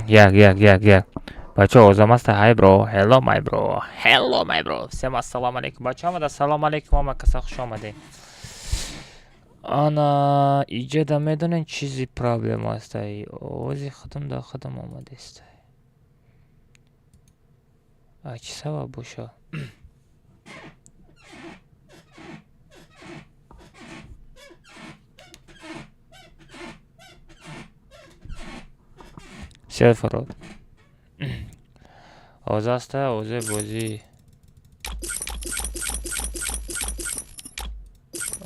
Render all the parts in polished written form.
Як, як, як, як. Бачаҳо, овозам аста? Hi, bro. Hello, my bro. Hello, my bro. Всем ассалому алейкум. Бачаҳо, омада, ассалому алейкум, ҳама каса хуш омадед. Ана, иҷода медонед, чизи проблема астай? Овози худам да худам омадест. А чӣ сабаб боша? Сел фарод. Овоз аста, овози бозӣ.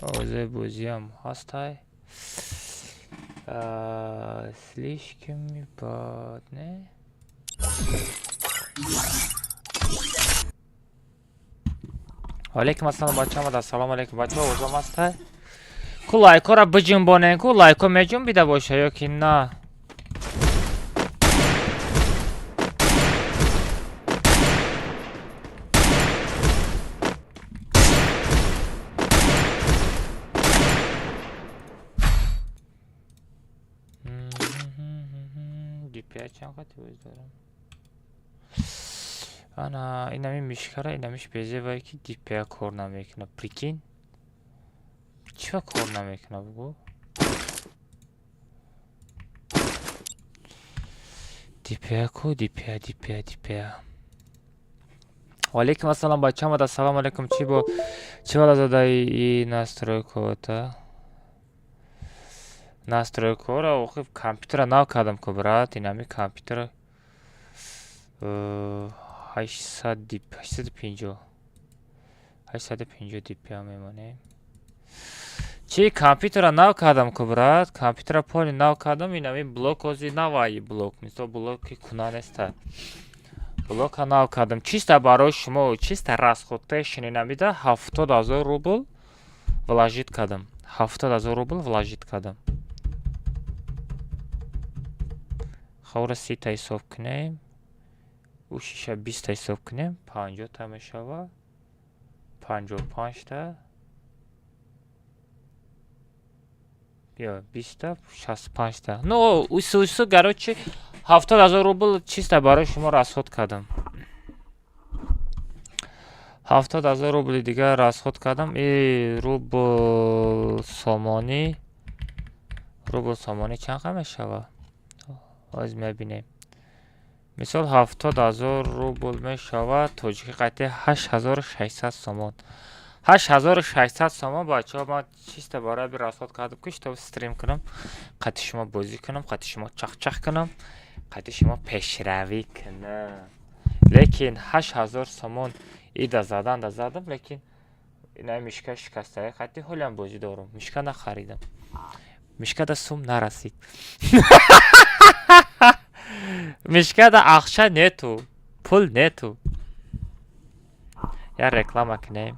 Овози бозиам ҳастай. Слишком бад, не? Алейкум ассалом, бача омада, ассалому алейкум, бача, овозам ҳастай? Ку лайкҳоро биҷунбонем, ку лайкҳо меҷунбида боша ё ки на? DPI чанд қати бозӣ дорам? Ана, инами мишкара, инамиш безебае, ки DPI кор намекунад. Прикинь? Чиба кор намекунад, бугӯ? DPI ку, DPI, DPI, DPI. Валейкум ассалом, бача омада, ассалому алейкум. Чӣ бо чӣ бала задаи и настройкота? Настройкаҳоро охи компютера нав кардам ку, брат, инами компютера 800 дип 850 850 DPI мемонем. Чӣ компютера нав кардам ку, брат, компютера поли нав кардам, инами блок ози наваи блок, мисол блоки куна неста. Блока нав кардам. Чисто барои шумо, чисто расходтаи шининамида 70 000 рубл вложить кардам. 70 000 рубл вложить кардам. Хавра 30-та ҳисоб кунем. Ӯ шиша 20-та ҳисоб кунем, 50-та мешавад. 55-та. Ё 20-та, 65-та. Ну, усу усу, короче, 70 000 рубл чисто барои шумо расход кардам. 70 000 рубли дигар расход кардам. И рубл сомонӣ, рубл сомонӣ чанд қа мешавад? Ҳозир мебинем. Мисол 70 000 рубл мешавад тоҷикӣ қати 8600 сомон. 8600 сомон, бачаҳо, ман чисто барои расход кардам, ки чтоб стрим кунам, қати шумо бозӣ кунам, қати шумо чахчах кунам, қати шумо пешравӣ кунам. Лекин 8000 сомон ида задан да задам, лекин ина мишка шикастаи қати ҳолиам бозӣ дорам. Мишка нахаридам. Мишка да сум нарасид. Мишка да ақша нету, пул нету. Я реклама кунем.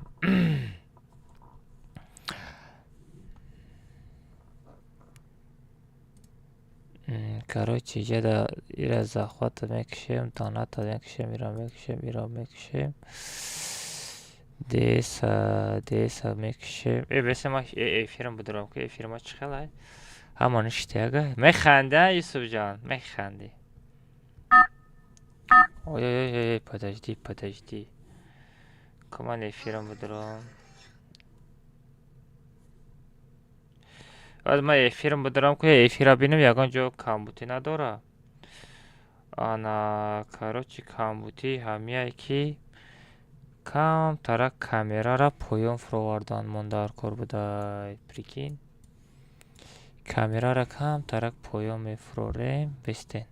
Короче, иҷода ира захвата мекушем, доната мекушем, ира мекушем, ира мекушем. Деса, деса мекушем. Э, бесе ма эфирам будурам ки эфир ма чӣ хелай? Ҳама ништяга. Механди, Юсуфҷон, механди. Ой, ой, ой, подожди, подожди. Ку ман эфирам будурам. Баъд ман эфирам будурам, ку эфира бинам, ягон ҷо камбутӣ надора. Ана, короче, камбутӣ ҳамияе, ки камтарак камерара поён фуровардан мондар кор будай. Прикинь? Камерара камтарак поён мефурорем. Бистен.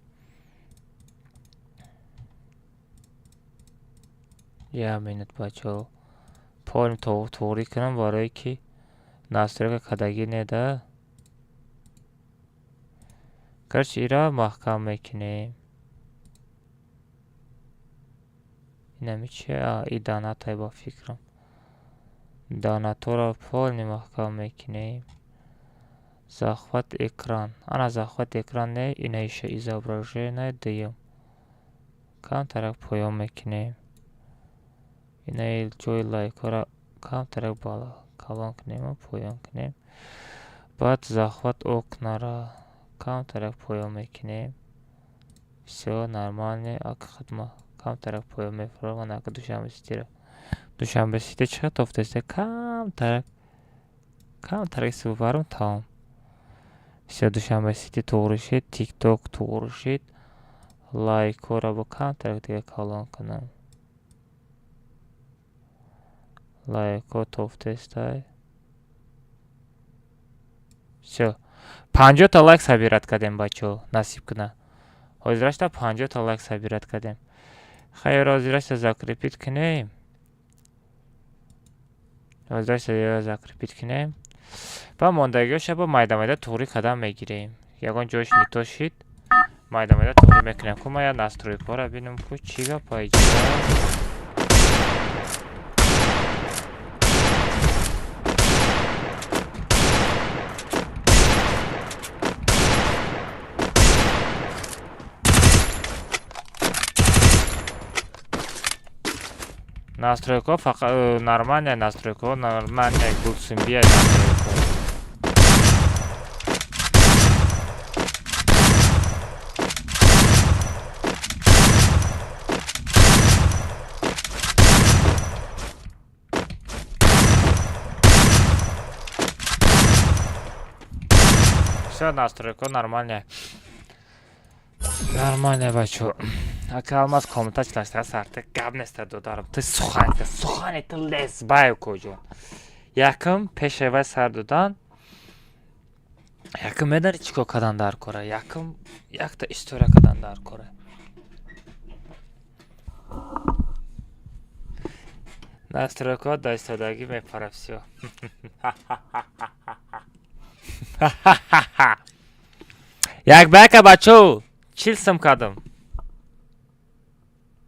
Як минут, бачаҳо. Полим туғрӣ кунам, барое ки настройка кардагӣ неда. Короче, ира маҳкам мекунем. Инами чи? А, и донатай ба фикрам. Донатора полный маҳкам мекунем. Захват экран. Ана захват экран не, инаиша изображение дуюм. Камтарак поён мекунем. Инаи ҷои лайкҳоро камтарак бала калон кунему поён кунем. Баъд захват окнара камтарак поён мекунем. Всё нормально. Ак хидма камтарак поён мефурам. Анака Душанбе Ситиро. Душанбе Сити чӣ қадр тофтаиста? Камтарак. Камтарак истифода тамом. Всё, Душанбе Сити туғри шид, ТикТок туғри шид. Лайкҳоро бо камтарак дига калон кунам. Лайкҳо тофтаистай. Всё. 50-та лайк собирать кардем, бачаҳо, насиб куна. Ҳозирашта 50-та лайк собирать кардем. Хайр, ҳозирашта закрепить кунем. Ҳозирашта закрепить кунем. Ба мондагиҳоша бо майда-майда туғрӣ кардан мегирем. Ягон ҷош не то шид, майда-майда туғрӣ мекунем. Ку ман як настройкаҳоро бинам, ку чӣ гапа иҷа. Настройкаҳо фақат нормальная, настройкаҳо нормальная, гулсимбия настройкаҳо. Всё, настройка нормальная. Нормальная, бачо. Ака Алмаз, комната члашта сарта гап неста, додарам. Ты сухани, сухани ты лес бай куҷо. Якм пеши вай сар додан. Якм медани чӣ кор кардан дар кора? Якм якта история кардан дар кора. Настройка да истодагӣ мепара, всё. Як ба яка, бачо, 40 сум кардам.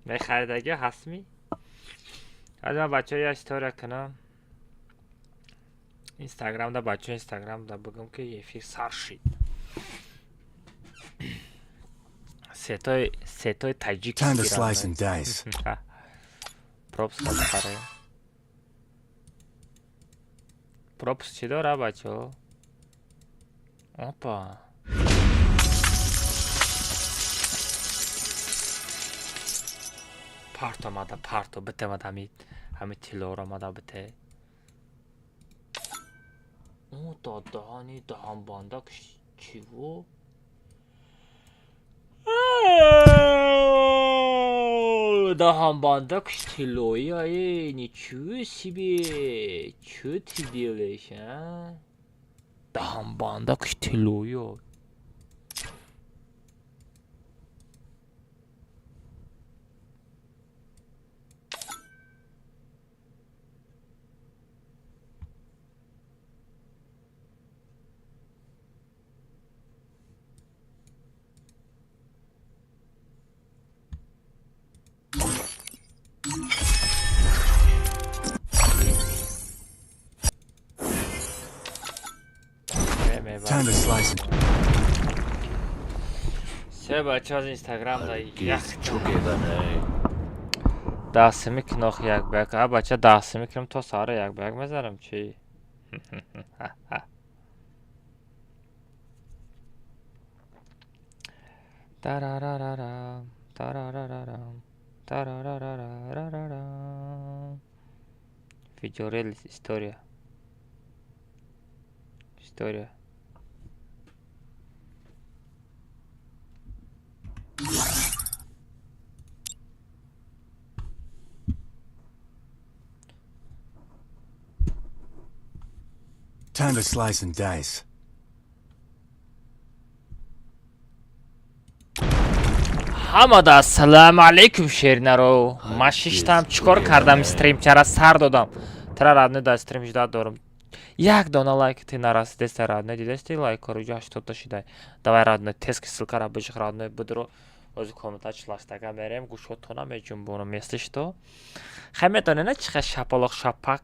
Мехаридагиҳо ҳастми? Аз ман, бачаҳо, як история кунам. Инстаграмда, бачаҳо, инстаграмда бигӯм, ки эфир сар шид. Сетои сетои Time to таҷикский. slice and dice. Пропуск бихарем. Пропуск чӣ дора, бачаҳо? Опа. Парт омада, парто битемад, ҳами тиллоро омада бите. О, дадаҳани даҳанбандак чиво? Даҳанбандак тиллоӣ, ае, ничего себе! Чё ты делаешь, а? Даҳанбандак тиллоӣ. Time to slice and Се бача аз инстаграм да ҳаргиз together. 10 сими кинох як ба як. А бача, 10 сими кунам, то саҳара як ба як мезанам, чӣ? Тарарарарам, тарарарарам, тарарарарарарам. Видеорелиз, история. История. Time to slice and dice. Ҳамада ассалому алайкум, шеринаро. Ман шиштам, чӣ кор кардам, стримчара сар додам. Тара, родной, дар стрим ждать дорам. Як дона лайк ти нарасидеста, родной, дидасти лайкҳоро ҷо 80-та шидай. Давай, родной, тез ки ссылкара бижиқ, родной, будро. Ози комната члаштага мерем, гӯшотона меҷунбонам, если что. Хай медонед на чӣ хел шапалоқ шапак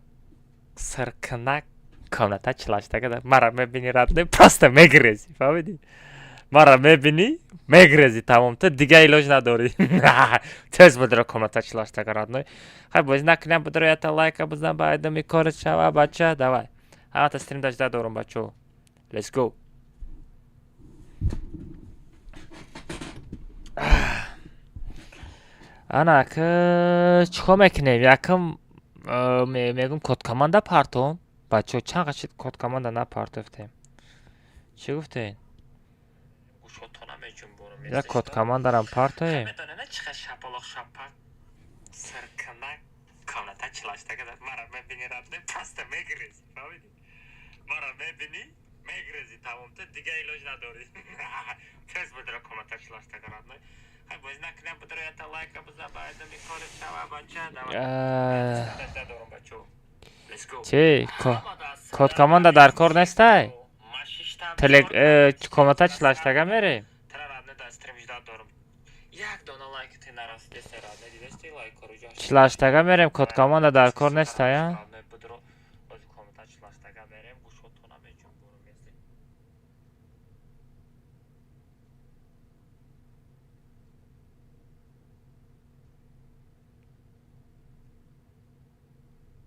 сиркунак комната члаштага мара мебини, родной, просто мегирези, фаҳмидӣ? Мара мебинӣ, мегирези, тамом, ту дига илоҷ надорӣ. Тез будро комната члаштага, родной. Хай бозӣ накуням, будро ята лайка бизан, ба айдами корит шава, бача, давай. Ҳамата стрим дажда дорум, бачо. Let's go. Ана ка чӣ кор мекунем? Якм мегум, код команда партом. Бачаҳо, чанд қашид код команда напартофтем. Чӣ гуфтед? Як код командарам партоем. Комната чилаштага мара мебини, родной, просто мегирези, фаҳмидӣ? Мара мебини, мегирези, тамом, ту дига илоҷ надорӣ. Тез будра комната чилаштага, родной. Хай, боз накунем, будра, ята лайка биза, баъдами кори шава, бача. Дорум, бачо. Чи код команда дар кор нестай? Телег комната чилаштага мерем. Як дона лайк ти нарасидеста, родной, дидести лайкоро? Чилаштага мерем, код команда дар кор нестай, а? Комната чилаштага мерем, гӯшотона меҷунбурум.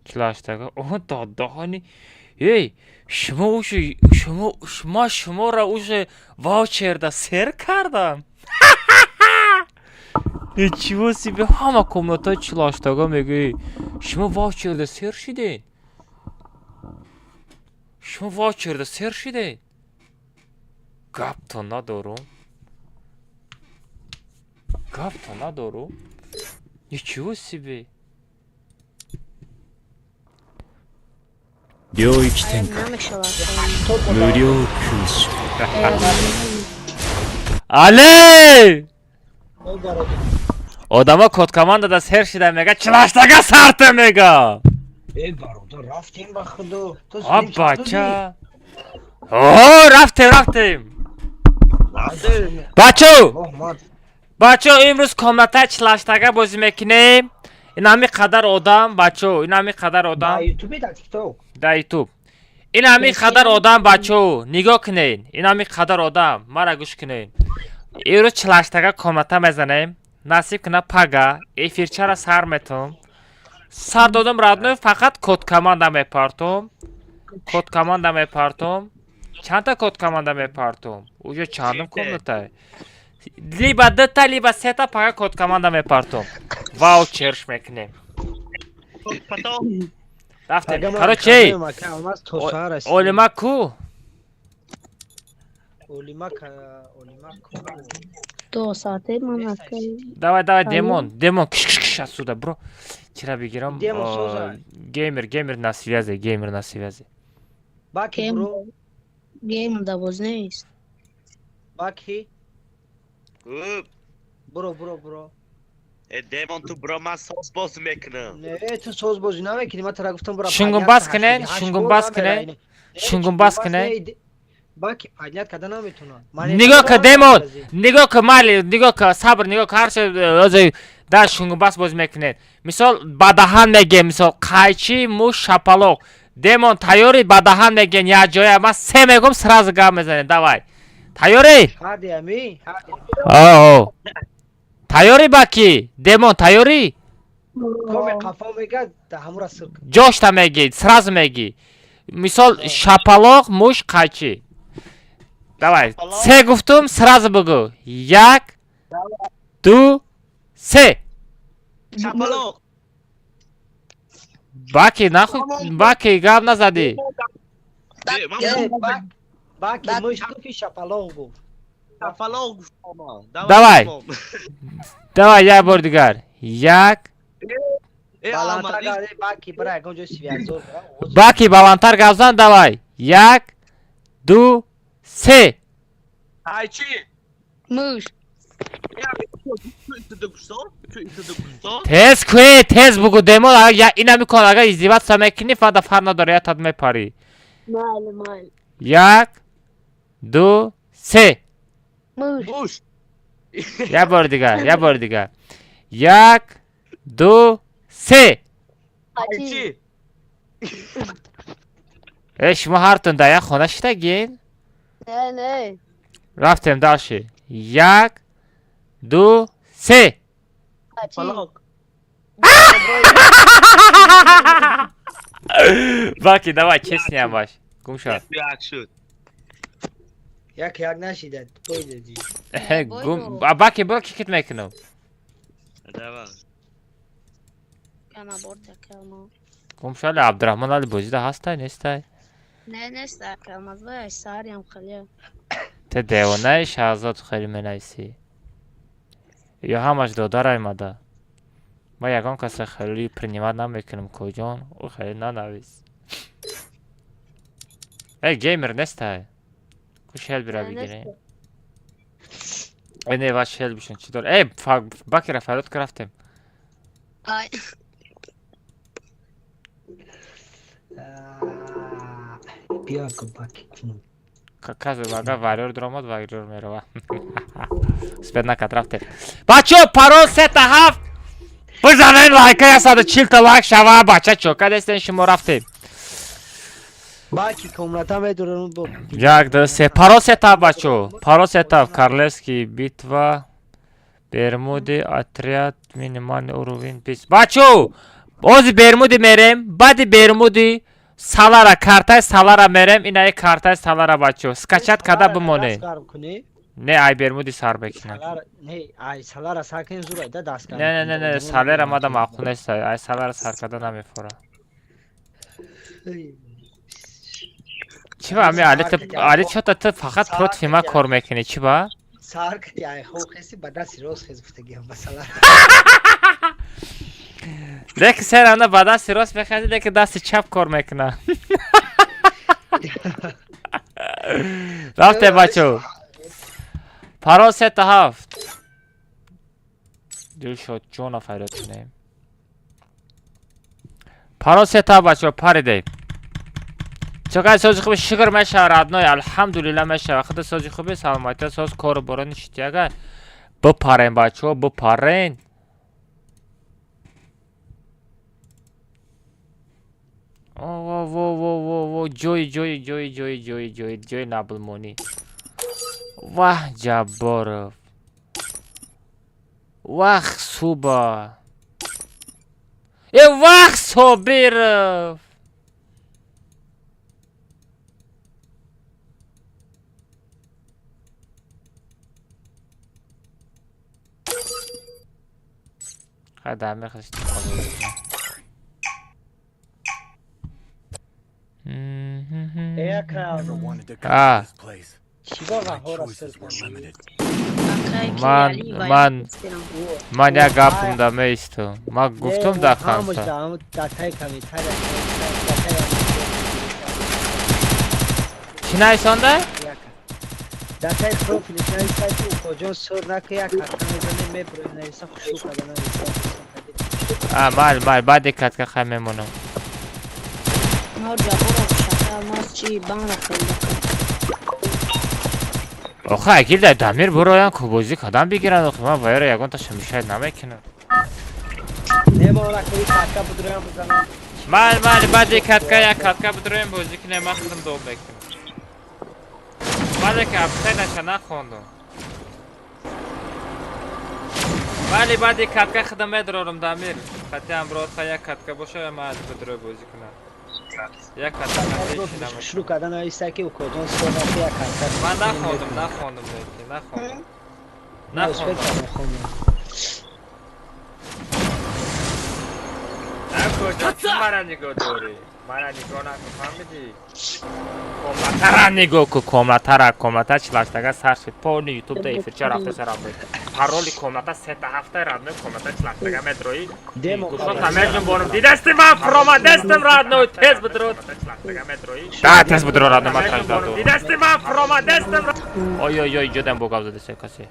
Чилаштага о додоҳани. Эй, шумо уже, шумо, ма шуморо уже ваучерда сер кардам. Ничего себе, ҳама комнатаи чилаштага мегӯӣ. Шумо ваучерда сер шидед? Шумо ваучерда сер шидед? Гапто надорум. Гапто надорум. Ничего себе. 領域展開。 Намешавад. 無料空襲。 Але! Одамо код командада сер шида, мега чилаштага сарта мега. Э, бародар, рафтем, ба худо. Ту А бача. О, рафтем, рафтем. Бачо! Бачо, имрӯз комната чилаштага бозӣ мекунем. Ин ҳами қадар одам, бачо, ин ҳами қадар одам. Да Ютуби, да Тикток? Да Ютуб. Ин ҳами қадар одам, бачо, нигоҳ кунед. Ин ҳами қадар одам, мара гӯш кунед. Имрӯз чилаштага комната мезанем. Насиб куна, пага эфирчара сар метум. Сар додам, родной, фақат код команда мепартом. Код команда мепартом. Чандта код команда мепартом? Уже чандум комната? Либо дута, либо сета пага код команда мепартом. Ваучерш мекунем. Рафтем. Короче, олима ку? Олима, олима ку? Ду соате ман акай. Давай, давай, демон, демон, киш, киш, киш отсюда, бро. Чира бигирам. Демон соза. Геймер, геймер на связи, геймер на связи. Баки, бро. Гейм да боз нест. Баки. Бро, бро, бро. Э, демон, ту бро, ман соз бозӣ мекунам. Не, ту соз бозӣ намекунӣ, ман тара гуфтам, бро. Шунгумбас кунен, шунгумбас кунен. Шунгумбас кунен. Баки поднять карда наметавонам. Нигоҳ ка, демон, нигоҳ ка, майли, нигоҳ ка, сабр, нигоҳ ка, ҳар чиз дар шунгумбас бозӣ мекунед. Мисол, ба даҳан мегем, мисол, қайчи, муш, шапалоқ. Демон, тайёрӣ? Ба даҳан мегем, якҷоя. Ман се мегум, сразу гап мезанем. Давай. Тайёрӣ? Ҳади ами, ҳади. О. Тайёрӣ, Баки? Демон, тайёрӣ? Коме қафо мега, да ҳамура сир. Ҷошта мегӣ, сразу мегӣ. Мисол, шапалоқ, муш, қайчи. Давай. Се гуфтум, сразу бугӯ. Як, ду, се. Шапалоқ. Баки, нахуй, Баки, гап назадӣ. Баки муш гуфти, шапалоқ гуфт. Шапалоқ гуфтам. Давай. Давай, як бор дигар. Як. Баландтар гап, Баки, бира ягон ҷой связь. Баки, баландтар гап зан, давай. Як, ду, се. Қайчи. Муш. Тез кӯе, тез бугӯ, демон, ина микон, агар издеваться мекунӣ, фада фар надора, ятад мепарӣ. Майли, майли. Як, ду, се. Муш. Муш. Як бори дигар, як бори дигар. Як, ду, се. Қайчи. Э, шумо ҳартон дар як хона шидагин? Не, не. Рафтем дальше. Як, ду, се. Қайчи. Баки, давай, честный ҳамаш. Гум шав. Як шуд. Як як нашида, пой дадӣ. Гум, баки, бро, кикит мекунам. Давай. Яна борта калма. Гумшали Абдурахмон али бозида ҳастай, нестай? Не, неста калмаз вай сариам хеле. Те девонаи Шаҳзод хеле менависӣ. Ё ҳамаш додарай мада. Ма ягон каса хеле принимать намекунам, коҷон, ӯ хеле нанавис. Э, геймер нестай. Ку шел бира бигирем. Э, не, ва шел бишон чӣ дор? Э, бакира фарёд ка рафтем. Ай. Биё ку баки кунам. Казе вага варёр дуромад, варёр мерава. Успед накард, рафтем. Бачо, парол сета ҳафт. Бизанен лайка, 140 та лайк шава, бача чока дестен шумо рафтем. Баки комната медурам бо. Як, ду, се. Парол сета, бачо. Парол сета. Карлевский битва. Бермуди, отряд, минимальный уровень 20. Бачо! Ози Бермуди мерем, баъди Бермуди Салара, картаи Салара мерем, инаи картаи Салара бачо. Скачать карда бимоне. Даст гарм кунӣ? Не, ай Бермуди сар мекунам. Салара, не, ай Салара сар кунӣ зур айда даст гарм. Не, не, не, не, Салера мада маъқул нест. Ай Салара сар карда намефора. Чӣ ба ами али ту али чота ту фақат против ма кор мекунӣ, чӣ ба? Сар кати ай хо хеси ба дасти рост хез гуфтагиам ба Салара. Лекин сер ана ба дасти рост мехезӣ, лекин дасти чап кор мекуна. Рафте бачо. Парол сета ҳафт. Дилшод ҷона фарёд кунем. Парол сета бачо паридем. Чакай сози хуби шукр мешава родной, алҳамдулилла мешава. Худа сози хуби саломатия соз кору борони шитяга. Бипарен бачо, бипарен. О, во, во, во, во, во, ҷои, ҷои, ҷои, ҷои, ҷои, ҷои, ҷои наблмонӣ. Ваҳ, Ҷабборов. Вах, Суба. Э, вах, Собиров. Хай дамир хаш Э, ака, Never wanted to come Ah. to this place. чӣ ба My Ғаҳҳора choices сир were кардӣ? limited. Ман ман як гапам да меистам. Ман гуфтум Не, да ҳамаш ханса. да ҳам дар таи комментария дар таи Чӣ нависонда? яка. Дар таи профилиш нависта ки укоҷон сур наку як катка мезанем мебурем нависта хушрӯ карда нависта. А, мал, мал, баъди катка хай мемонам. Ма Ҷабборов шака алмаз чи бан рафтем. Охе, агир дар Дамир буроян ку бозӣ кадам бигиранд, охе ман вайро ягонташа мешояд намекунам. Не мона куи катка будроям бизанам. Мал, мал, баъди катка як катка бидроем бозӣ кунем, ман худам доб мекунам. Баъде ки абсайнаша нахондум. Вале баъди катка худам медрорам Дамир. Хати амрод ха як катка боша, ман бидрой бозӣ кунам. Як катка хати чӣ Хушрӯ намекунам. карда нависта ки укоҷон сур наку як катка. Ман нахондум, нахондум, лекин нахондум. На успел Нахондум. карда хондам. Накоҷа, ту мара нигоҳ дорӣ. Мара нигоҳ накун, фаҳмидӣ? Комнатара нигоҳ ку, комнатара, комната чилаштага сар шуд. Полни ютуб да эфирча рафта сарафта. Пароли комната сета ҳафта родной комната чилаштага медроӣ. Демо Гушота меҷунбонам. Дидасти ман фуромадестам родной, тез бидро. Да, тез бидро родной, ман тажда дорам. Дидасти ман фуромадестам. Ой ой ой, ҷодам бо гап задасе касе.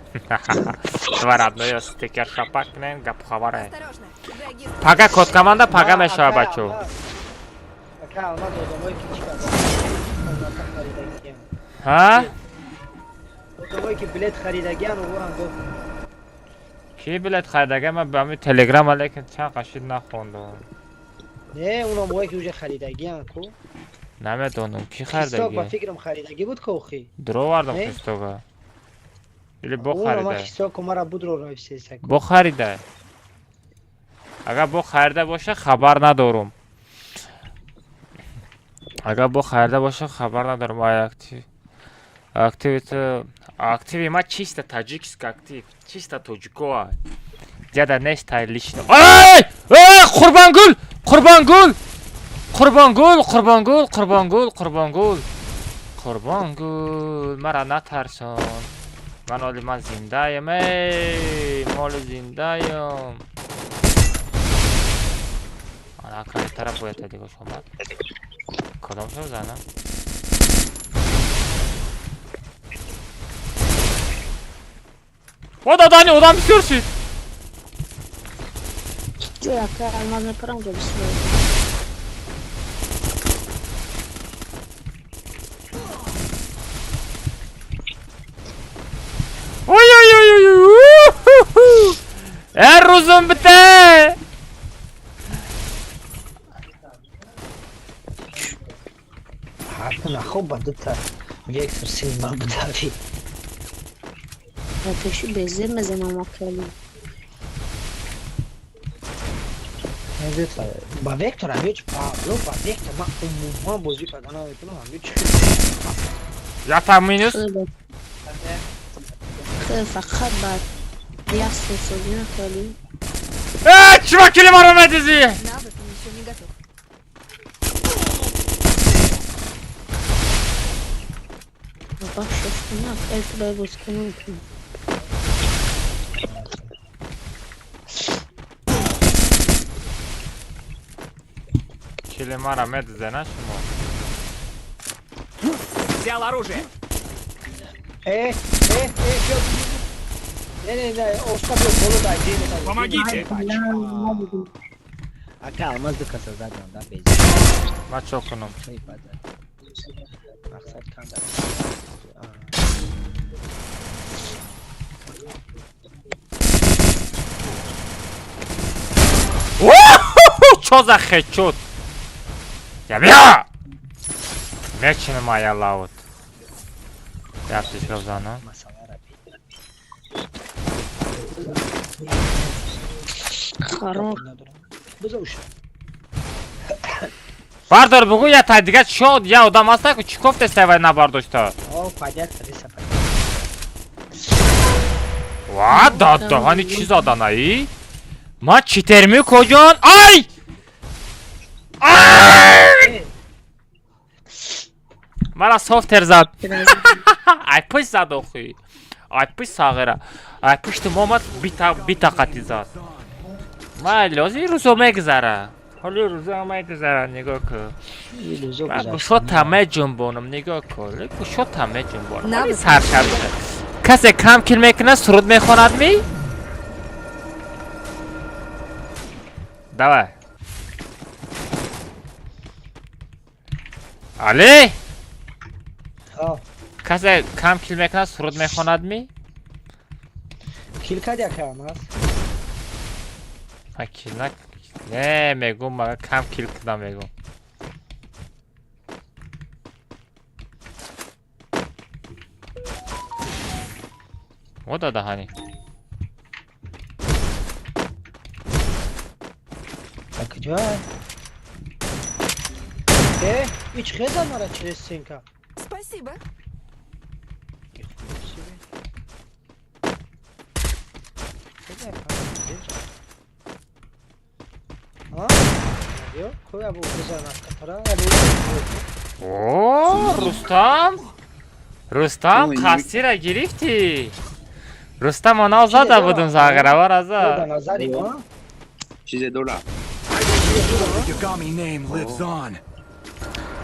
Два родной стикер шапак кунем, гап хабара. Осторожно, враги Пага код команда пага мешава бачо. Ака, алмаз одамое ки чӣ карда? Комната харидагиам. Ҳа? Одамое ки билет харидагиан уворам гуфт. Ки билет харидага ман ба ҳамин телеграм лекин чанд қашид нахондам. Не, уномое ки уже харидагиан ку. Намедонам ки Христок ба харидаги. фикрам харидагӣ буд ку охи. Дуровардам Не? Христога. Или бо Уно ман харида. Христок мара будро нависеса. Бо харида. Агар бо харида боша хабар надорум. Агар бо харида боша хабар надорум. Ай актив. Активи ту активи ма чисто таджикский актив, чисто тоҷикоа. Ҷада нестай лично. Эй! Эй, Қурбонгул! Қурбонгул! Қурбонгул, Қурбонгул, Қурбонгул, Қурбонгул. Қурбонгул, мара натарсон. Ман оли ман зиндаям, эй, моли зиндаям. Ана край тараф бояд дигаш омад. Кадом шо занам? О, дадани, одам бисёр шид. Ҷой ака алмаз мепарам ҷо бисёр. Ой ой ой ой. Эр рӯзум бите. Ҳакун хуб ба дута вектор син ма будави. Ба пеши безир мезанам акали. Ба вектор ҳамёч Павло ба вектор ман умуман бозӣ карда наметавонам ҳамёч. Ята минус. Фақат ба як сосоги накали. Э, чува кили маро медизи? Навык еще не готов. Бахшиш кунак, эл ту бай боз кунам. Кили маро медизе на шумо? Взял оружие. Э, э, э, не, не, не, Оска биё боло дай, дин. Помогите. Ака алмаз ду каса задам, да без. Ман чо кунам? Мақсад канда. Чо за хедшот? Я бия! Мечинам ая лаут. Я тишка занам. Хорош. Бардор бугу я та дига чо я одам аста ку чӣ кофте вай набардошта? О, падят кадиса падят. Ва, да, даҳани чӣ заданаи? Ман читерми коҷон? Ай! Ай! Мара софтер зад. Ай пушт зад охи. Ай пушт сағира. Ай пушти мо омад бита бита қати зад. Майли, ҳозир рӯзо мегузара. Ҳоли рӯзо мегузара, нигоҳ кун. Ман гӯшота меҷунбонам, нигоҳ кун. Гӯшота меҷунбонам. Ҳоли саршаб. Касе кам кил мекунад, суруд мехонад ми? Давай. Али? Касе кам кил мекунад, суруд мехонад ми? Кил кади ака алмаз? А кил на не мегум, мага кам кил кунам мегум. О да даҳани. А куҷо? Э, ич хеза мара через стенка. Спасибо. О, Рустам! Рустам, қасира гирифтӣ. Рустам она зада будум зағиравар аза. Чизе дора.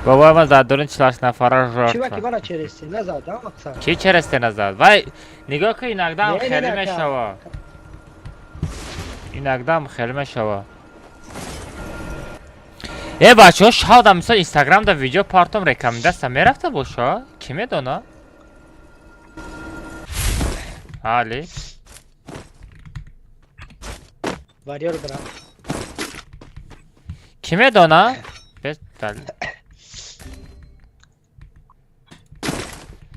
Бобои ман зад дурун 48 нафара жертва. Ки через стена зад? Вай, нигоҳ кун, иногда хеле мешава. Иногда хеле мешава. Э, бачаҳо, шавда мисол Инстаграмда видео партом рекомендация мерафта боша? Ки медона? Али. Варьер брат. Ки медона? Без дал.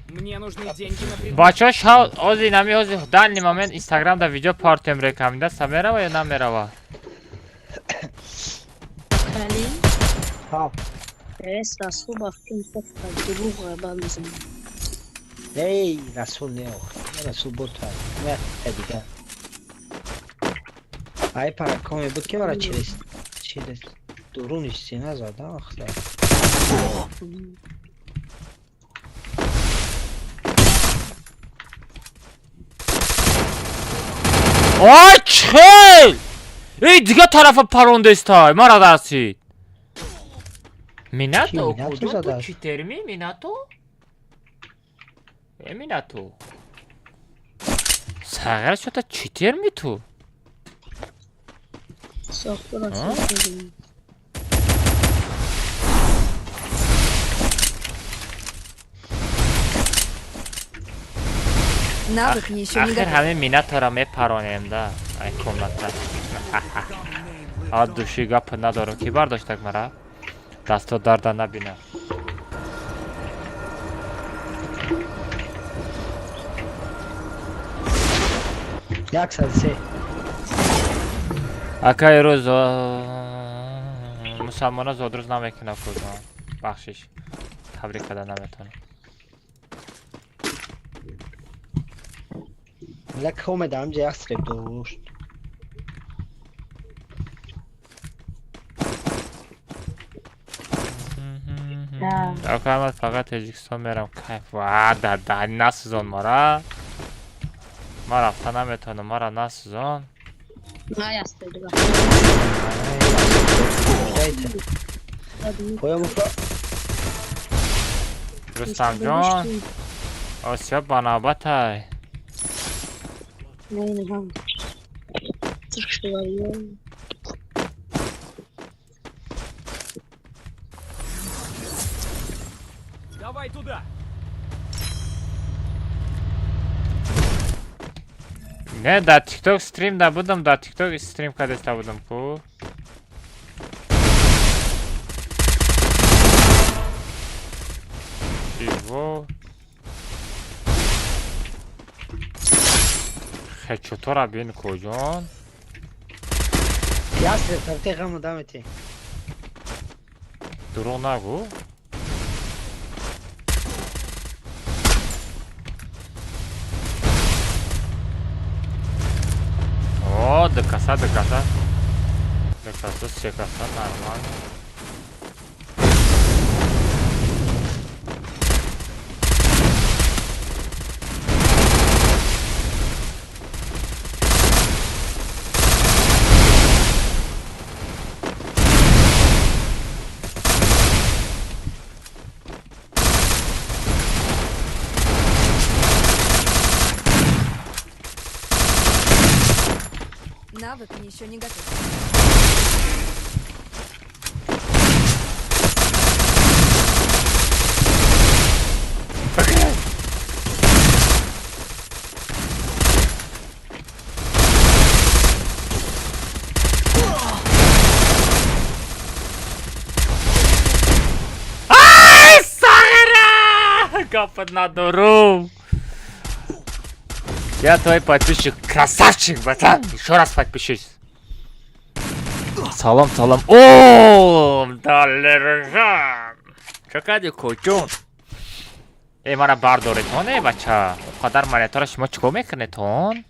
Мне нужны деньги на предмет. Бачаҳо, шав ози нами ози данный момент Инстаграмда видео партом рекомендация мерава ё намерава? Али? Ҳа. Эс Расул ба фикр мекунад дурӯғ ғайбат мезанад. Эй, Расул не охи. Расул бота. Не, та дига. Ай паракоме буд ки мара через дуруни стена зада ахта. Ой чхел! Эй дига тарафа парондестай, мара дарсид. Минато, куҷо ту читерми, Минато? Э Минато. Сағира шота читерми ту? Навык еще не Ахир готов. ҳамин Минатора мепаронем да, ай комната. А души гап надорам, ки бардоштак мара? Дасто дарда набина. Як сад се. Акай рӯз мусалмона зодрӯз намекунад куҷо. Бахшиш. Табрик карда наметавонам. Лак омеда ҳамҷа як стреп дошт. Акай ман фақат Тоҷикистон мерам. Кайф. Ва да да насӯзон мара. Ман рафта наметавонам, мара насӯзон. Рустамҷон, Осиё ба навбатай. Давай туда. Не, дар тикток стрим набудам, дар тикток стрим кардеста будам ку. Чиво? Хечотора бин куҷон? Як стреп тафти ғаму дамете. Дурӯғ нагӯ. О, ду каса, ду каса. Ду каса, се каса, нормально. Навык еще не готов. Ай, Сағира! Гапат надорум. Я твой подписчик. Красавчик, братан. Еще раз подпишись. Салом, салом. О, Далержан. Чо кардӣ, куҷон? Э, мара бардоретон, э, бача. Он қадар монетаро шумо чикор мекунетон?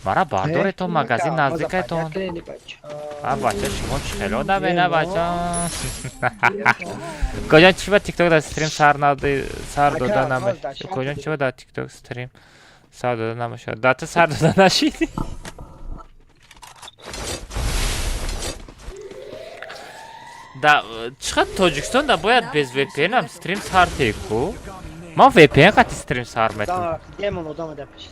Мара бардоретон, магазин наздикайтон. А, бача, шумо чӣ хело намена, бача? Куҷон чӣ ба тикток дар стрим сар сар дода наме? Куҷон чӣ ба дар тикток стрим сар дода намешавад? Да ту сар дода нашидӣ? Да чӣ қадр Тоҷикистон да бояд без VPN-ам стрим сар теку? Ман VPN қати стрим сар метавонам. Демон одама да пеш.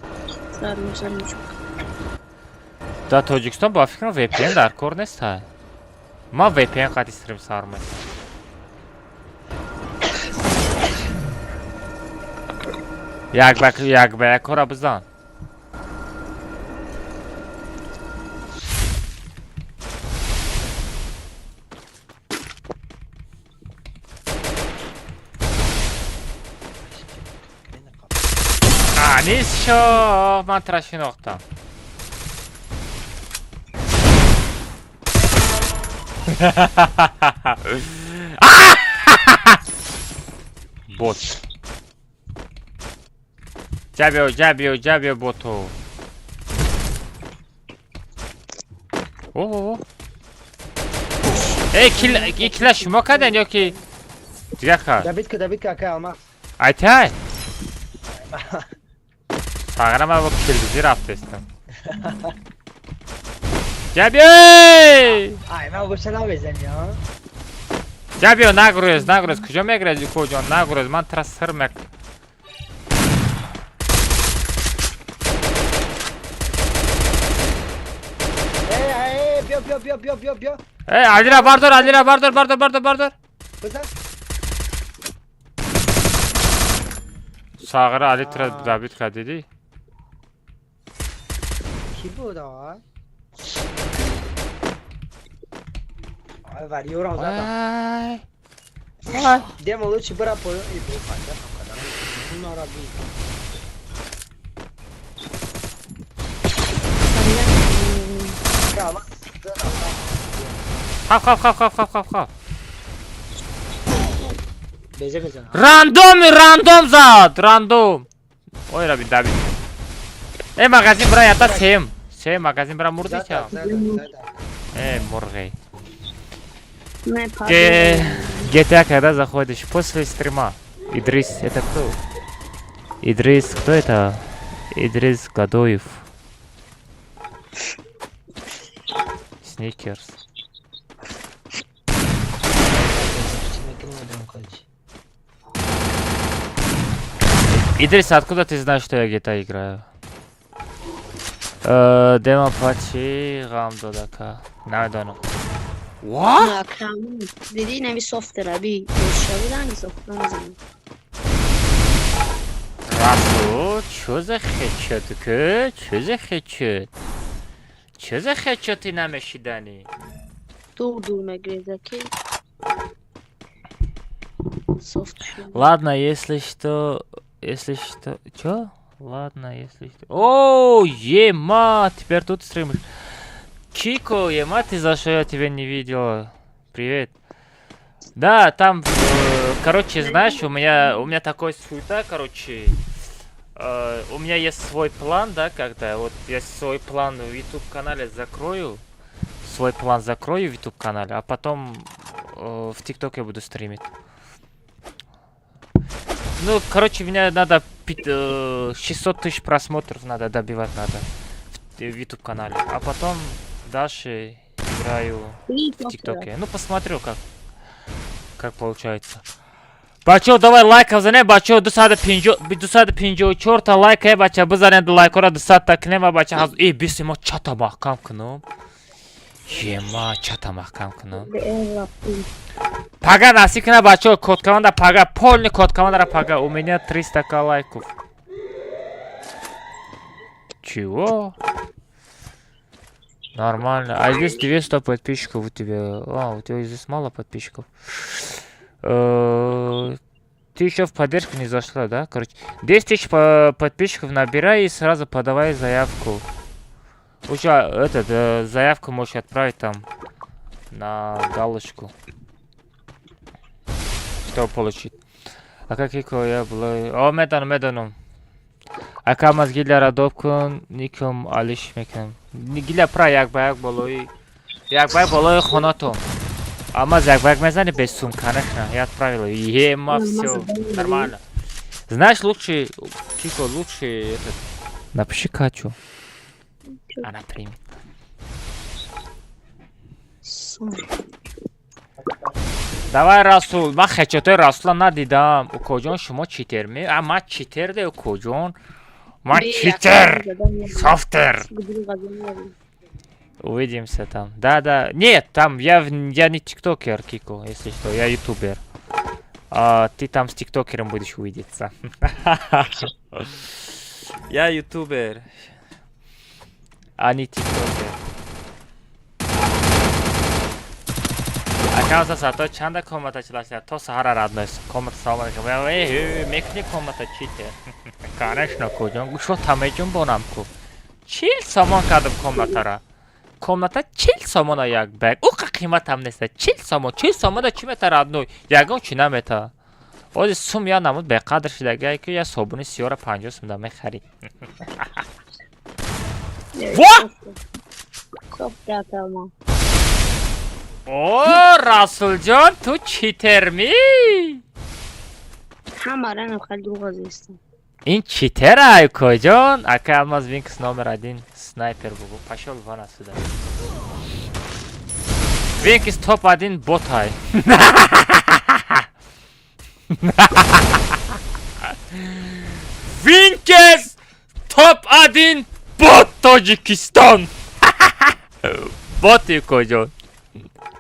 Дар Тоҷикистон ба фикрам VPN дар кор нест. Ман VPN қати стрим сар метавонам. Як ба як ба як кора бизан. Аниз шо, ман тура шинохтам. Бот. Ҷабиё, ҷабиё, ҷабиё боту. О, о, о. Эй, килл, и килла шумо карден ё ки дигар кар? Добить ка, добить ка, ака Алмаз. Айтай? Сағира, ман бо килдизи рафтестам. Ҷабиёй! Ай, ман боша намезани, а? Ҷабиё, нагурез, нагурез. Куҷо мегурези, куҷо? Нагурез, ман тра сир мек. Эй, эй, биё, биё, биё, биё, биё, биё. Эй, Алира бардор, Алира бардор, бардор, бардор, бардор. Бизан. Сағира, Али тра добить кард, дидӣ? Ки буд, а? Ай, варьёрам задам. Ай. Ай. Демо лучше бара поё и бо файда кардам. Унара би. Ака Алмаз. Хав, хав, хав, хав, хав, хав, хав. Безе мезанам. Рандом, рандом зад, рандом. Ой, раби добить. Эй, магазин бра, ята сем. Сем магазин бра мурди Зада, ча. зада, зада. Эй, мурғи. Не, падаю. GTA когда заходишь? После стрима. Идрис, это кто? Идрис, кто это? Идрис Гадоев. Сникерс. Чӣ мекунем, медонам, короче. Идрис, откуда ты знаешь, что я GTA играю? Демо пачи ғам додака. Намедонам. What? На, кам. Диди нави софтера би. Шави ранги софтера мезанам. Расул, чё за хедшот, ки? Чё за хедшот? Чё за хедшоти намешиданӣ? Дур дур мегреза ки. Софт шуд. Ладно, если что... Если что... Чё? Ладно, если что... О, ема! Теперь тут стримишь. Кико, ема, ты за что я тебя не видел? Привет. Да, там, короче, знаешь, у меня такой суета, короче. У меня есть свой план, да, когда вот я свой план в YouTube канале закрою, свой план закрою в YouTube канале, а потом в ТикТоке буду стримить. Ну, короче, мне надо 600 тысяч просмотров надо добивать надо в YouTube канале, а потом дальше играю в ТикТоке. Ну, посмотрю, как получается. Бачо, давай лайков занем, бачо, 254 та лайк, э, бача, бизанед лайкора, 200 та кунем, бача, ҳаз. Э, биси мо чата маҳкам кунам. Ема, чата маҳкам кунам. Пага насиб куна, бачо, код команда пага, полный код командара пага. У меня 300 к лайков. Чего? Нормально. А здесь 200 подписчиков у тебя. А, у тебя здесь мало подписчиков. Ты еще в поддержку не зашла, да? Короче, 10 тысяч подписчиков набирай и сразу подавай заявку. Уже этот, заявку можешь отправить там на галочку. Что получить? А как я была? О, медонам, медонам. Ака маз гиляра доб кун, ником алиш мекунам. Гиля пра як ба як болои як ба як болои хонатон. Алмаз як ба як мезани без сум, конечно. Я отправил. Ема, все. Нормально. Знаешь, лучше, Кико, лучше этот. Напиши Катю. Она примет. Сум. Давай, Расул, ман хедшотои Расула надидам. Укоҷон, шумо читер ме? А ман читер де, укоҷон. Ман читер! Софтер! Увидимся там. Да, да. Нет, там я не тиктокер, Кико, если что, я ютубер. А, ты там с тиктокером будешь увидеться. Я ютубер, а не тиктокер. Акаунта сато чанда комната чилася? То сахара родной. Комната салом алейкум. Эй, мекни комната читер. Конечно, куҷон. Гӯшо тамеҷунбонам ку. 40 сомон кардам комнатара. Комната 40 сомона як бэг. Уқа қиматам неста. 40 сомон. 40 сомона чӣ мета, родной? Ягон чӣ намета. Ози сум я намуд беқадр шидагае ки я собуни сиёра 50 сум да мехарӣ. Во! Софт. О, Расулҷон, ту читермӣ? Ҳамаранам хеле дурӯғ зистам. Ин читера, укоҷон. Ака Алмаз, Винкс номер один снайпер бугу. Пошёл вон отсюда. Винкс топ один ботай. Винкс топ один бот Тоҷикистон. Боти, укоҷон.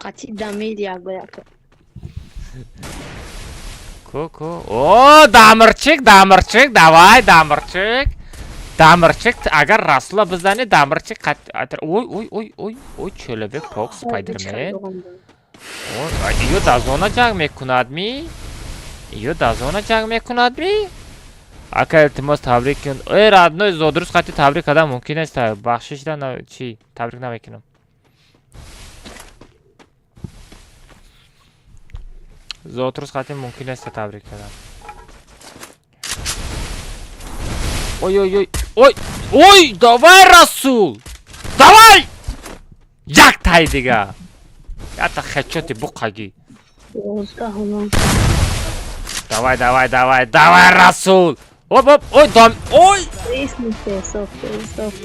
Қатъи дамир як ба як. Ку, ку. О, Дамирчик, Дамирчик, давай, Дамирчик. Дамирчик, агар Расула бизани, Дамирчик ой, ой, ой, ой, ой, человек паук, Спайдермен. Ой, ё дар зона ҷанг мекунад ми? Ё дар зона ҷанг мекунад ми? Ака, илтимос, табрик кун. Эй, родной, зодрӯз қати табрик кардан мумкин нест. Бахшиш да, чӣ? Табрик намекунам. Зодрӯз қати мумкин нест табрик кардан. Ой, ой, ой, ой, ой, давай, Расул! Давай! Як тай дига. Якта хедшоти буқагӣ. 12-ум. Давай, давай, давай, давай, Расул! Оп, оп, ой, дам, ой! Софт, софт.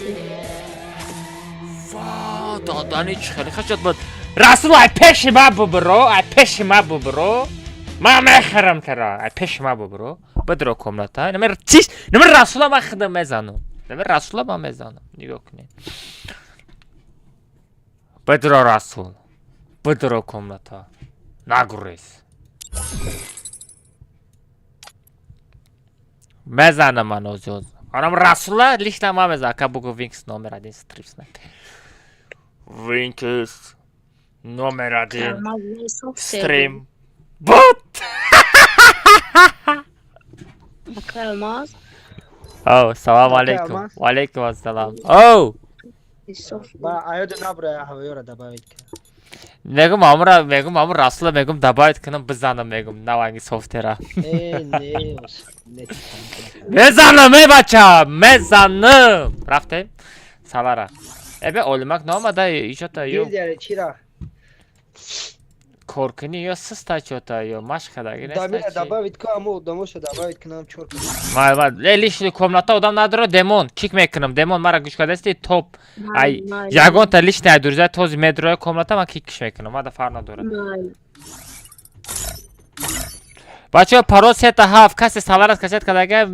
Ва, додани чӣ хеле хедшот буд. Расул, ай пеши ма бубуро, ай пеши ма бубуро. Ман мехӯрам тара, ай пеши ма бубуро. Бидро комната. Намер чиш, намер Расула ман худам мезанам. Намер Расула ман мезанам. Нигоҳ кунед. Бидро, Расул. Бидро комната. Нагурез. Мезанам ман озёз. Анам Расула лично ман мезанам. Ака бугу, Винкс номер один стрим снайпер. Винкс номер один стрим бот. Ака Алмаз. О, салам алейкум. Ва алейкум ассалам. Оу! Ба аёда набра ҳавоёра добавить кунам. Мегум амра, мегум амр Расула, мегум добавить кунам, бизанам, мегум наванги софтера. Э, не, не. Мезанам, эй бача, мезанам. Рафтем? Салара. Эбе олимак наомада ичота ё Гилдияре чира? Коркунӣ ё систа чота ё машқ кадаги Дамира неста. добавить ку, аммо одамошо добавить кунам, чор кунам. Ма, ма, лишний комната одам надора, демон, кик мекунам, демон, мара гӯш кардасти, топ. Ай, ягонта лишний ай друзья този медроя комната, ман кикш мекунам, мада фарқ надора. Бачаҳо, парол сета ҳафт, касе саларас касет кадага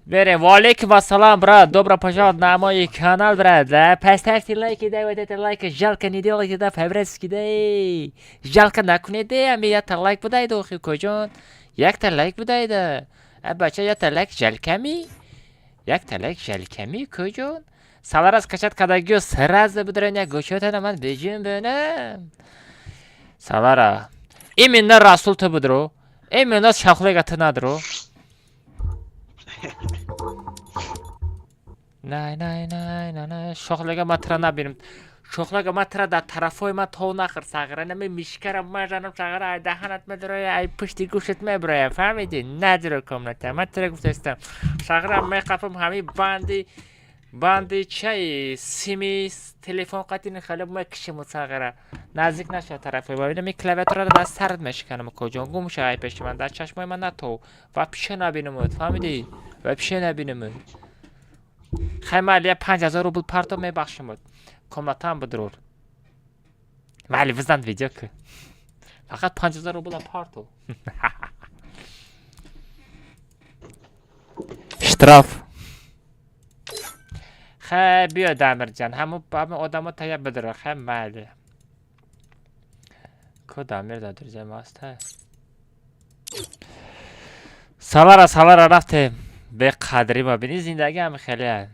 берем. Ва алейкум ассалам, брат, добро пожаловать на мой канал, брат. Да, поставьте лайки, да, вот это лайк, жалко не делайте, да, по-братски, да, жалко накунед, ами якта лайк будай, охи коҷон. Якта лайк будай, да. А бача, якта лайк жалками? Якта лайк жалками, коҷон? Саларас качат кадагиё сразу бударен, як гӯшотана ман бежим бинам. Салара. Именно Расул ту будро. Именно шахлега ту надро. Най, най, най, най, най. Шохлега ма тра набинам. Шохлега ма тра дар тарафҳои ман то нахӯр, сағира. Нами мишкара мазанам, сағира, ай даҳанат медроя, ай пушти гӯшат меброя. Фаҳмидӣ? Надиро комната. Ман тра гуфтастам. Сағира меқапам ҳамин банди банди чай сими телефон қатини хеле мекишиму, сағира. Наздик наша тарафи ма. Ми клавиатураро дар сарат мешиканам, коҷон. Гум ша ай пеши ман, дар чашмои ман натов. Ва пише набинамуд, фаҳмидӣ? Ва пише набинамуд. Хай, майли, 5000 рубл парто, мебахшимуд. Комнатаам бидрур. Майли, бизан видео ку. Фақат 5000 рубла парто. Штраф. Хай, биё, Дамирҷан, ҳамун ҳамин одамо тая бидро. Хай, майли. Ку Дамир дар друзья ма аст? Салара, салара рафтем. Беқадрӣ ма бини, зиндагӣ ҳами хеле.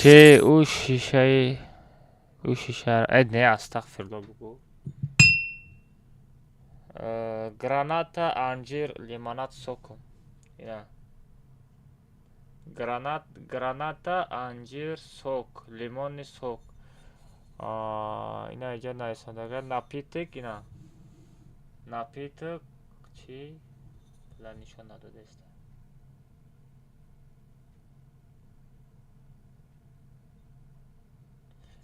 Че ӯ шишаи Ӯ шишара э не, астағфирулло, бугӯ. Граната, анҷир, лимонад, сокум. Ина. Гранат, граната, анҷир, сок, лимонный сок. Ина иҷа нависондага напиток, ина. Напиток чӣ? Ла нишон надодаиста.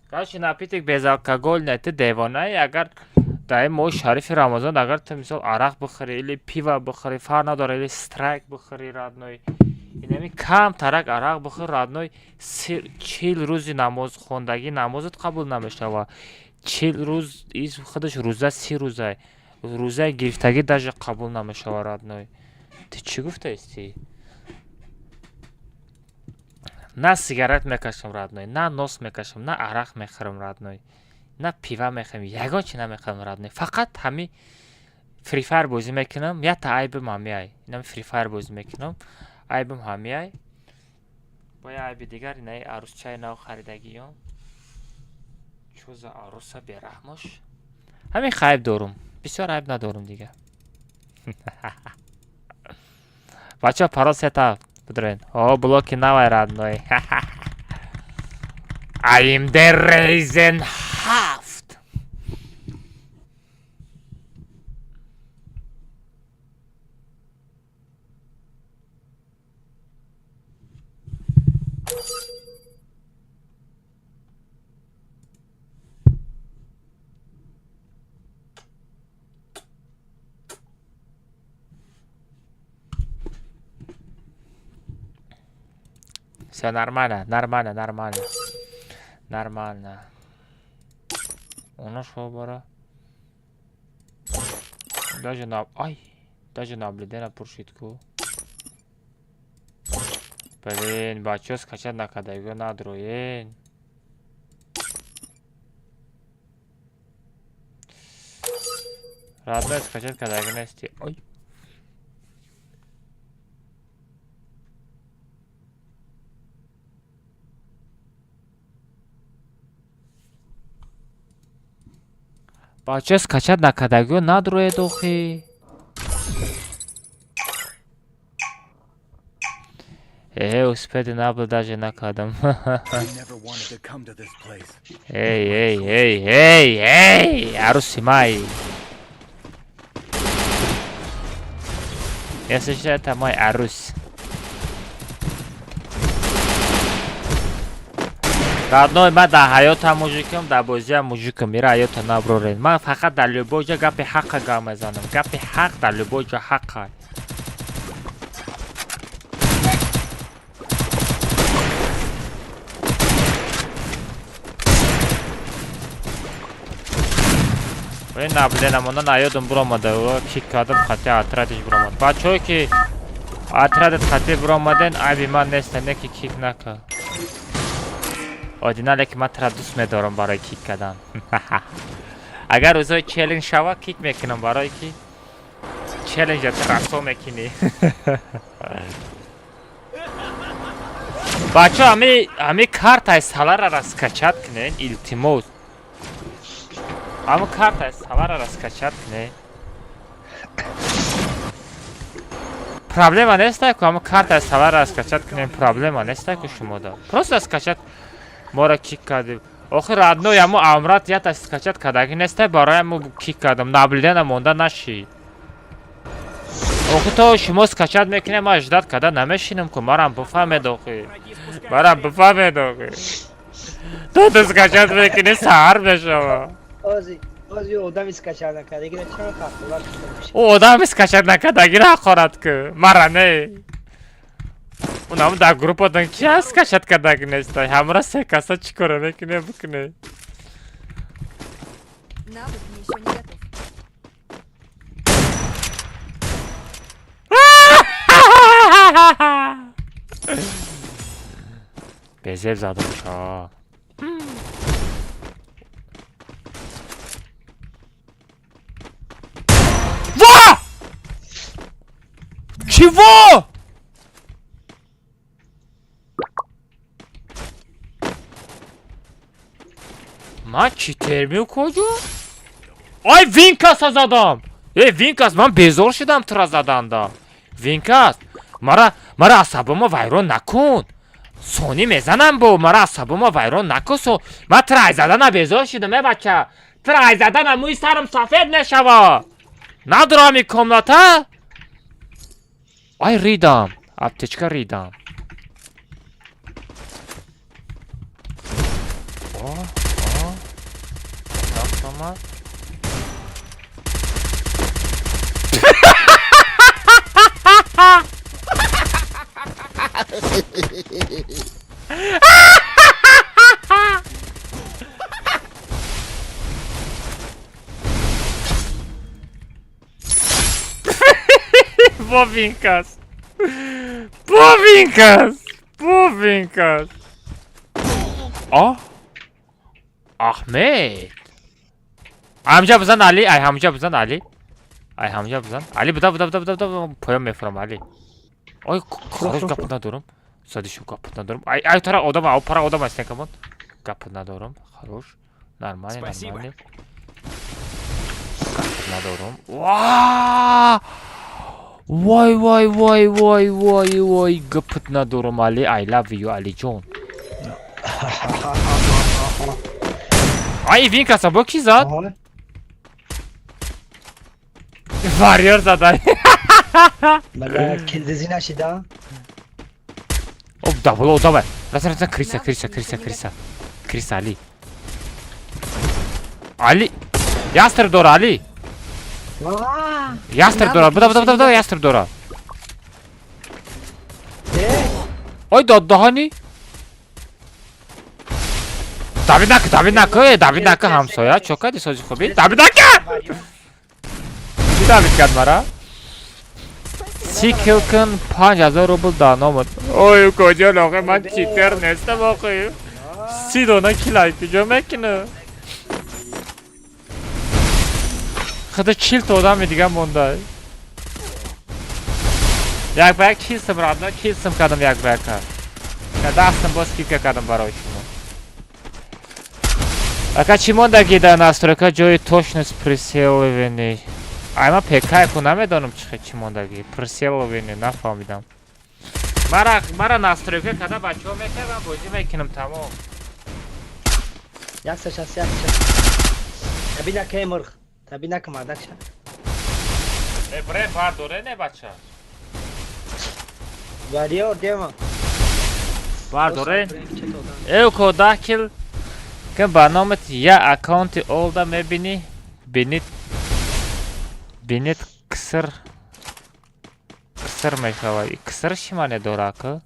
Короче, напиток безалкогольный, ту девонаи, агар дар ин моҳи шарифи Рамазон агар ту мисол арақ бихӯрӣ или пиво бихӯрӣ, фарқ надорад, или страйк бихӯрӣ, родной. Инами кам тарак арақ бихӯр, родной, 40 рӯзи намозхондагӣ намозат қабул намешавад. 40 рӯз из худаш рӯза 30 рӯза. Рӯзаи гирифтагӣ даже қабул намешавад, родной. Ту чӣ гуфтаистӣ? На сигарет мекашам, родной, на нос мекашам, на арақ мехӯрам, родной, на пиво мехӯрам, ягон чи намехӯрам, родной. Фақат ҳами Free Fire бозӣ мекунам, якта айбим ҳамиай. Инам Free Fire бозӣ мекунам, айбим ҳамиай. Бо як айби дигар инаи арӯсчаи нав харидагиём. Чӯ за арӯса бераҳмош. Ҳамин хайб дорум. Бисёр айб надорум дигар. Бачаҳо, парол сета будрен. О, блоки навай, родной. AMD Ryzen 7. Все нормально, нормально, нормально. Нормально. Она шо бара? Даже на... Ай! Даже наблюдение пуршитку. Блин, бачо скачать накадаго надроен. Родной скачать кадаго нести. Ой. Бача скачать накардагиё надроед охи. Э, успеди набл даже накардам. Эй, эй, эй, эй, эй, арӯси май. Если что, это мой арӯс. Родной, ман дар ҳаётам мужикам, дар бозиам мужикам, ира ҳаёта наброред. Ман фақат дар любой ҷо гапи ҳаққа гап мезанам. Гапи ҳақ дар любой ҷо ҳаққа. Ин наблюдение монда наёдум буромада, кик кардам, хати отрядиш буромад. Бачаҳое ки отрядат хати буромаден, айби ман нест, не ки кик накард. Одина, лекин ман тура дӯст медорам барои кик кардан. Агар рӯзҳои челлендж шава, кик мекунам, барое ки челленджа ту расо мекунӣ. Бачаҳо, ҳами картаи салара раскачать кунед, илтимос. Ҳами картаи салара раскачать кунед. Проблема нестай ку, ҳами картаи салара раскачать кунед, проблема нестай ку шумода. Просто раскачать моро кик кардем. Охир, родной, ҳамо амрат ята скачать кардагӣ нестай, барои мо кик кардам. Наблюдение монда нашид. Охи то шумо скачать мекунед, ман ждать карда намешинам ку, марам бифаҳмед охи. Марам бифаҳмед охи. То ту скачать мекунӣ, саҳар мешава. Ози, ози одами скачать накардагиро чаро ҳақорат мешавад? Ӯ одами скачать накардагиро ҳақорат ку, мара не. Унам дар группатон ки ҳаст скачать кардагӣ нестай? Ҳамра се каса чӣ кора мекунед бикунед? Навык еще не готов. Безеб задам шо. Ва! Чего? Ман читер ми куҷо? Ай, Винкаса задам! Э, Винкас, ман безор шудам тура заданда. Винкас, мара асабома вайрон накун. Сони мезанам бо, мара асабома вайрон накун. Со, ман тура ай задана безор шудам, э бача. Тура ай задана мӯи сарам сафед мешава. Надорам и комната? Ай, ридам. Аптечка ридам. О, о. Автомат. Бовинкас. Бовинкас. Бовинкас. О? Ахмед. Ҳамҷа бизан Али, ай ҳамҷа бизан Али. Ай ҳамҷа бизан. Али буда буда буда буда поён мефурам Али. Ой, хорош гап надорам. Садишу гап надорам. Ай ай тара одам, ау пара одам аст камон. Гап надорам. Хорош. Нормально, нормально. Гап надорам. Ва! Вай вай вай вай вай вай гап надорам Али. I love you Али ҷон. Ай Винкаса бо ки зад? Варьер задай. Бала килдизи нашида? Оп, да, боло, давай. Раз, раз, криса, криса, криса, криса. Криса, Али. Али. Ястреб дора, Али. Ястреб дора, буда, буда, буда, ястреб дора. Ой, доддаҳани. Давид нака, Давид нака, Давид нака ҳамсоя, чо кади сози хуби? Давид нака! Чӣ Давид кард мара? Си кил кун 5000 рубл дар номат. Ой, куҷо охе, ман читер нестам охе. 30 дона кил ай куҷо мекунам? Худо 40 та одами дига монда. Як ба як 40 сум радно, 40 сум кардам як ба яка. Дастам боз скидка кардам барои шумо. Ака чӣ мондаги дар настройка ҷои точность прицеливания? Ай ман ПК-ку намедонам чӣ мондаги. Прицеливание нафаҳмидам. Мара настройка када бачаҳо мекардам, бозӣ мекунам тамом. 160, 160. Табина кай мурғ. Табина ка мардак ша. Э, бре бардоре не бача. Вариор дема. Бардоре? Э, ко 10 кил ки ба номат я аккаунти олда мебинӣ, бинит бинит киср киср мешавад. Киср чӣ маъне дора ка?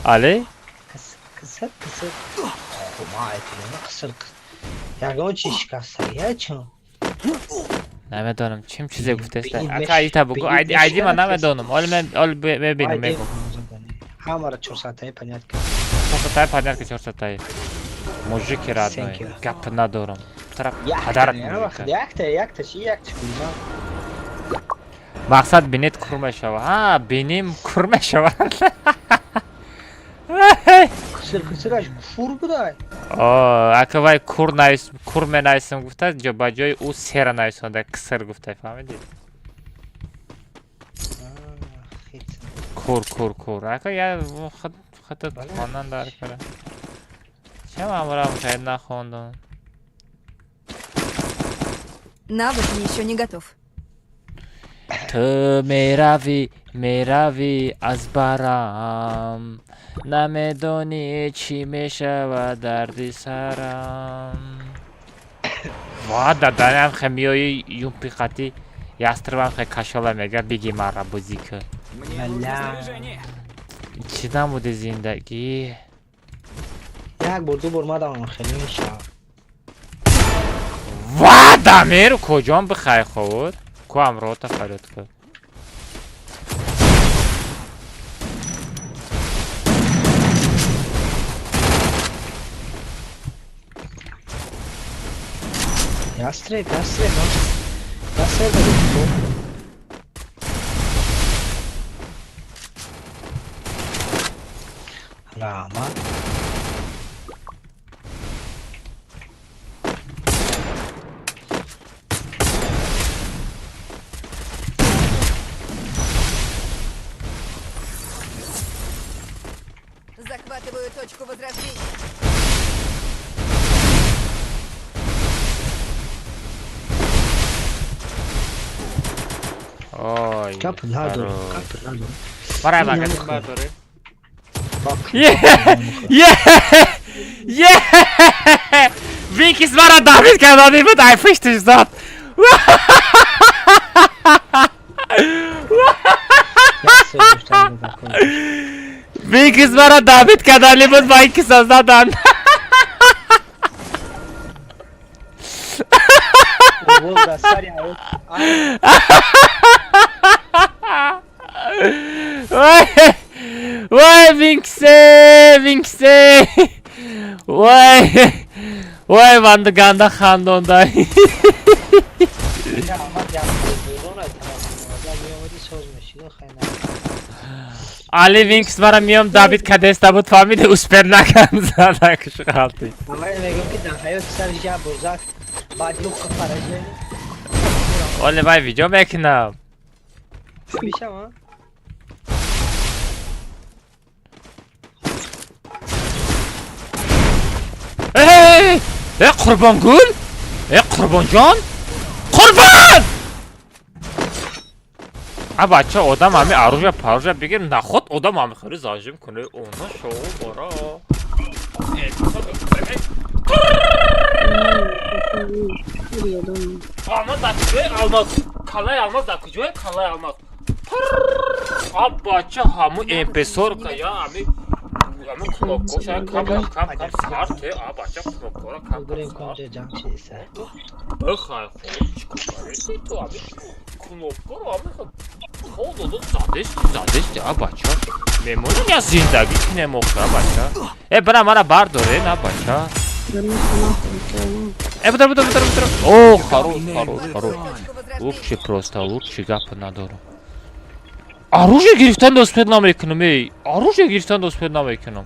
Али? Киср, киср. Киср. Ягон чи шикаста, я чӣ? Намедонам чим чизе гуфтеста. Ака айта бугу. Айди ман намедонам. Оли мен оли мебинам мегум. Ҳамара 400-таи понятка. 400-таи понятка 400-таи. Мужики родной. Гап надорам. Падарат мужика. Якта, якта, чи якта гулма. Мақсад бинет кур мешава. Ҳа, биним кур мешава. Киср, кисраш кур будай. О, ака вай кур навис, кур менависам гуфта, ҷо ба ҷои ӯ сера нависонда, киср гуфта, фаҳмидӣ? Кур, кур, кур. Ака я худат хондан дар кара. Ча ман шояд нахондам. Навык еще не готов. Ту меравӣ, меравӣ аз барам, намедонӣ чӣ мешавад дарди сарам. Ва даданам хе миёи юмпи қати ястрабам хе кашола мега биги мара бозӣ кун. Чӣ намуди зиндагӣ? Як бор, ду бор мадам хеле мешавад. Ва дамир куҷон бихай худ? Ку ҳамроҳта фарёд кун. Ястреб, ястреб, ястреб. Раҳмат. Захватываю точку возрождения. Ой, Кап надорам, хорош. кап надорам. Барай Ин магазин намехоҳам. бардоре. Бак. Е! Е! Е! Викис мара Давид кардани буд, ай пуштиш зад. Як сол доштам бакон. Викис мара Давид кардани буд, ва икиса задан. Овоз дар сари ҳаёт. Ай, Вай! Вай, Винксе! Винксе! Вай! Вай, ванда ганда хандондай. ина Аҳмад як берун ай тараф меомад. Меомадӣ соз мешид, хай на. Али Винкс мара миём Давид кадеста буд, фаҳмиди, успел накард, задакш ғалти. Аввал мегӯям ки дар ҳаёти сариш як бор зад, баъд луққа фаражени. Оле вай видео мекунам. Мешавам? Эй! Э, Қурбонгул? Э, Қурбонҷон? Қурбон! А бача одам ҳами оружие паружие бигир, наход одам ҳами хеле зажим куне, она шоу бара. Алмаз дар куҷое алмаз? Калаи алмаз дар куҷое калаи алмаз? А бача ҳаму MP40 я ҳами ҳаму кнопкоша кам кам кам кам сарте, а бача кнопкора кам кам Бурем сар. конҷа ҷамъ шида. Бихай хоб, чикор карди ту ҳами кнопкаро ҳами хо додо задести задести, а бача. Мемонем я зиндагӣ кинем охир, а бача. Э, бира мара бардоре, на бача. Э, будар будар будар будар. О, хорош, хорош, хорош. Точку возрождения. Лучше просто, лучше гапа надорам. Оружие гирифтан успел намекунам, эй. Оружие гирифтан успел намекунам.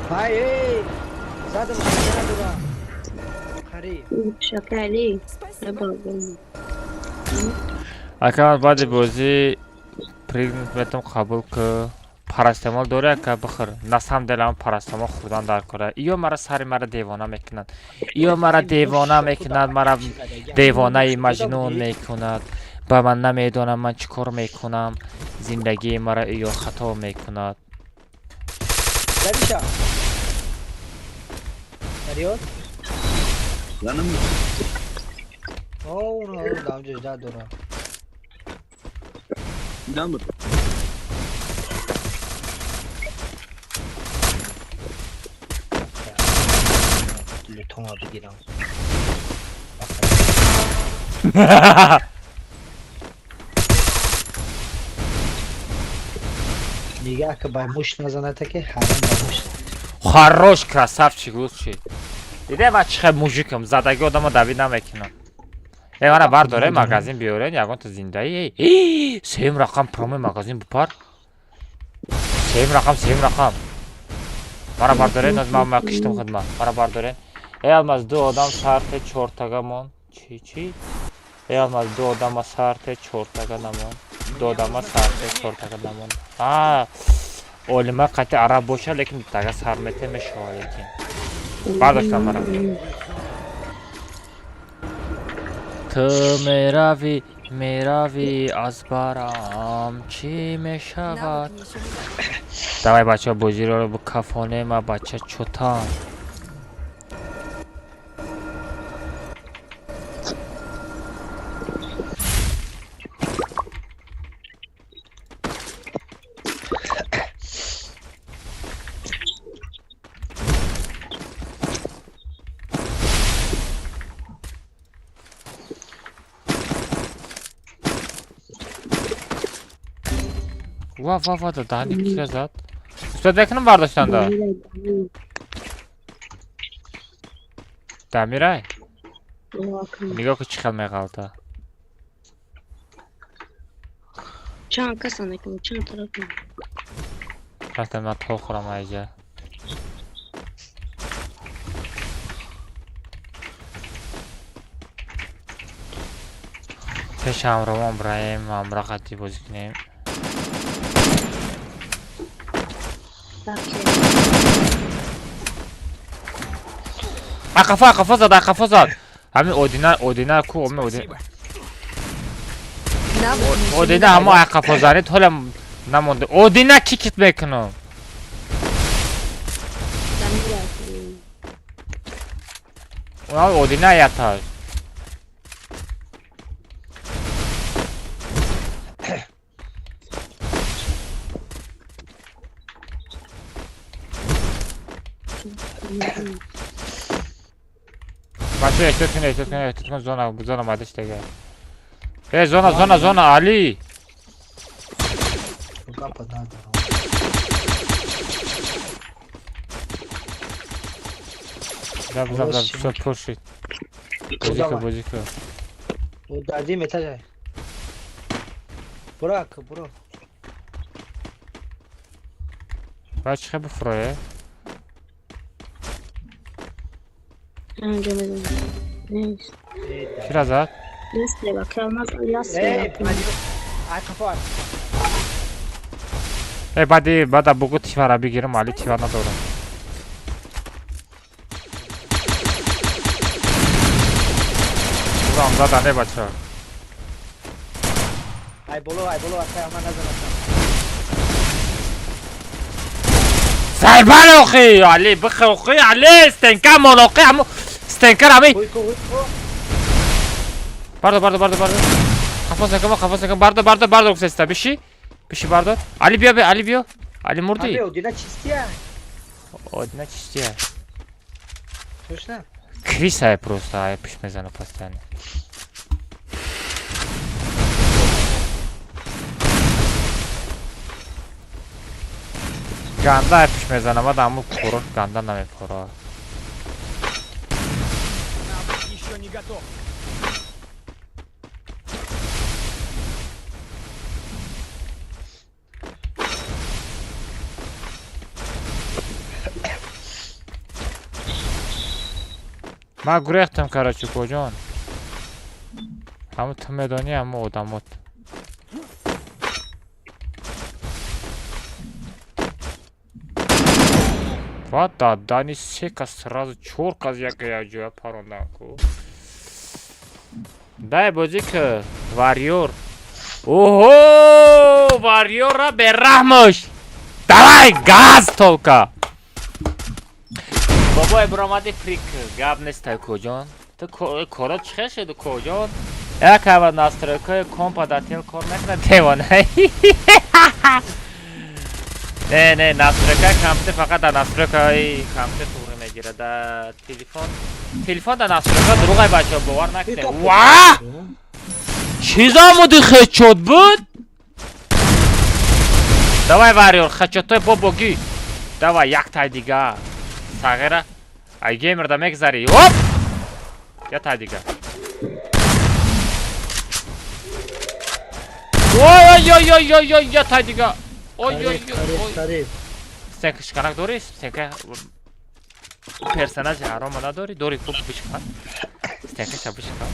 Ай, эй! Задам надорам. Қариб. Шакали. Спасибо. Ака ман баъди бозӣ пригнут метам қабул ки парастамол дорӣ ака бихӯр. На самом деле ам парастамол хӯрдан дар кора. Иё мара сари мара девона мекунад. Иё мара девона мекунад, мара девонаи маҷнун мекунад. Ба ман намедонам ман чӣ кор мекунам. Зиндагии мара иё хато мекунад. Задиша. Дарёт? О, уно дар ҷо дорам. Лутома бигирам. Нигаҳ ки ба муш назаната ки ҳаром ба муш. Хорош, красавчик, лучший. Диде ва чӣ хел мужикам, задаги одама давид намекунам. Э, мара бардоре, магазин биёрен, ягон то зиндаи. Эй, сеюм рақам проме магазин бупар. Сеюм рақам, сеюм рақам. Мара бардорен, аз ман киштам хидмат. Мара бардорен. Э, алмаз ду одам сарте чортага мон. Чӣ чӣ? Э, алмаз ду одама сарте чортага намон. Ду одама сарте чортага намон. А, олима қати араб боша, лекин дутага сар мете мешава лекин. Бардоштам мара. Ту меравӣ, меравӣ аз барам, чӣ мешавад? Навык еще не готов. Давай бача бозиро бикафонем, а бача чотам. Ва ва ва да даҳани кира зад. Устод мекунам бардоштанда. Дамирай. Нигоҳ кун чӣ хел меғалта. Чанд каса накунад, чанд тараф. Рафтам ман то хӯрам айҷа. Пеш ҳамроҳон бираем, ҳамроҳ қатӣ бозӣ кунем. Ақафо, ақафо зад, ақафо зад. Ҳамин Одина, Одина ку, ҳамин Одина. Спасибо. Навык еще не Одина готов. ҳамо ақафо занид, ҳола намонда. Одина кикит мекунам. Уна Одина яташ. Бача, эҳтиёт кунед, эҳтиёт кунед, эҳтиёт кунед, зона, зона омадаш дега. Э, зона, зона, зона, Али. Гапа надорам. Заб, заб, заб, всё, пур шид. Бозӣ ку, бозӣ ку. Дар дим этажай. Буро, ака, буро. Баъд чӣ хел бифурое? Анҷо мезанам. Нест. Кира зад? Нест лева, калмаз яс Эй, лева. Ай қафо, ай. Э, баъди баъда бугу тивара бигирам, Али тивар надорам. Урам зада, не бача. Ай боло, ай боло, ака, ман назанам. Сайбан охи, Али, бихе охи, Али, стенка мон охи, ҳамо стенкара ҳами. Ҳуй ку, ҳуй ку. Бардор, бардор, бардор, бардор. Хафоз накун, хафоз накун. Бардор, бардор, бардор гуфтеста. Биши? Биши бардор. Али биё, биё, Али биё. Али мурдӣ? Ами Одина чистия. Одина чистия. Точно? Крисае просто, ай пиш мезана постоянно. Ганда ай пиш мезана, мад ҳаму курош ганда намепора. Навык еще не готов. Ман гурехтам, короче, коҷон. Ҳаму ту медонӣ, ҳаму одамот. Ва дадани се кас сразу чор кас як ҷоя парондан ку. Дай бозӣ ки варьёр. Оҳо, варьёрра бераҳмош. Давай газ толка. Бобой биромади прик гап нестай коҷон. Ту коро чӣ хел шуд коҷон? Як ава настройкаи компа дар тел кор мекунад девона. Не, не, настройкаи компютер фақат дар настройкаи компютер туғри мегирад. Дар телефон, телефон дар настройка дурӯғай бачаҳо бовар накунед. Ва! Чиза омуди хедшот буд? Давай варьёр, хедшотои бобогӣ. Давай як тай дига. Сағира. Ай геймерда мегзари. Оп! Я тай дига. Ой ой ой ой ой ой, я тай дига. Ой ой Тариф, ой тариф, ой. тариф. Стенка шиканак дорӣ? Стенка персонажи ҳарома надорӣ? Дорӣ хуб бишикан. Стенкаша бишикан.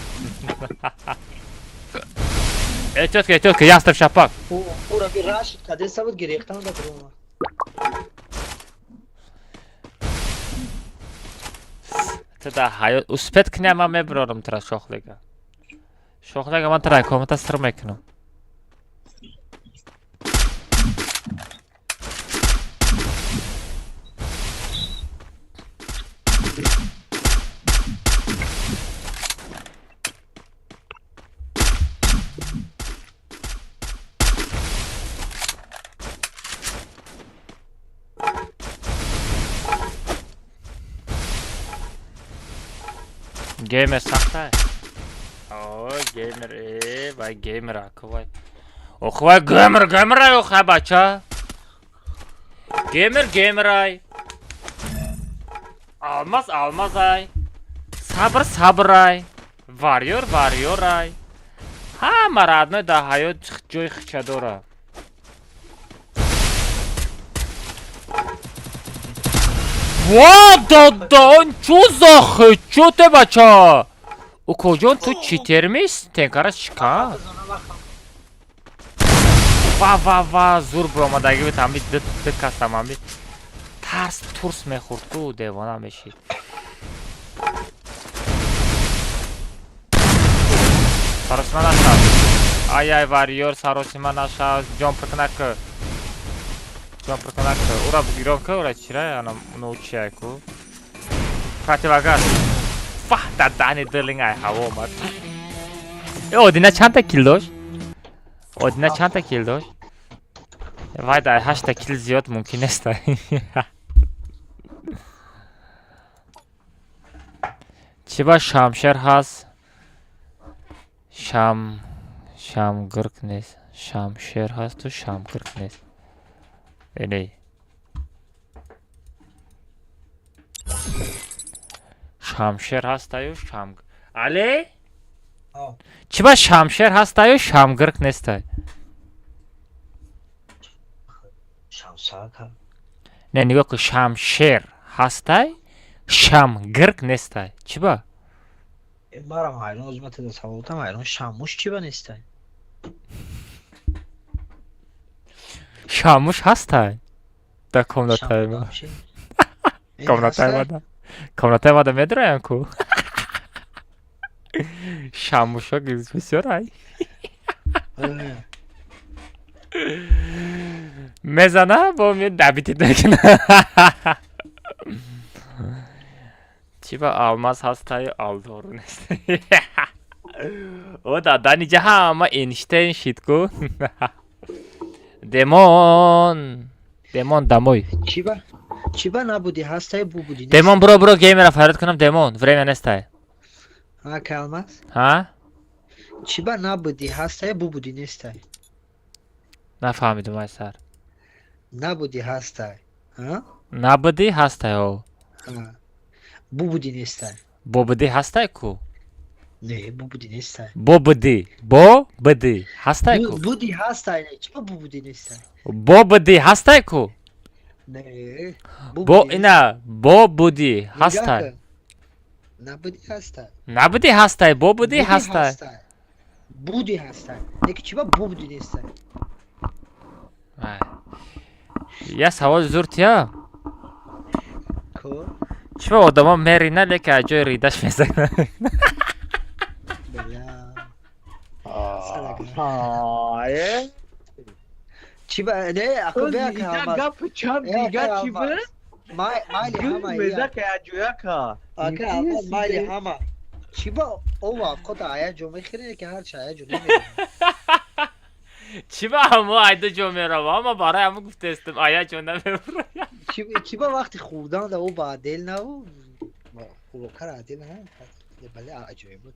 Эҳтиёт ки, эҳтиёт ки, ястаб шапак. Ура би рашид кадеса буд гирехтан да бурома. Ту да ҳаёт успет кунӣ ман мебирорам тура шохлега. Шохлега ман тура комната сир мекунам. Геймер сахта. О, геймер, э, вай геймер ака вай. Ох, вай геймер, геймер ай, ох, бача. Геймер, геймер ай. Алмаз, алмаз ай. Сабр, сабр ай. Варьёр, варьёр ай. Ҳама родной дар ҳаёт ҷои хича дора. Ва, дадан, чӯ за хечоте бача? Укоҷон, ту читермис? Тенкара шикан. Ва, ва, ва, зур биромадагӣ буд, ҳами ду касам ҳами. Тарс турс мехӯрд ку, девона мешид. Саросима нашав. Ай, ай, варьёр, саросима нашав. Ҷон пиркунак, ҷон пиркунак. Ура бигирон ку, ура чира, ана научияй ку. Противогаз. Фах, дар даҳни дилинг ай ҳаво омад. Э, Одина чандта кил дошт? Одина чандта кил дошт? Вай дар ҳашта кил зиёд мумкин нест. Чӣ ба шамшер ҳаст? Шамгирк нест. Шамшер ҳасту шамгирк нест. Эне. Шамшер ҳастаю шам. Але? Чӣ ба шамшер ҳастаю шамгирк нестай? Шамшака. Не, нигоҳ кун, шамшер ҳастай, шамгирк нестай. Чӣ ба? Марам ҳайрон, озма теда саволтам ҳайрон, шамуш чӣ ба нестай? Шамуш ҳастай. Дар комнатаи ма. Комнатаи мада. Комнатаи мада медроям ку. Шамушо бисёр ай. Мезана, бо добить мекуна. Чӣ ба алмаз ҳастаю алдору нест? О, дар даниҷа ҳама Эйнштейн шид ку. Демон. Демон домой. Чӣ ба? Чӣ ба набуди ҳастай, бубуди? Демон, буро, буро, геймера фарёд кунам, Демон. Время нестай. Ҳа, калмаз? Ҳа? Чӣ ба набуди ҳастай, бубуди нестай? Нафаҳмидум ай сар. Набуди ҳастай. Ҳа? Набуди ҳастай, о. Ҳа. Бубуди нестай. Бобуди ҳастай ку? Не, бубуди нестай. Бобуди. Бобуди ҳастай ку? Буди ҳастай, не, чӣ ба бубуди нестай? Бобуди ҳастай ку? Не. Бо ина бобуди ҳастай. Набуди ҳастай. Набуди ҳастай, бобуди ҳастай. Буди ҳастай. Неки чӣ ба бубуди нестай? Я саволи зур тия. Ко? Чӣ ба одамо мерина, лекин аз ҷои ридаш мезанад? Бля. Чӣ ба не, ако беа Ка гап чанд дигар чӣ ба? Майли ҳама. Мезака аҷояка. Ака алмаз майли ҳама. Чӣ ба ова худ ая ҷо мехӯрӣ, ки ҳар чи ая ҷо намерӣ? Чӣ ба ҳамо айда ҷо мерава? Ама барои ҳамо гуфтестам, ая ҷо намебура. Чӣ ба вақти хӯрдан да ӯ ба адел наву хӯрокара адел на? Бале, аҷоиб буд.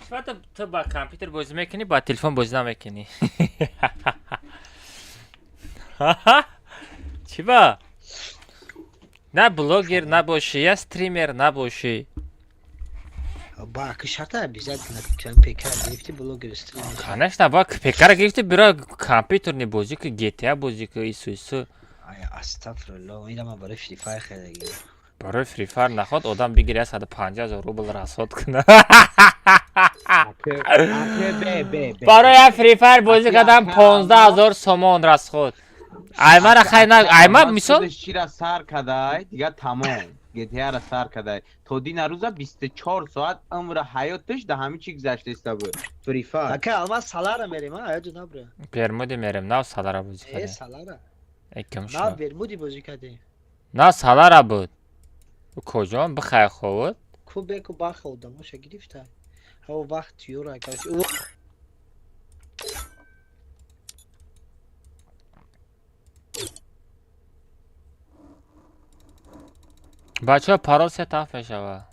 Чӣ ту ба компютер бозӣ мекунӣ, ба телефон бозӣ намекунӣ? Чӣ ба? На блогер набошӣ, я стример набошӣ. Ба шарта обязательно ПК гирифти, блогер, стример. Конечно, ба ПК-ра гирифти, бира компютерни бозӣ ку, GTA бозӣ ку, ису ису. Ай, астафирулло, ина ман барои Free Fire харида. Барои Free Fire наход одам бигири 150 000 рубл расход куна. Барои як Free Fire бозӣ кардан 15 000 сомон расход. Аймара хай на, айма мисол чира сар кадай, дигар тамом. GTA-ра сар кадай. То дина рӯза 24 соат умра ҳаёташ да ҳамин чи гузаштаиста буд. Free Fire. Ака алмаз, салара мерем, а? Аёду набра. Бермуди мерем, нав салара бозӣ Э, кардем. Салара. Эким Нав шуд. Бермуди бозӣ кардем. На, салара буд. Куҷо? Бихай ховуд. Ку беку баха одамоша гирифта. Ҳаво вақт юра, короче. Бачаҳо, парол се таф мешава.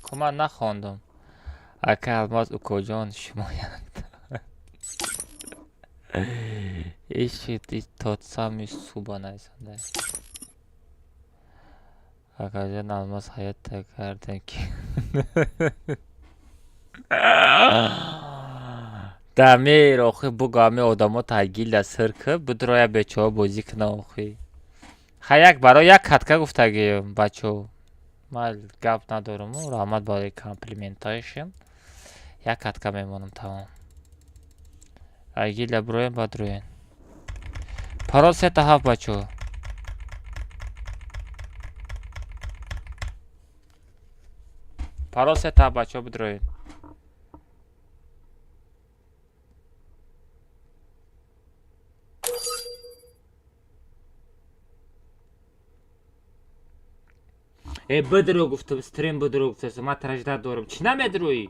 Ку ман нахондум. Ака Алмаз, укоҷон, шумо иши тот самый суба найсанда. Акаҷон Алмаз, ҳаётта кардем ки дамир охи буго ами одамо тайгилда сир ки будроя бечоҳо бозӣ куна охи. Ха, як барои як катка гуфтаги, бачаҳо. Ман гап надорам, раҳмат барои комплиментҳояшон. Як катка мемонам, тамом. Айгила броен, баъд роен. Парол 3 та 7, бачо. Парол 3 та 7, бачо, бидроен. Э, бидро гуфтам, стрим бидро гуфтам, ман тражда дорам. Чӣ намедроӣ?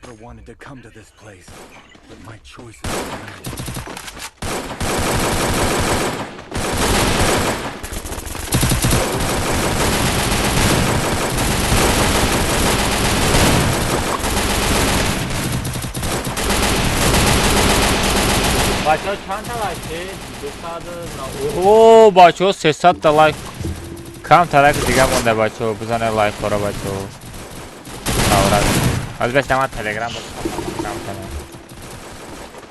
Never wanted to come to this place, but my choices are limited. Бачаҳо, чанд та лайк? О, бачаҳо, 300 та лайк кам тараки дига монда, бачаҳо, бизанед лайкҳоро, бачаҳо. Тавра. Аз бес ман Телеграм кам кунам.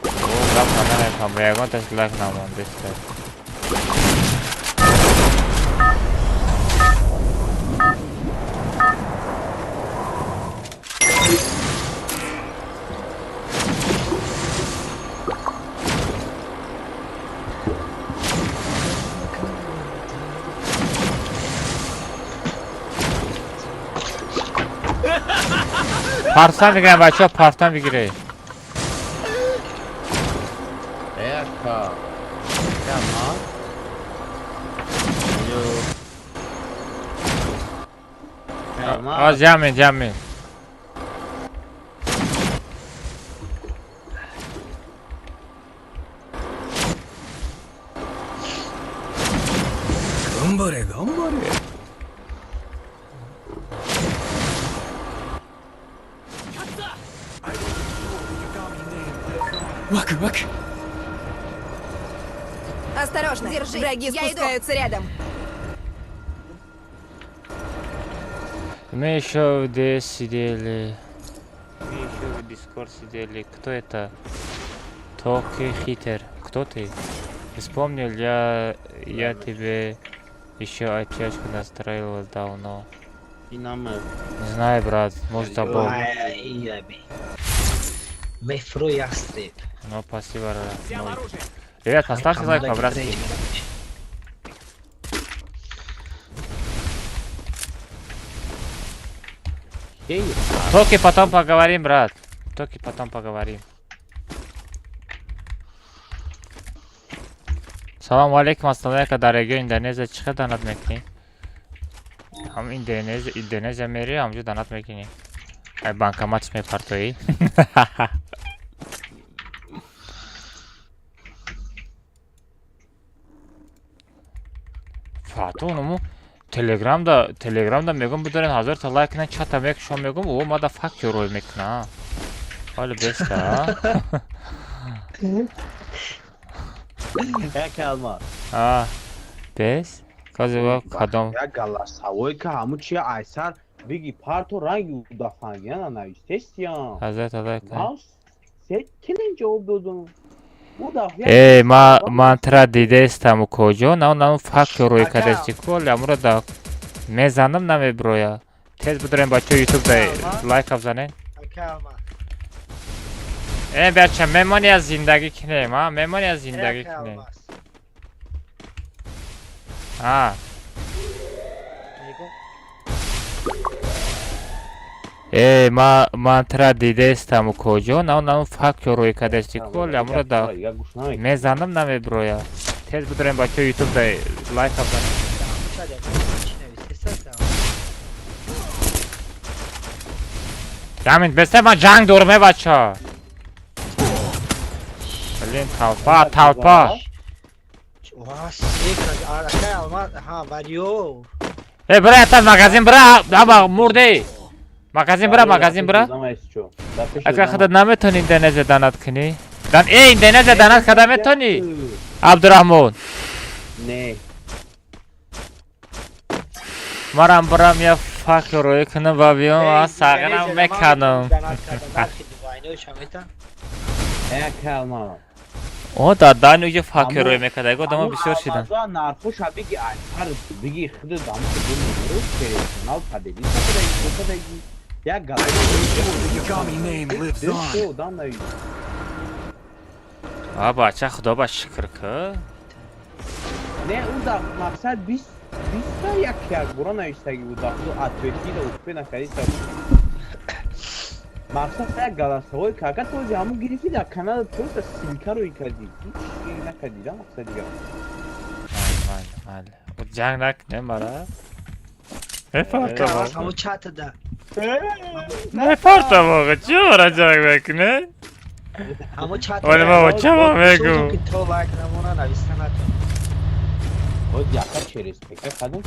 О, гап намекунам, ягон таш лайк намондеста. Партан бигирем, бачаҳо, партан бигире. Яка. Яма. Алло. Яма. А, ҷамъ ҷамъ. 頑張れ頑張れ。ワクワク。 Осторожно! Держи! Враги спускаются рядом. Мы еще в DS сидели. Мы еще в Discord сидели. Кто это? Токи хитер. Кто ты? Вспомнил я тебе еще отчашку настраивал давно. Инама. Не знаю, брат, может, забыл. Ай, Мефро ястреб. Ну, спасибо, родной. Ребят, поставьте лайк по-братски. Эй, Токи потом поговорим, брат. Токи потом поговорим. Салам алейкум, ассалому алейкум, дар регион Индонезия чӣ хел донат мекунӣ? Ҳам Индонезия, Индонезия мери, ҳамҷо донат мекунӣ. Ай банкоматш мепартоӣ. Фату нуму Телеграмда мегум бидорен 1000 та лайк кунен, чата мекушам, мегум, о мада фак рой мекуна. Ҳоли беста. Як алма. А, бес? Кази кадом? Як голосовой ка ҳаму чи айсар биги парто ранги удафангияна навистестиям. 1000 та лайк. Ман се килин ҷавоб додум. Ӯ дафъа Э, ма ман тра дидестам куҷо, на на фак рой кадести кол, амура да мезанам, намеброя. Тез бидорем, бачо, ютуб да лайк бзанен. Ака, Э, бача, мемони аз зиндагӣ кинем, а? Мемони аз зиндагӣ кинем. А, Мегум. Э, ма ман тра дидестам куҷо, на на фак рой кадести кол, амура да мезанам, намеброя. Тез бидорем, бачо, ютуб да лайк бзанен. Чӣ навистеста? Ҷамин, беста, ман ҷанг дорам, э, бача. Блин, толпа, толпа. Ва, сека, ака Алмаз, ҳа, варио. Э, бира, ята магазин бира, аба мурдей. Магазин бира, магазин бира. Ака, худат наметонӣ Индонезия донат кунӣ? Дан э Индонезия донат карда метонӣ? Абдурахмон. Не. Марам барам я фак рӯй кунам ва биём, аз сағирам мекардам. О, дар дани уҷа фак рӯй мекард, ягон одама бисёр шидан. Нархоша биги айсар биги худ дамо персонал поделиться кадаги як галаги. А бача, худо ба шукр ка. Не, ӯ дар мақсад 20 як як бура навиштаги буд, худ ответида успе накардиста. Мақсад як голосовой кака този ҳамун гирифти дар канал просто ссылка рӯй кардӣ. Ҳеч накардӣ да мақсад дигар. Майли, майли. Ҷанг накунем мара. Мепартам. Ҳамун чатда. Мепартам оға, чӣ мара ҷанг мекунӣ? Ҳамун чат. Вале ма чама мегӯ. То лайк намона нависта натон. Вот яка через ПК кадом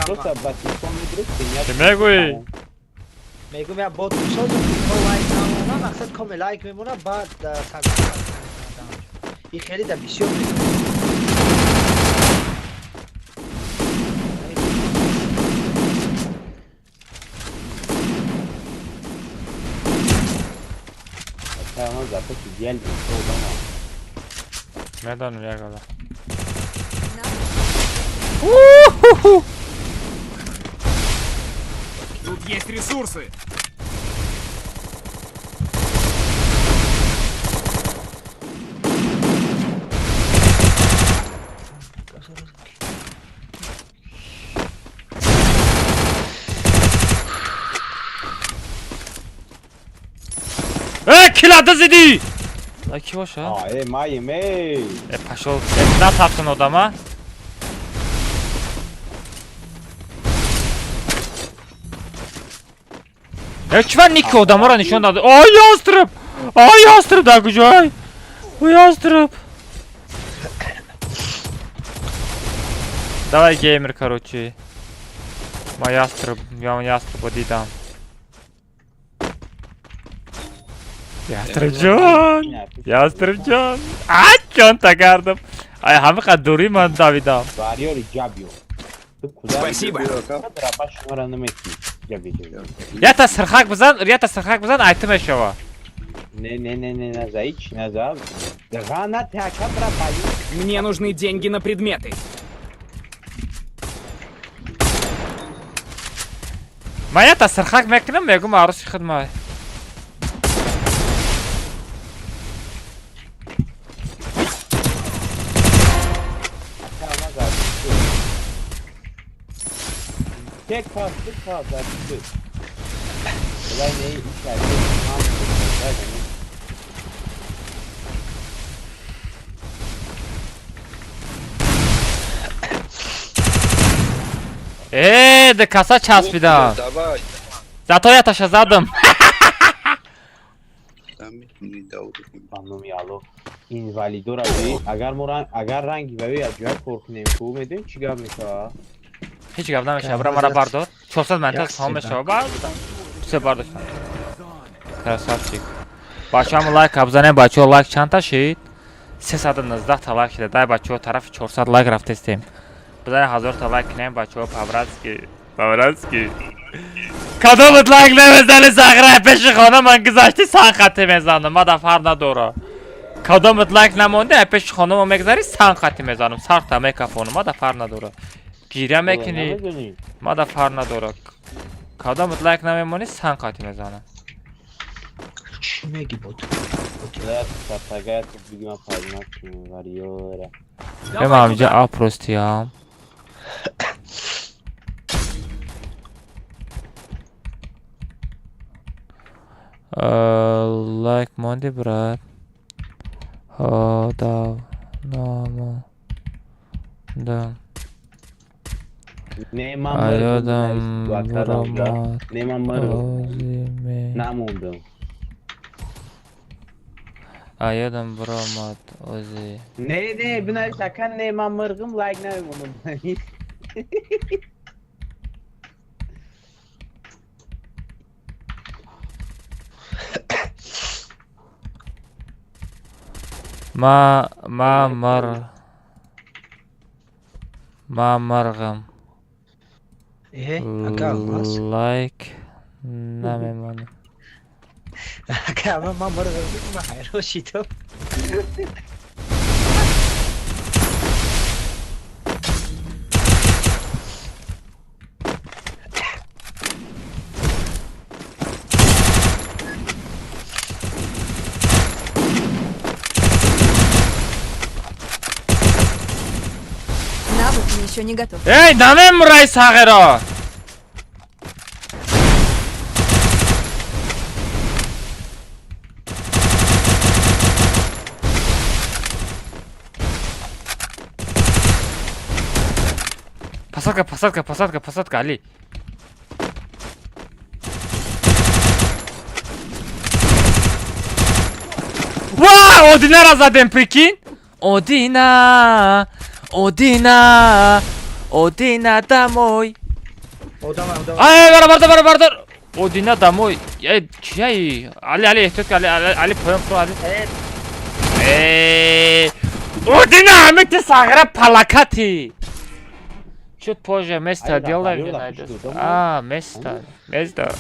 просто ба телефон медурӯст. Чӣ мегӯӣ? Мегӯм я бот созум то лайк намона, мақсад коме лайк мемона, баъд сагар. И хеле да бисёр. Медонам як одам. Тут есть ресурсы. Килада зидӣ! Ки боша? Э, маем, эй! Э, пошел. Э, натафтан одама. Э, чӣ вар ники одамаро нишон дад? Ой, ястреб! Ой, ястреб дар куҷой? Ой, ястреб! Давай геймер, короче. Ма ястреб, я ястреба дидам. Ястреб ҷон! Ястреб ҷон! А, ҷон тагардам. Ай, ҳама қад дурӣ ман давидам. Спасибо. Ята сирхак бизан, ята сирхак бизан, айтим мешава. Не, не, не, не, наза, ич, наза. Мне нужны деньги на предметы. Ман ята сирхак мекунам, мегум арӯси хидмат. Tek pas, tek pas, artık. Olay neyi içeride? Де каса часпидам. Зато я таша задам. Инвалидора агар мо агар ранги ба ё ҷой кор кунем, ку медонӣ чӣ гап мешавад? Ҳеҷ гап намешавад, бира мара бардор. 400 ман та мешавад, бардор. Се бардоштам. Красавчик. Бачаам лайк абзанем, бачаҳо лайк чанд та шид? 319 та лайк шида. Дай бачаҳо тарафи 400 лайк рафтестем. Бизанем 1000 та лайк кунем бачаҳо по-братски. По-братски. Кадомат лайк намезани сағра пеши хона ман гузашти сан хати мезанам. Мада фарқ надора. Кадомат лайк намонди пеши хона ма мегзари сан хати мезанам. Сарта мекафонам, мада фарқ надора. Гиря мекунӣ, мада фарқ надора. Кадомат лайк намемонӣ сан хати мезанам. Чӣ мегӣ бот? Ман инҷа апростиям. Лайк монди брат. Ҳо, да, намо. Да. Не, ман ёдам Не, ман намондам. А ёдам биромад ози. Не, не, бинавис ака, не, ман мирғим лайк намемонам. Ма ма мир ма мирғим. Лайк намемонем. Ака, ман маро ман ҳайрон шидам. Навык еще не готов. Эй, намемурай сағиро! Посадка, посадка, посадка, посадка, Али. Ва, Одина задем, прикинь? Одина, Одина, Одина домой. Ай, бардор, бардор, бардор. Одина домой. Эй, чья? Али, Али, тетка, Али, Али, Али, поем, Али. Эй, Одина, мы ты сагра палакати. Чуть позже место делай, где найдешь. А, место, место.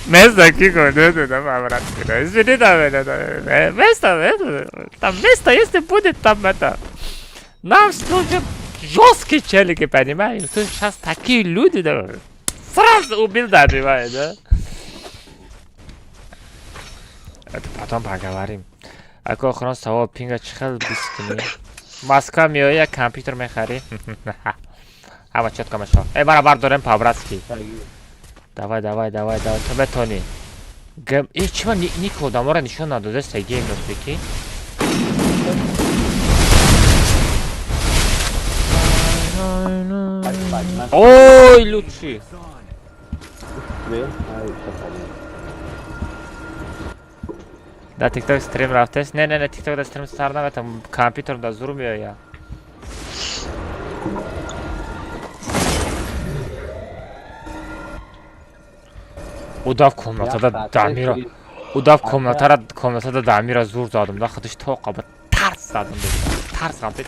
Место, Кико, ну, давай, брат, извини, давай, давай, место, место, там место, если будет, там это. Нам нужен жесткие челики, понимаешь? Тут сейчас такие люди, да, сразу убил, да, понимаешь, да? Это потом поговорим. Ако охран савол пинга чихел бискини. Москва меоя компьютер мехари. Ҳама чётко мешава. Эй, мара бардорем по-братски. Давай, давай, давай, давай, ту метони. Гм, э, чима ник одамора нишон надодаст, геймер, прикинь? Ой, лучший. Да, TikTok стрим рафтест. Не, не, не, TikTok да стрим сар наметам, компьютер да зур меоя. Удав комнатада дамира. Удав комнатара комнатада дамира зур задам. Да худиш тоқа ба тарс задам. Тарс ғалтид.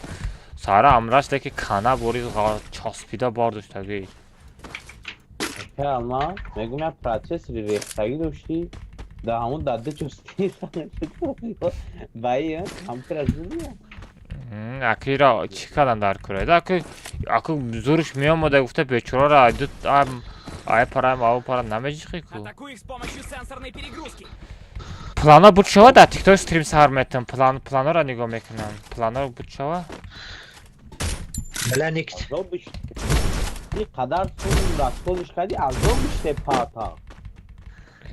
Сара амраш даки кана борид часпида бар доштаги. Ама мегум я процессори рехтагӣ доштӣ. Да ҳамун даде чустӣ. Баи компютер зур. Акира чӣ кардан дар кура? Аку аку зурш меомада гуфта бечорара ду ай парам ау парам намеҷиқи ку. Плана буд шава дар TikTok стрим сар метам. План планора нигоҳ мекунам. Плана буд шава? Бля никт. И қадар сум расходиш кардӣ азоб биште пата.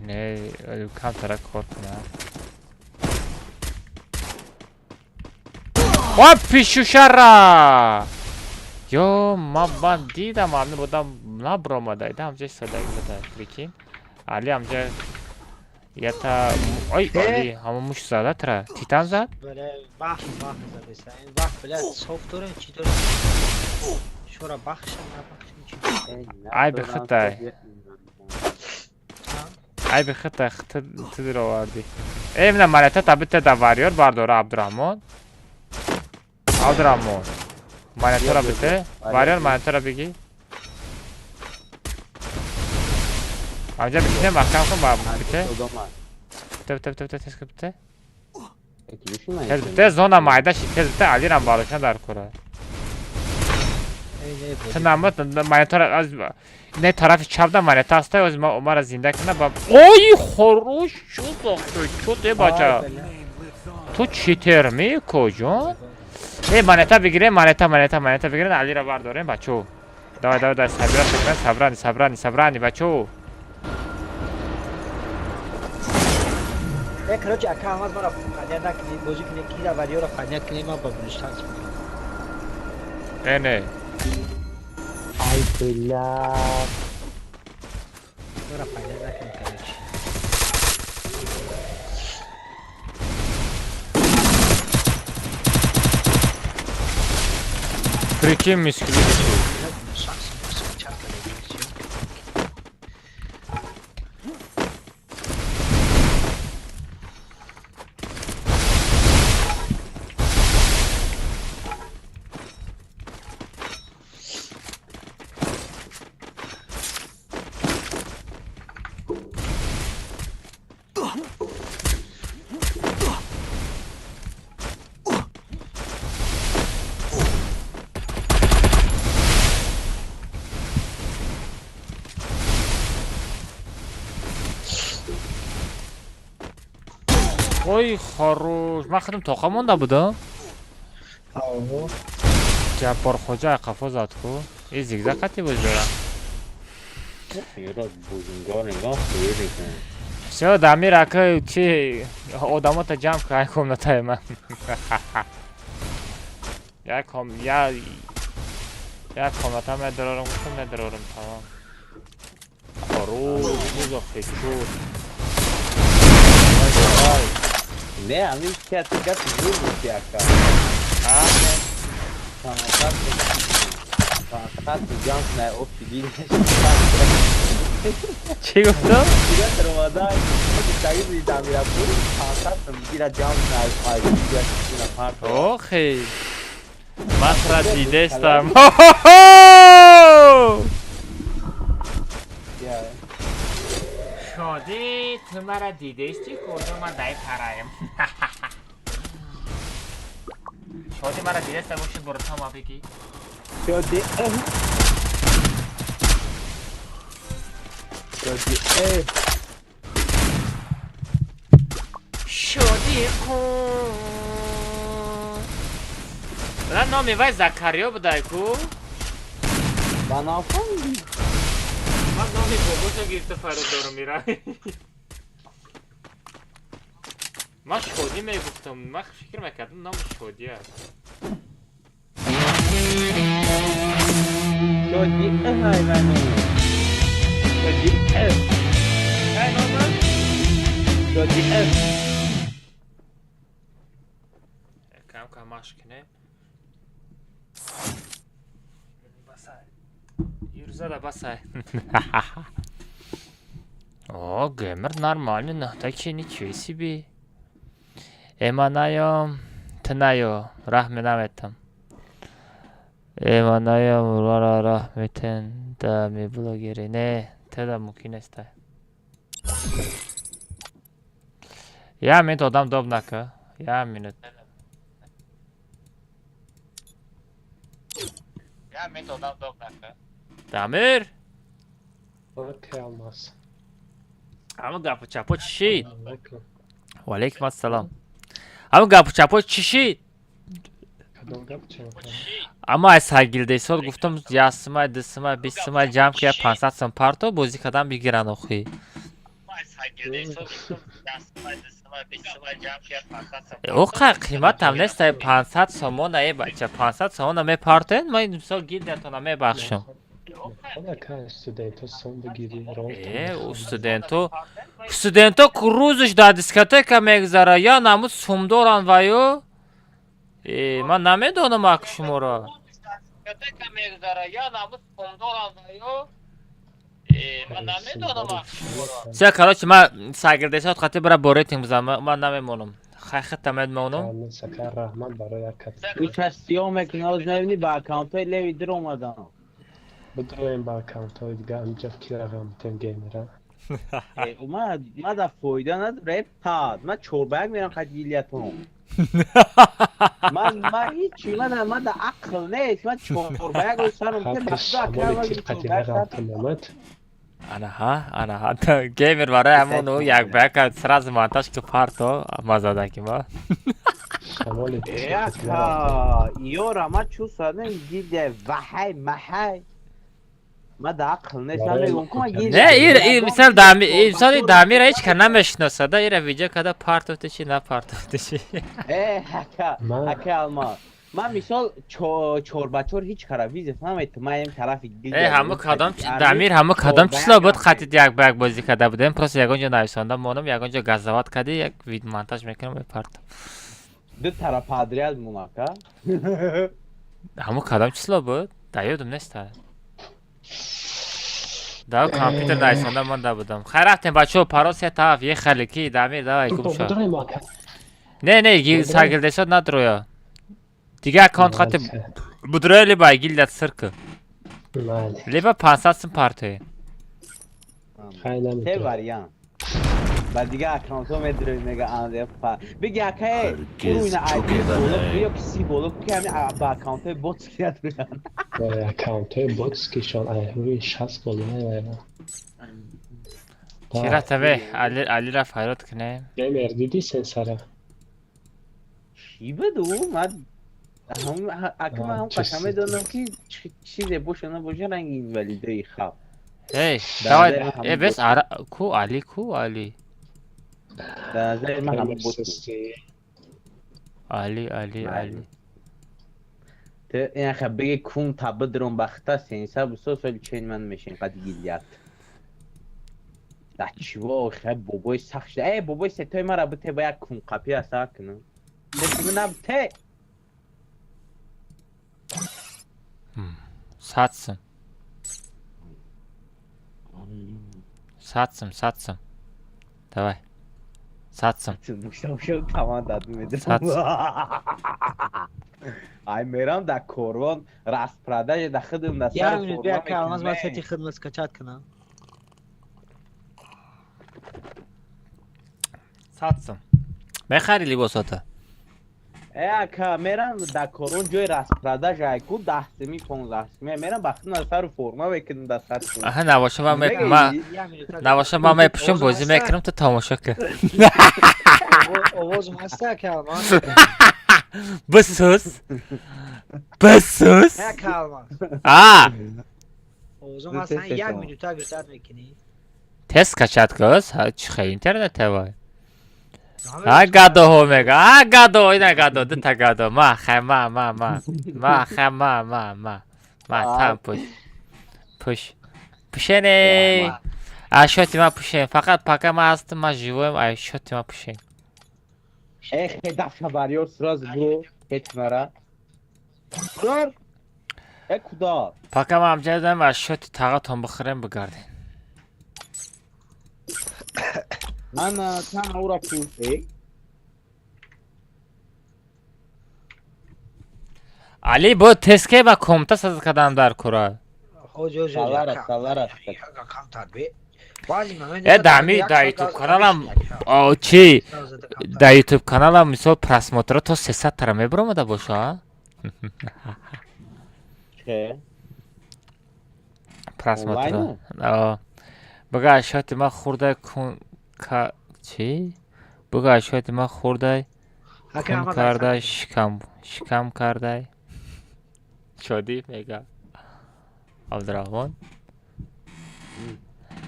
Не, камтара кор кунам. О, пишушара! Ё, ман дидам, ҳамин одам набромада, ҳамҷа садаги буда, прикинь. Али ҳамҷа ята, ой, Али, ҳамон муш зада тра. Титан зад? Бля, вах, вах задеса. Вах, бля, софт дорем, чӣ дорем? Шора бахшам, набахшам, чӣ? Ай, бихитай. Ай, бихитай, тидир овардӣ. Э, мина монета табита да варьёр бардора Абдурахмон. Абдурахмон. Монетора бите. Варьёр монетора бигӣ. Амҷа бишине маҳкам кун ба бите. Бите, бите, бите, бите, тез бите. Тез бите, зона майда ши, тез бите, Алирам барошан дар кура. Ту намуд монетора аз не тарафи чап да монета аста, оз мара зинда кина ба. Ой, хорош, чӯ сохт, чӯ де бача. Ту читер меко, ҷон? Э, монета бигирем, монета, монета, монета бигирем, Алира бардорем, бачо. Давай, давай, давай, сабра, сабра, сабрани, сабрани, сабрани, бачо. Э, короче, ака алмаз мара фанят накунӣ, бозӣ кунӣ, кира варёра фанят кунӣ, ман ба Гулистон мекунам. Э, не. Ай, бля. Мара фанят накунӣ, короче. Прикинь, мискли. Ой, хорош. Ман худам тоқа монда будам. Ҷаббор хоҷа қафо зад ку. И зигзаг қати боз дорам. Всё, Дамир ака чи одамота ҷамъ кай комнатаи ман. Як ком я як комната медарорам, гуфтам медарорам, тамом. Хорош, муза хечур. Не, ами кати гапи зур буд ака. А? Фақат ҷамъ на общий дил. Чӣ гуфтам? Дига даромада, таги Дамира буд, фақат дира ҷамъ на ай дига на парт. Охе. Ман тура дидестам. Шодӣ, ту мара дидести, куҷо ман дай параем. Шодӣ мара дидеста боши буртама бигӣ. Шодӣ. Шодӣ. Шодӣ кун. Бла номи вай Закариё будай ку? Ба нафаҳмидӣ. Ман номи бобошо гирифта фарёд дорам мира. Ман Шодӣ мегуфтам, ман фикр мекардам номи Шодӣ аст. Шодӣ ай ману. Шодӣ. Ай номи? Шодӣ. Кам кам машқ кунем. Басай. Юрзада басай. О, геймер нормальный, но таки ничего себе. Эма наём, ты наё, раҳме наметам. Эма наём, рара раҳ метен, да ми блогери. Не, теда мумкин неста. Я минут одам доб нака. Я минут. Я минут одам доб нака. Дамир? Окей, Алмаз. Ҳамон гапу чапо чӣ шид? Ва алейкум ассалом. Ҳамон гапу чапо чӣ шид? Аммо аз сагилдесол гуфтам як сумай, ду сумай, бист сумай ҷамъ ки 500 сум парто бозӣ кардам бигиран охи. О қиматам нест, 500 сомона е бача, 500 сомона мепартен, ман мисол гилдиятона мебахшам. Студенто студенто рӯзш дар дискотека мегузара, я намуд сум доранд ваю. Ман намедонам ак шуморо. Всё, короче, ман сагирдесот қати бира бо рейтинг бизанам, ман намемонам. Хай хитта медмонам. Уча сиёҳ мекунад, оз набинӣ ба аккаунтҳои леви дир омадам. Бидроем ба аккаунтҳои дига, амҷа килограмм тем геймера. Ма да фоида надора, пад. Ма чорбаяк мерам қати гилиятон. Ман ҳичи, ман да ақл нест, ман чорбаяк сарам. Анаҳа, анаҳа. Геймер барои ҳамон ӯ як ба як сразу монтаж ки парто мазадаки ма. Яка, ёра, ма чӯ садам гилия ваҳай маҳай. Ма да ақл нест, ман мегӯям ку ман гилия. Не, ир мисол Дамир, мисол Дамира ҳеч ка намешиносада, ира видео када партофти чи напартофти чи. Э, ака, ака Алмаз. Ман мисол чор ба чор ҳеч кара визиф наметам, ман ем тарафи гилия. Э, ҳамо кадом Дамир, ҳамо кадом число буд қати як ба як бозӣ карда будем, просто ягон ҷо нависонда монам, ягон ҷо газават кади, як вид монтаж мекунам мепартам. Ду тараф подряд мон ака. Ҳамо кадом число буд? Да ёдам нест. Да компютер нависонда монда будам. Хай рафтем бачаҳо, паро се тараф, ехали ки Дамир давай гумшо. Не, не, сагилдесот надроя. Дига аккаунт хати будроя либо гилдат сирки. Либо 500 сум партои. Се вариант. Ба дига аккаунтҳо медрои мега анде па. Биги акае, уруйна айди боло ё ки си боло ки ҳами ба аккаунтҳои ботски надроян. Аккаунтҳои ботскишон ай рӯи 60 боло. Чӣ рафта бе? Алира фарёд кунем. Геймер, дидӣ сенсора? Чӣ буд ӯ? Ман ака, ман ҳам қаша медонам ки чизе боша набоша, ранги инвалидои хаб. Эй, давай, э, бес ара ку Али, ку Али. Дар назари ман ҳамон бот буд. Али, Али, Али. Ту ин биги кун та бидрон бахта сенса бисо соли чен ман мешин қад гилят. Да чиво хай бобои сахт шуда. Э, бобои сетои мара бите ба як кун қапи аса кунам. Бите бите. 100 сум. 100 сум, 100 сум. Давай. 100 сум. Тамам дад медам. Ай, мерам да корвон распродажа да хидм да сар. Як бия ка алмаз, ма сети хидмат скачать кунам. 100 сум. Мехари либосота? Э, ака, мерам да корвон, ҷои распродажа айку 10 сими, 15 сими, мерам ба хидм да сару форма мекунам да 100 сум. Аҳа, набоша ма ма набоша ма мепӯшам, бозӣ мекунам, ту тамошо кун. Овозум ҳаста, ака алмаз? Бисӯз. Бисӯз. Ака алмаз. А. Овозум ҳаста, як минута гирдат мекунӣ? Тез скачать кӯз, чӣ хел интернет вай. А гадоҳо мега, а гадо, ина гадо, дута гадо, ма хай, ма, ма, ма, ма хай, ма, ма, ма, ма, там пуш, пуш, пушене, а шоти ма пушен, фақат пока ма ҳастам, ма живоем, а шоти ма пушен. Эх, дафша барёр сразу бро, ҳеч мара. Кудар? Э, кудар? Пока ма ҳамҷа дам, а шоти тағатон бихӯрем, бигардем. Ана, тана ура пул. Э? Али, бо теске ба комта саз кардам дар кура. Салара, салара. Э, дами да ютуб каналам чи да ютуб каналам, мисол, просмотра то 300 тара мебуромада боша? Че? Просмотра. Бага шоти ма хурда кун ка чӣ? Буга шоти ма хурдай кун кардай, шикам шикам кардай. Шодӣ мега. Абдурахмон.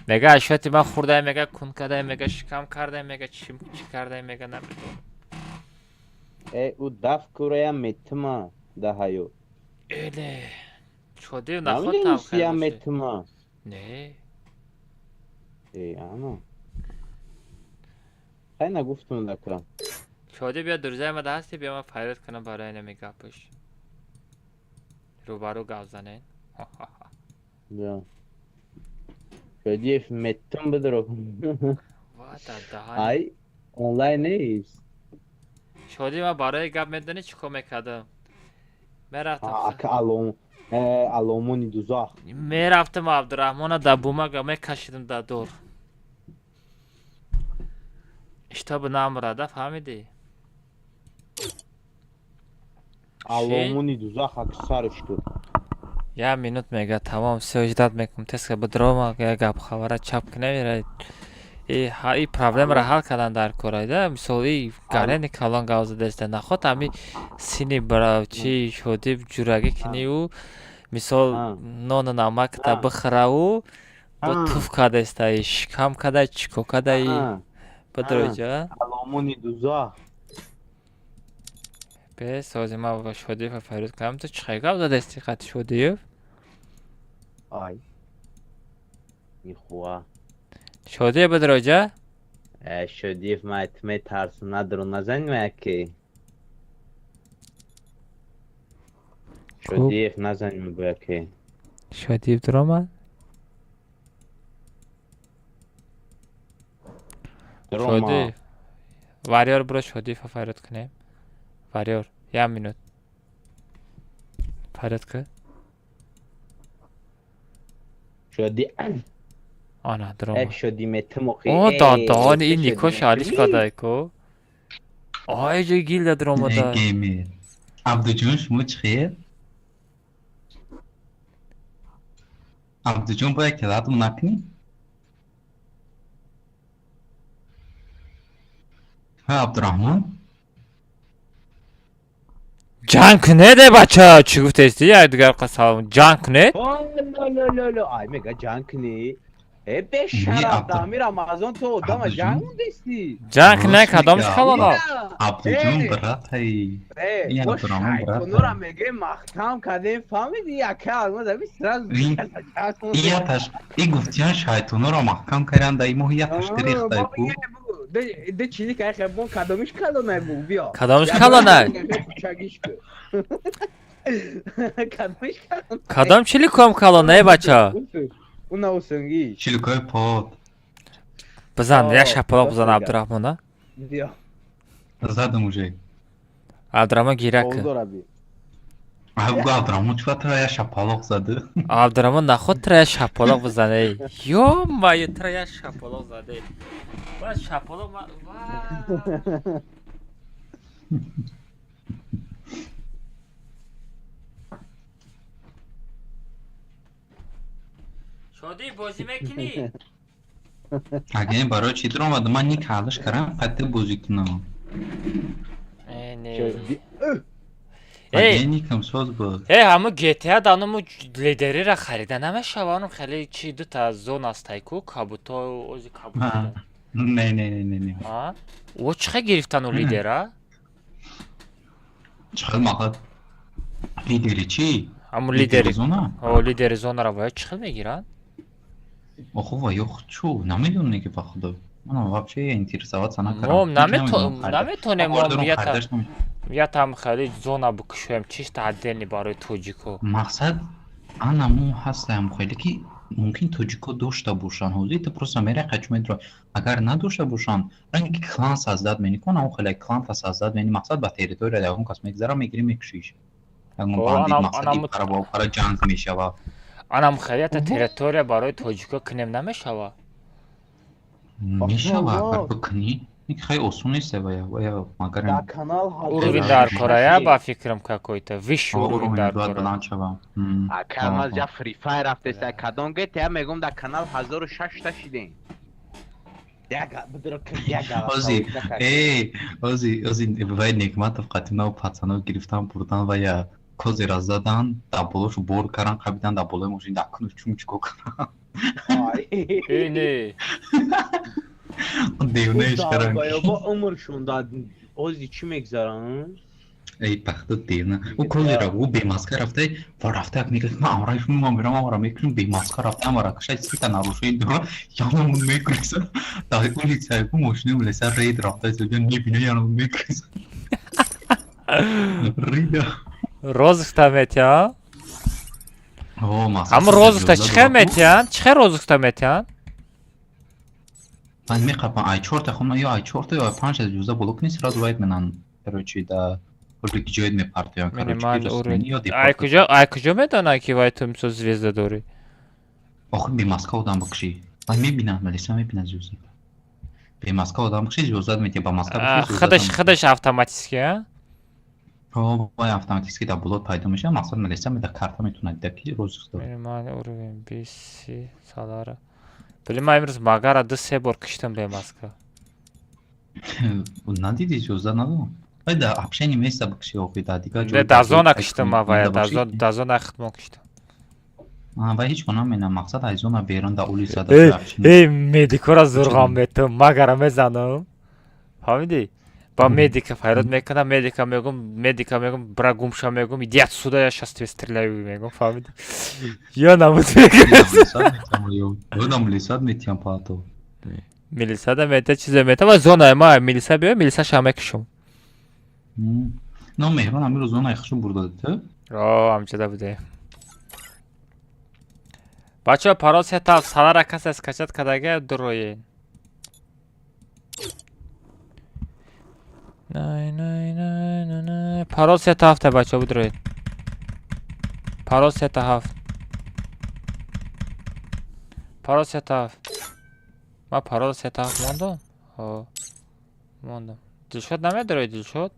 Мега шоти ма хурдай, мега кун кардай, мега шикам кардай, мега чӣ чӣ кардай, мега намедонам. Э, ӯ даф кураям метима да ҳаё. Эле. Шодӣ наход там хайр. Метима. Не. Э, ана. Хай нагуфтум дакурам. Шодӣ, биё, друзья ма ҳасти, биё, ман фарёд кунам барои нами гапаш. Рӯбарӯ гап занен. Да. Шодиев меттум бидро. Ай, онлайн нест. Шодӣ, ман барои гап медонӣ чӣ кор мекардам? Мерафтам. Ака, алом, аломони дузах. Мерафтам Абдурахмона да бумага мекашидам да дур. Иштоби намурада, фаҳмидӣ? Аломони дузах ак сарш куд. Як минут мега, тамом, всё, ждать мекунам, теска бидрома, як гап хабара чап кунем, и проблемаро ҳал кардан дар корайда, мисол, и гарени калон гап задаста, наход ҳами сини бара чи шодӣ ҷурагӣ кунӣ, ӯ мисол нону намакта бихӯраву бо туф кардастаи, шикам кардай, чӣ кор кардаи, бидроҷа. Аломони дузах. Бес, ҳозир ман ба Шодиев фарёд кунам, ту чӣ хел гап задасти қати Шодиев? Ай. Нихуа. Шодиев бидроҷа? Э, Шодиев, ма метарсам, надро назани ма яке. Шодиев назани ма бо яке. Шодиев дуромад? Шодиев. Варёр, биро, Шодиев фарёд кунем. Варёр, як минут. Фарёд кун. Шоди. Ана, дуромад. Э, шоди метим охи. О, дадаани ин никош алиш кадай ко. Ай, ҷои гилда дуромада. Геймер. Абдуҷон, шумо чӣ хел? Абдуҷон, бояд ки радм накунӣ? Ҳа, Абдураҳмон. Ҷанг кунед, э бача, чӣ гуфтести? Якдигар салом, ҷанг кунед. Ло, ай мега ҷанг кунӣ. Э бешараф, дами Рамазон ту одама ҷанг мондести. Ҷанг кунед, кадомш калона? Абдуҷон братай. Э, мо шайтонора мегем маҳкам кардем, фаҳмиди? Яка алмаз ами сразу. Ияташ, и гуфтиян шайтонора маҳкам кардан, дай моҳ яташ гирехтай ку. Де чизи ка хебон кадомиш калонай бу биё. Кадомиш калонай? Кадомиш калонай? Кадом чиликом калонай, бача? Уна усунги. Чиликои под. Бизан, як шапалоқ бизан Абдураҳмона. Биё. Задам уже. Абдураҳмон гирак. Бугу Абдураҳмон чӣ тра як шапалоқ заду? Абдураҳмон наход тра як шапалоқ бизане. Ё-моё, тра як шапалоқ заде. Ва шапалоқ ма ва. Шодӣ бозӣ мекунӣ? Аге барои чӣ даромад? Ман ник ҳалш кардам, қадде бозӣ кунам. Э, не. Э, никам соз буд. Э, ҳамо GTA даному лидерира харида намешава, анум хеле чи дута зон астай ку, кабуто, ози кабуто. Не, не, не, не, не. А? О чӣ хел гирифтан у лидера? Чӣ хел мақсад? Лидери чӣ? Ҳамун лидери зона? О, лидери зонара вая чӣ хел мегиранд? Охо, ва ё чу, намедонам ки ба худо. Ман вообще интересоваться накардам. Мо наметонем мо ятам хеле зона бикушоем, чисто отдельный барои тоҷико. Мақсад анамо ҳастаям хеле ки мумкин тоҷико дошта бошанд. Ҳозир ту просто мерай қачу медро. Агар надошта бошанд, ранги ки клан создать меникун, ҳамон хеле клан та создать мени мақсад ба территория ягон кас мегзара, мегири, мекушиш. Ягон бандит мақсад ипара ба опара ҷанг мешава. Анам хеле ята территория барои тоҷико кунем намешава? Мешава, агар бикунӣ. Хеле осон нест вая магар Дар канал уровень дар Корея ба фикрам какой-то высший уровень дар бояд Корея. баланд шава. Ака маз я Free Fire рафтеста кадом GTA мегум дар канал 1006 та шидем. Яга бидро яга. Ози, э, ози, ози вай Некматов қатинав пацанов гирифтан бурдан вая козира задан, дар болошу бор каран, қабидан дар болои мошин дар кунуш чум чико каран. Э, не. Девонаиш каран. Бо умршон да ози чӣ мегзаранд? Эй, пахта девна. Ӯ козира, ӯ бемаска рафта, ва рафта як мегӯяд, ман амраи шумо ман мерам амара мекунам, бемаска рафта амара кашай сита нарушаи дора, янамон мекуриса. Дар улица ку мошина улица рейд рафта, зуд мебина янамон мекуриса. Рида. Розыскта метиҳанд? О, мақсад. Ҳамун розыскта чӣ хел метиҳанд? Чӣ хел розыскта метиҳанд? Ман меқапам, ай чорта хона ё ай чорта ё ай панҷта ҷуза боло кунӣ, сразу вайт менан. Короче, да ки ҷоят мепартоян. Минимал уровень. Ай куҷо, ай куҷо медонанд ки вай ту мисол звезда дорӣ? Охир бемаска одам бикушӣ. Вай мебинад, милиса мебинад звезда. Бемаска одам бикушӣ, звезда метиҳад, ба маска бикушӣ. Худаш худаш автоматически, а? О, вай автоматически дар болот пайдо мешавад, мақсад милиса меда карта метавонад дида ки розыск дорад. Минимал уровень 20 салара. Били ман имрӯз магара 2-3 бор киштам бемаска. Надидӣ звезда надо? Вай да общение места бикушӣ охир дар дигар ҷой. Дар зона киштам ман вая, дар зона хидмат киштам. Вай ҳеҷ кор наменам, мақсад аз зона берун дар улица дар. Эй, медикора зурғам метум, магара мезанам. Фаҳмидӣ? Ба медика файрод мекунам, медика мегум, медика мегум, бра гумша мегум, иди отсюда, я щас тебе стреляю, мегум, фаҳмидӣ? Ё намуд мегум. Ёдам милисад метиҳам паато. Милисада мета чизе мета, ва зона ма милиса биё, милиса ша мекушум. Но Меҳрон амирӯз зонаи хушу бурда ту? О, ҳамҷода буде. Бачаҳо, парол сета салара касе скачать кардага дуроен. Най, най, най, най, най. Парол сета ҳафта бачаҳо бидроед. Парол сета ҳафт. Парол сета ҳафт. Ман парол сета ҳафт мондам? Ҳо. Мондам. Дилшод намедорои Дилшод?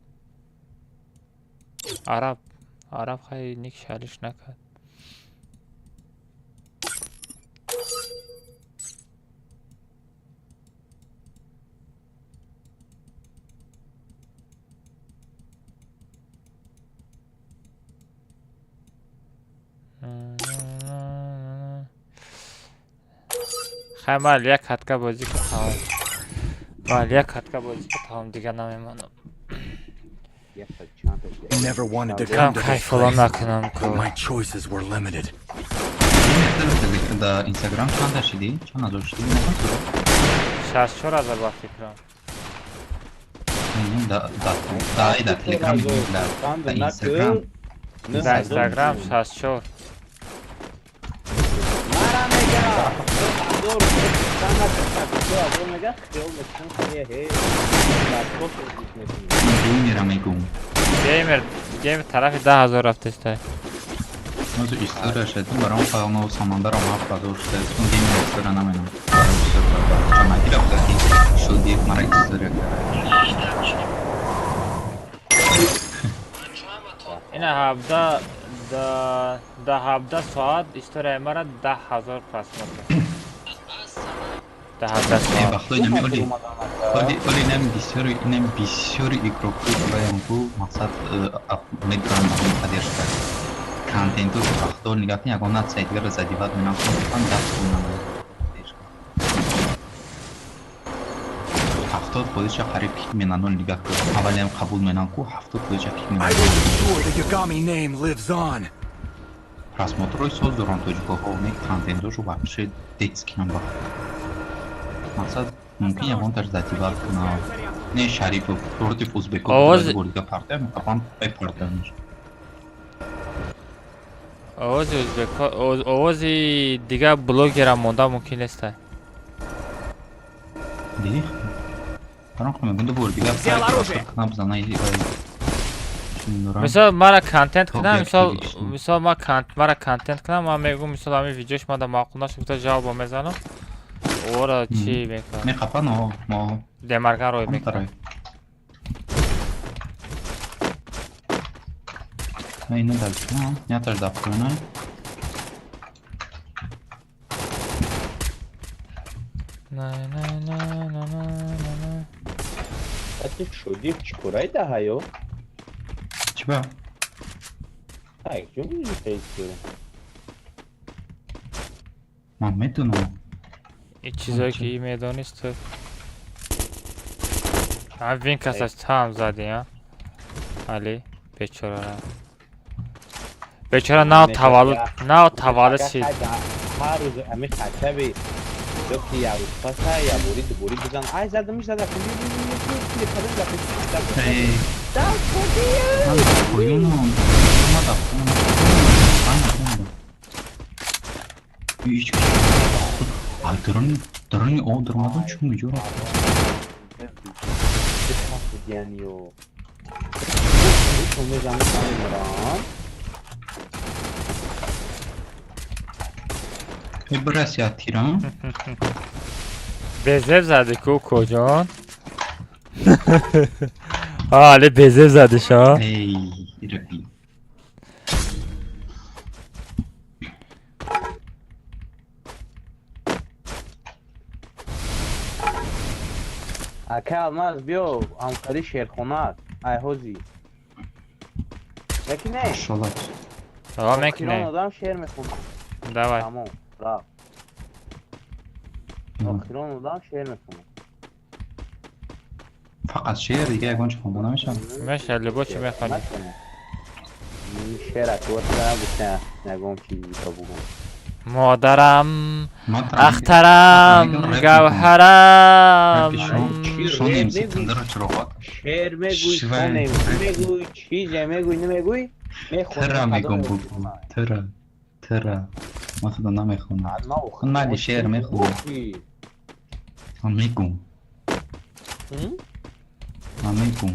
Араб. Араб хай ник шалиш накард. Хай, майли, як катка бозӣ ки тамом. Майли, як катка бозӣ ки тамом, дига намемонам. Never wanted to Кам come to this кайфоло place, накунам ку. but my choices were limited. Да, Инстаграм чанда шидӣ? Чанд ҳазор шидӣ? 64 0 ба фикрам. Да, Телеграм, да Инстаграм. Да Инстаграм 64. Мара мега ҳазор ҳазор мега, хиёл мекунам, хе Геймера мегум. Геймер, геймер тарафи 10 000 рафтестай. Ҳозир история шедим, баром файлно самандарам 7000 шуда. Ун геймер история наменам. Баром бисёр чамаки рафта ки шуди мара история кард. Ина ҳабда да 17 соат историяи мара 10 000 просмотр. Да 17 соат. Вақто инами оли оли оли инами бисёри, инами бисёри игрокҳои бароям ку мақсад медонам поддержка контенту вақто нигоҳ кун, ягон нация дигара задевать менам, хан даст кунам. 70 фоизша қариб kick менан. Оли нигоҳ кун, аввалиам қабул менан ку 70 фоизша kick I менан. will ensure the Yagami name lives on. Просмотрҳои соз доранд тоҷикоҳо, не контентошу вообще детский ам ба мақсад мумкин ягонташ задевать кунад. Не, Шарипов против узбеков дига партия мехоҳам партия. Овози узбекҳо, овози дигар блогерам монда мумкин нестай. Диди, баром мегӯям, ду бор дигар Взял оружие. кунам бизана. Мисол, мара контент кунам, мисол, Тоҷикистон. мисол, мара контент кунам, ман мегӯм, мисол, ҳамин видеош мада маъқул нашуд, гуфта жалоба мезанам. Ора чӣ мекунам? Меқапан мо. Демарган рой мекунам. Ина дар яташ дар поёна. На на на на на на на. Ати шудӣ чӣ корай даҳаё? Чӣ ба? Ай, ҷо мезӣ? Ман медонам. Ин чизое ки и медонист ту. Ҳам вин касаш там зади, а? Али, бечора. Бечора нав таваллуд, нав таваллуд шид. Ҳар рӯз ами хачаби ё ки як рӯз паса як бори дубори бизан, ай задамиш зада. Эй, ман дар поёнам, ман дар поёнам. Ҳеҷ ай даруни об даромадам, чун иҷо рафт? Яниё мезанам. Эй, бирас як тирам. Безеб зади ку коҷон? А, Али, безеб зади шо? Эй, раби. Ака Алмаз, биё ҳамкари шерхона, ай ҳози яки не. Шолат. Ава Охирон мекунем. одам шеър мехонад. Давай. Тамом, рафт. Охирон одам шеър мехонад. Фақат шеър, дига ягон чи хонда намешавад? Меша, любо чӣ мехонӣ. Шеър аквата гуфта, ягон чизи то бугум. Модарам, Ман ахтарам, мегӯям, рэп гавҳарам. Рэпи шон МС Тандара чароғат. Шеър мегӯй, Шивай. шонем мегӯй, чизе мегӯй, намегӯй, мехонӣ. Тира мегӯм, бугу. Тира. Тира. Ман худо намехонам. Ман шеър мехонам. Ман мегӯм. Ман мегӯм.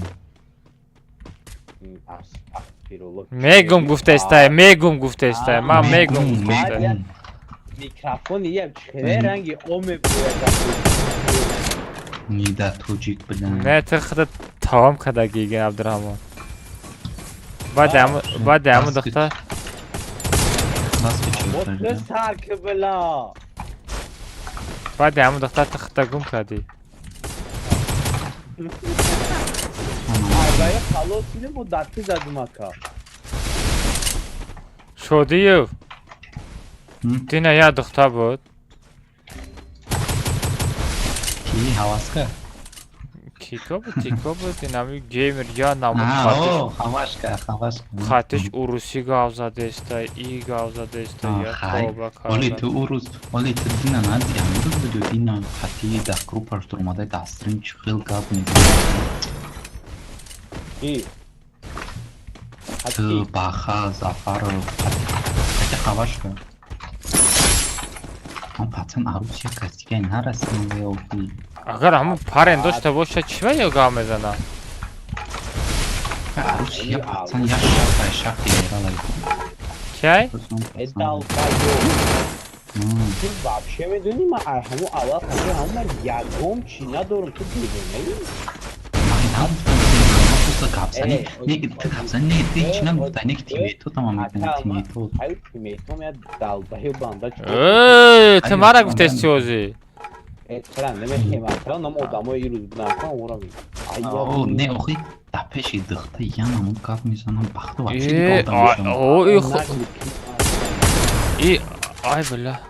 Мегум гуфтестай, мегум гуфтестай, ман мегум гуфтестай. Мегӯм. Микрофони як чире ранги о мебояд. Нида тоҷик бидан. Не, ту худат тамом кардагӣ, Абдураҳмон. Баъди ҳамун духтар Бас ки чӣ? Бо сар ки била. Баъди ҳамун духтар ту худта гум кардӣ. Айбая халос инем бо дасти задум, ака. Шодиев, дина як духтар буд. Ки ҳаваска? Кико буд, тико буд, инами геймер я намуд хатиш. Ҳавашка, ҳавашка. Хатиш урусӣ гав задеста, и гав задеста, я тоба карда. Оли ту урус, оли ту дина нади, амрӯз буду дина хати дар группаш дуромада дар стрим чӣ хел гап мезанад. Ки? Ту Баха, Зафаров, хати ҳавашка. Он пацан арус як кас дига нарасида ё ки. Агар ҳамун парен дошта бошад, чӣ ба ё гав мезанад? Арус я пацан я шахта шахти генерала. Кай? Ту вообще медонӣ ман ҳамун аввал хати ҳамун ман ягон чӣ надорам, ту девонаӣ? Ман нагуфтам, просто гапзанӣ, не ту гапзанӣ, не ту ҳеч нагуфта, не ки тиммейтот ҳама мекунад, тиммейтот. Ай тиммейтом я далбаю банда чӣ. Э, ту мара гуфтести ҳозир. Э, чара намехем, чара нам одамои ирӯз буданд, кан ора ми. Не, охи дар пеши духта я намуд гап мезанам, бахту вообще Э, одам мешавам. о, и и ай бля.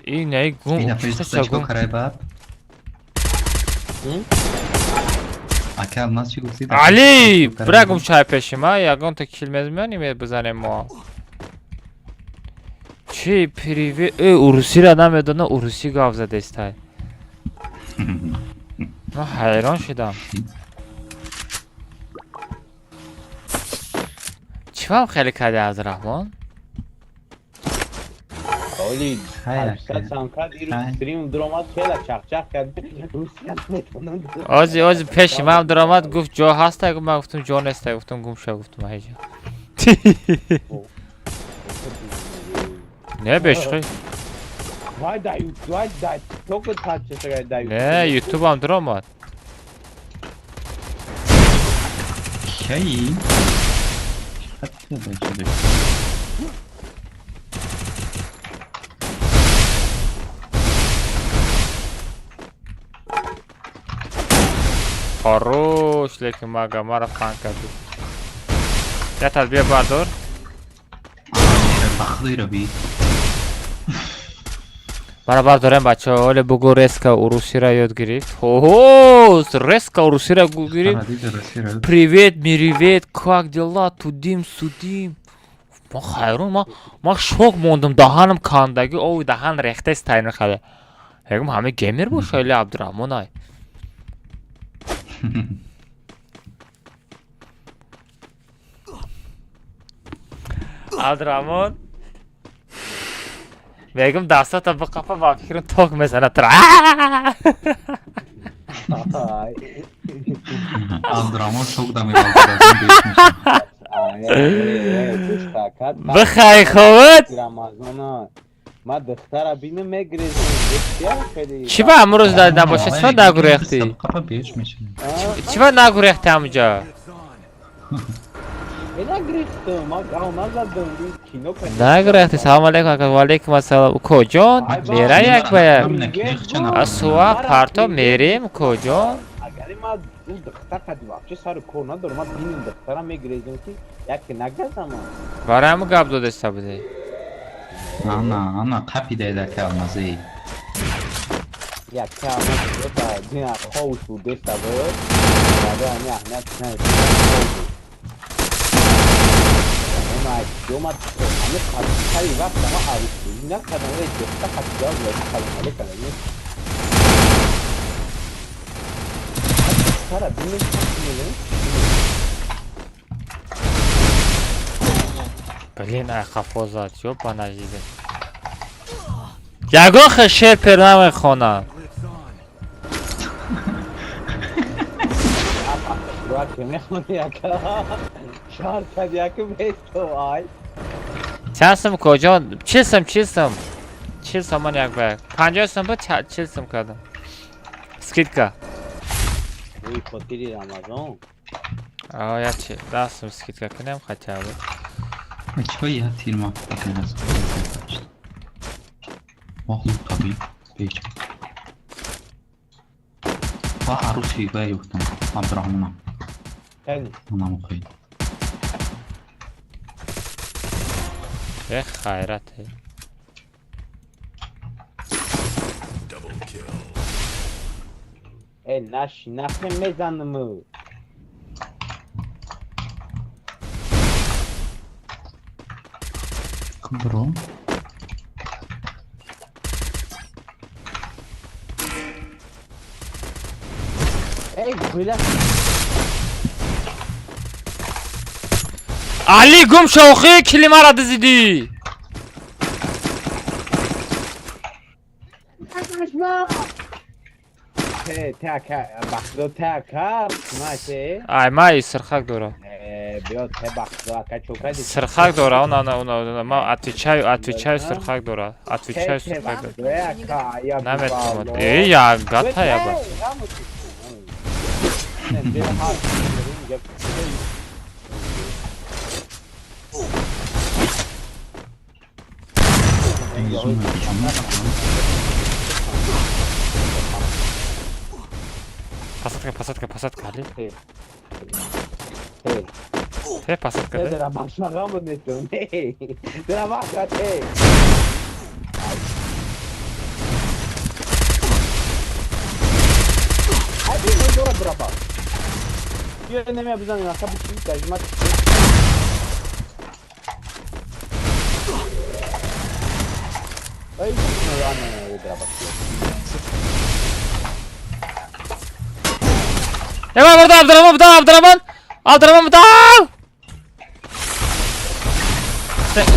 И не гум, И дар пеши духта чикор карай баъд? Ака, нас чӣ гуфтӣ? Али, бира гум шай пеши ма, ягон та кил мезанем, бизанем мо. Чӣ привет, э, урусиро намедона, урусӣ гап задестай. Ман ҳайрон шудам. Чӣ вам хеле кардӣ, Абдураҳмон? Оли, санкад ирӯз стрим дуромад, хела чахчах кард. Русия наметонам. Ози, ози пеши ман дуромад, гуфт ҷо ҳаста, ман гуфтам ҷо неста, гуфтам гум ша, гуфтам ҳеҷ. Не бешхи. Вай да ютуб, вай да тикток тача да ютуб. Не, ютубам дуромад. Кай? Хати бача. Хорош, лекин мага мара фан карди. Я тарбия бардор. Бахтиро би. Мара бардорем бачаҳо, оле бугу резко урусиро ёд гирифт. Хо, резко урусиро гирифт. Привет, миривет, как дела, тудим, судим. Ман хайрон, ман шок мондам, даҳанам кандагӣ, ови даҳан рехтаст тайна хада. Ягум ҳама геймер боша или Абдураҳмон ай. Абдураҳмон мегум дастата биқапа, ба фикрам ток мезанад тура. Абдураҳмон шок да мебарад. Бихай ховат. Ма духтара бинам мегрезам. Чӣ ба амрӯз набошад? Чӣ ба нагурехтӣ? Чӣ ба нагурехтӣ ҳамуҷа? Нагурехтӣ. Салому алейкум ака, ва алейкум ассалом. Укоҷон, мера як ба як. Асуа парто мерем, укоҷон. Агари ма духтар қади вообще сари кор надорам, ма бинам духтара мегрезам ки як нагазам. Барои ҳамун гап додаста будӣ. Ана, ана қапида дака алмазӣ. Як алмаз да дина ховш буд деста буд. Баъд ами аҳамият надошт. Ма ёма ами қади вақт ама арӯс накардам, вале духта қади ҷавоб дод, қади кардам. Духтара бинем мегӯям. Блин, ай қафо зад, ёбана жизнь. Ягон хел шеър пер намехонам. Чанд сум куҷон? 40 сум, 40 сум. 40 сомон як ба як. 50 сум буд, 40 сум кардам. Скидка. Ой, хотири Рамазон. А, я чи, 10 сум скидка кунем хотя бы. Чего я тирма Вах, таби, беч. Ва аруси ва ёфтам. Абдурахмонам. Онам хой. Эх, хайрат. Э, наши, нахрен мезанму. Бро. Эй, гуля. Али гум шохи килимара дизиди. Ай, май сирхак дора. Сирхак дора, она, ма отвечаю, отвечаю, сирхак дора. Отвечаю, сирхак дора. Наметонам. Эй, я гата я ба. Посадка, посадка, посадка, Али. Те, посадка, да? Эва, бурда, Абдураман, бурда, Абдураман! Абдураман, бурда!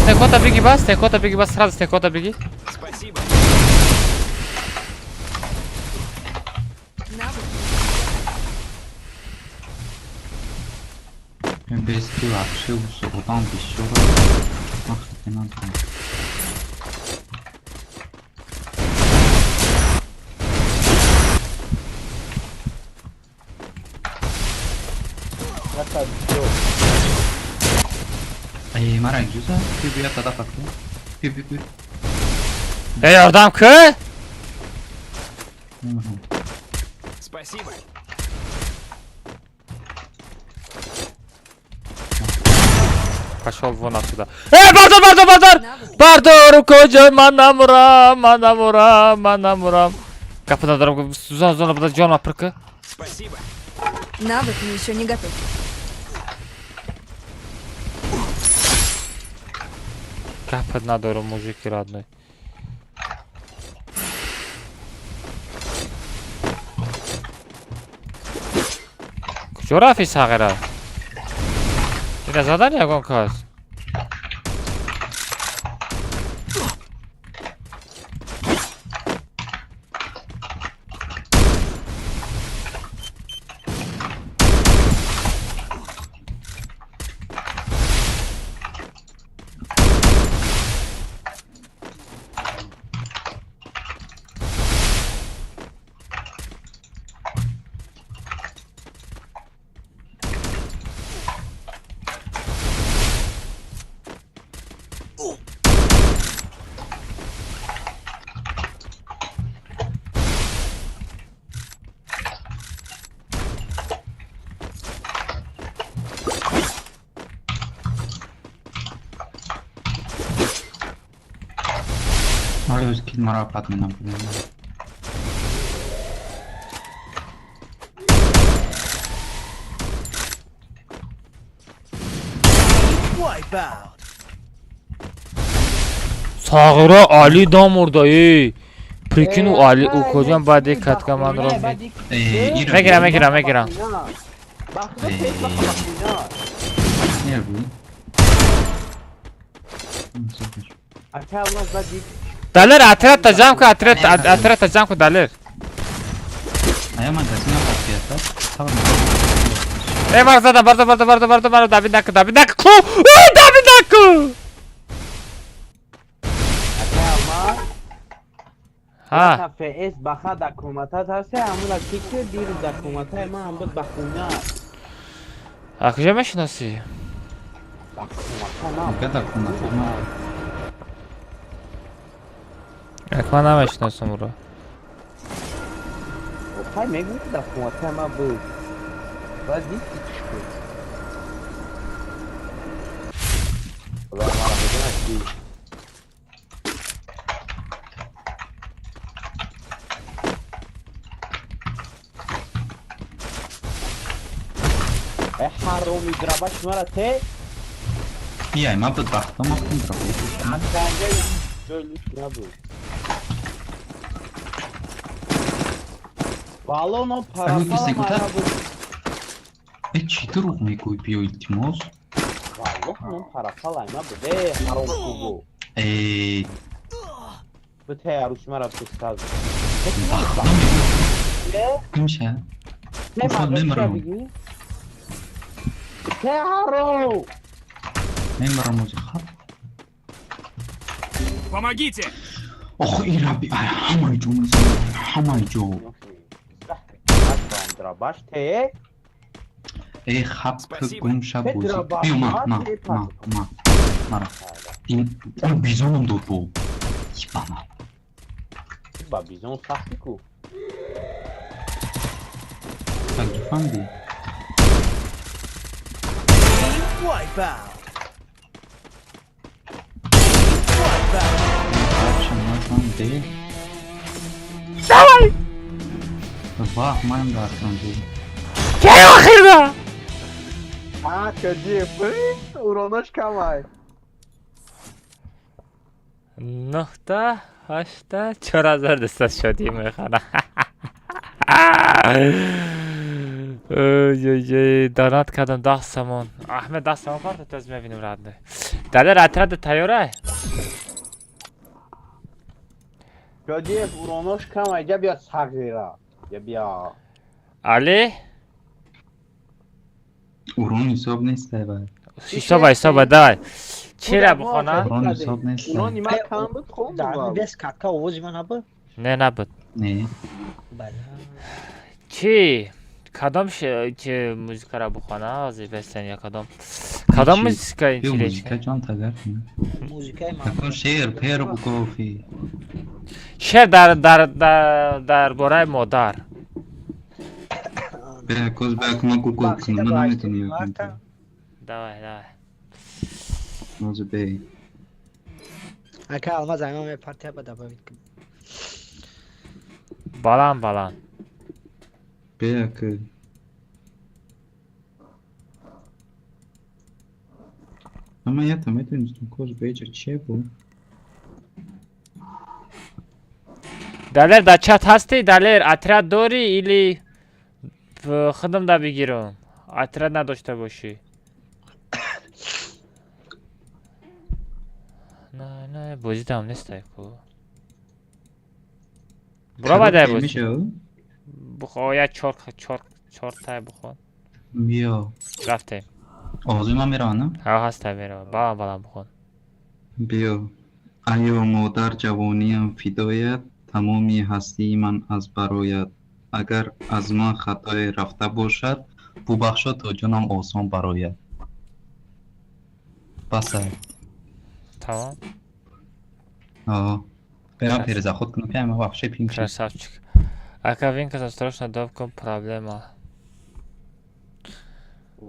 Стекота беги, ба, стекота беги, ба, сразу стекота беги. Спасибо. Без ты вообще усугубам бисёр. Нахрен не надо. Эй, мара юза, пи бия тада факты. Пи пи пи. Эй, ёрдам ки? Спасибо. Пошел вон отсюда. Эй, бардор, бардор, бардор! Бардор, куҷо ман намурам, ман намурам, ман намурам. Гапа надорам, зона, зона, буда ҷон апрка. Спасибо. Навык еще не готов. Гапа надорам, мужики родной. Куҷо рафти сағира? Ина задан ягон кас? Сағира Али дамурда, эй. Прикинь, у Али, у кожан баъди катка манро. Мегирам, мегирам, мегирам. Далер, отряд-то ҷамъ ку, отряд, отряд-то ҷамъ ку, Далер. Эй, мар задам, бардор, бардор, бардор, бардор, бардор, давид наку, давид наку, давид наку! Ҳа. ФС баха да коматат ҳаст, ҳамуна ки ки дирӯз да коматаи ман ҳам буд ба хона. А куҷо мешиносӣ? Ба комата на. Як ман намешиносам ӯро. Хай мегӯ ки дар коматаи ман буд. Баъд дид ки чӣ шуд. Худо мара медонад ки. Ҳароми драбаш мара те? Биай, ман бадбахтам охтам драбаш. Ҷой лут набуд. Вало но парафала мара буд. Э, чӣ дурӯғ мегӯй, биё, илтимос. Валлоҳ но парафала ма буд. Э, ҳаром кубу. Э. Бите аруш мара пистаз. Гумша. Мемирам. Те ҳаром. Мемирам ози хаб. Помогите! Ох, и раби, ҳамаи ҷо мезанам, ҳамаи ҷо. Драбаш те? Э, хаб гумша бозӣ. Биё, ма, ма, ма, ма. Мара. Ин бизоном дод бо. Ибана. Ба бизон сахти ку. Так, фамди. Wipe out. Давай! Вах, маем дарканди. Кай охирда? А, кади, уронаш камай. Нухта, ҳашта, 4200 шудӣ механа. Донат кардам 10 сомон. Аҳмед 10 сомон парта таз мебинем радне. Далер отряд тайёра? Кадиев уронош камай, ҷа бия сағира. Я бия. Али? Урон ҳисоб нест ай. Ҳисоба, ҳисоба, давай. Чира бухона? Урон ҳисоб нест. Урони ман кам буд, хондам. Бес катка овози ман набуд? Не, набуд. Не. Бале. Чи? Кадом чи музикара бухона? Ҳозир бестен я кадом? Кадом музика Биё музика ҷон тагар. Музикаи ман. Такон шеър пер бугофи. Шеър дар дар дар бораи модар. Бе коз бе кума гугл кунам, ман наметонам. Давай, давай. Ҳозир бе. Ака алмаз айман мепартия ба добавить кун. Баланд, баланд. Бе ака. Ама я там метонистам коз беҷа че бу? Далер дар чат ҳастӣ? Далер отряд дорӣ или худам да бигирам? Отряд надошта бошӣ. Не, не, бозидам нестай ку. Бура дай бозӣ. Бухо я чор чор чор тай бухон. Биё. Рафтем. Овози ман мерава, на? Ҳа, ҳаста мерава. Баланд баланд бухон. Биё. Айё модар ҷавониям фидоят, тамоми ҳастии ман аз бароят. Агар аз ман хатое рафта бошад, бубахшо то ҷонам осон барояд. Басай. Тамом? О. Берам перезаход кунам, ки ама вообще пинг. Красавчик. Ака Винка срочно добком проблема.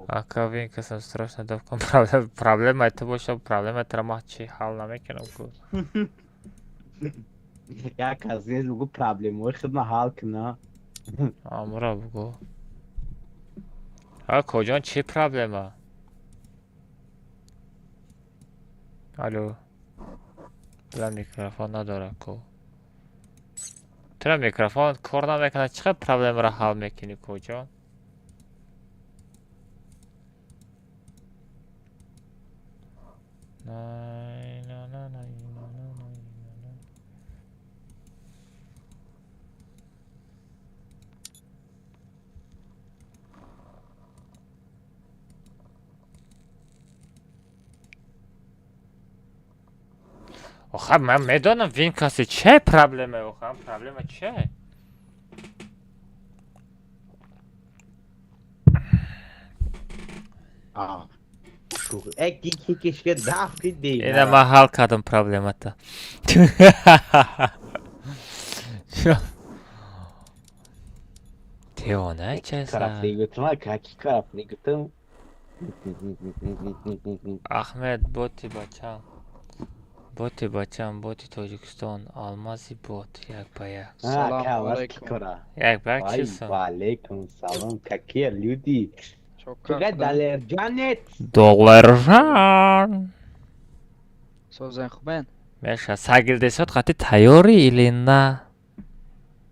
Ака Винка срочно добком проблема. Проблема это боша, проблема тра чи ҳал намекунам ку. Як кас нест бугу проблемаҳои худма ҳал куна. Амра бугу. А коҷон чи проблема? Алло. Била микрофон надора ку. Тура микрофон кор намекунад, чӣ қадр проблемаро ҳал мекунӣ коҷон? Охай ман медонам винкаси че проблема, охай проблема че? Ина ман ҳал кардам проблемата. Девона чеса. Ахмед боти бачам. Боти бачам, боти Тоҷикистон, алмази бот, як ба як. Салом алейкум. Як ба як чисон? Ва алейкум салом. Какие люди? Чока Далерҷанет. Долларжан. Созен хубен. Меша сагилдесот қати тайёрӣ или на?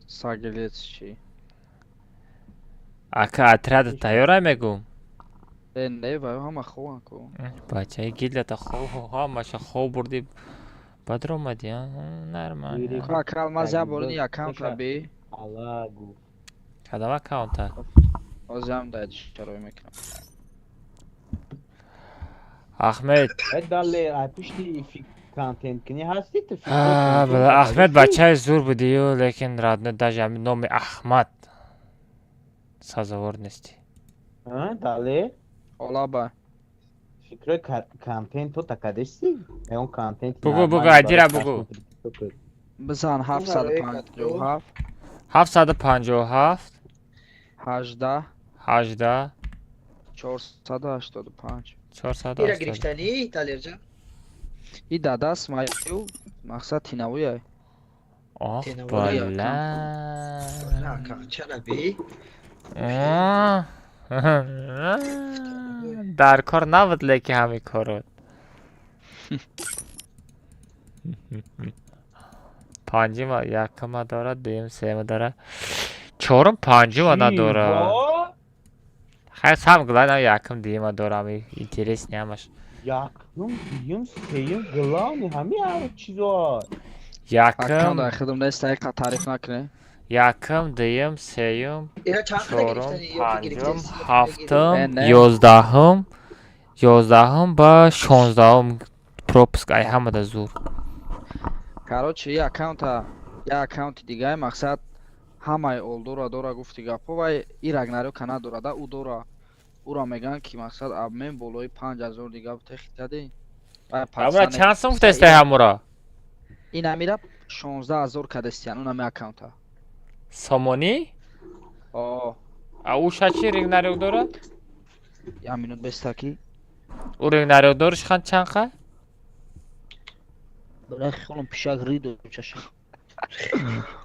Сагилдес чи? Ака отряд тайёра мегум. Не, не, вай ҳама хобан ку. Бачаи гилдата хоб, ҳамаша хоб бурди. Баъд омадӣ, а? Нормально. Ака алмаз я борни аккаунта би. Алагу. Кадом аккаунта? Ҳозирам дар чарои мекунам. Ахмед. Далер, ай пушти контент кунӣ ҳастӣ ту? Ахмед бачаи зур будию, лекин родной даже ҳамин номи Ахмад сазовор нестӣ. Далер? Олаба. Фикрҳои контент то такадешти? Он контент. Бугу, бугу, айдира бугу. Бизан 757. 757. 18. 18. 485. 485. Ира гирифтанӣ, Далерҷон? И дадас маю мақсад тинавуяй. Ох, бала. Чара би? Дар кор набуд, лекин ҳамин корот. Панҷума якума дорад, дуюм сеюма дорад, чорум панҷума надорад. Хайр, сам главное якум дуюма дорам, интересни ҳамаш. Якум, дуюм, сеюм, главный ҳами ҳар чизо. Якум. Худам нест, таъриф накунем. Якум, дуюм, сеюм, чорум, панҷум, ҳафтум, 11-ум, 11-ум ба 16-ум пропуск ай ҳамада зур. Короче, я аккаунта, я аккаунти дигай мақсад ҳамаи олдора дора гуфти гапҳо вай и Рагнарёка надорада, ӯ дора. Ӯра мегӯянд ки мақсад обмен болои 5000 дига техикади. Ҳамура чанд сум гуфтаистай ҳамура? Ин амира 16000 кадестиян, он ами аккаунта. Сомонӣ? О. А ӯша чи Рагнарёк дорад? Я минут бестаки. Ӯ Рагнарёк дориш хан чанд қа? Бля, холом пишак ридо чаша.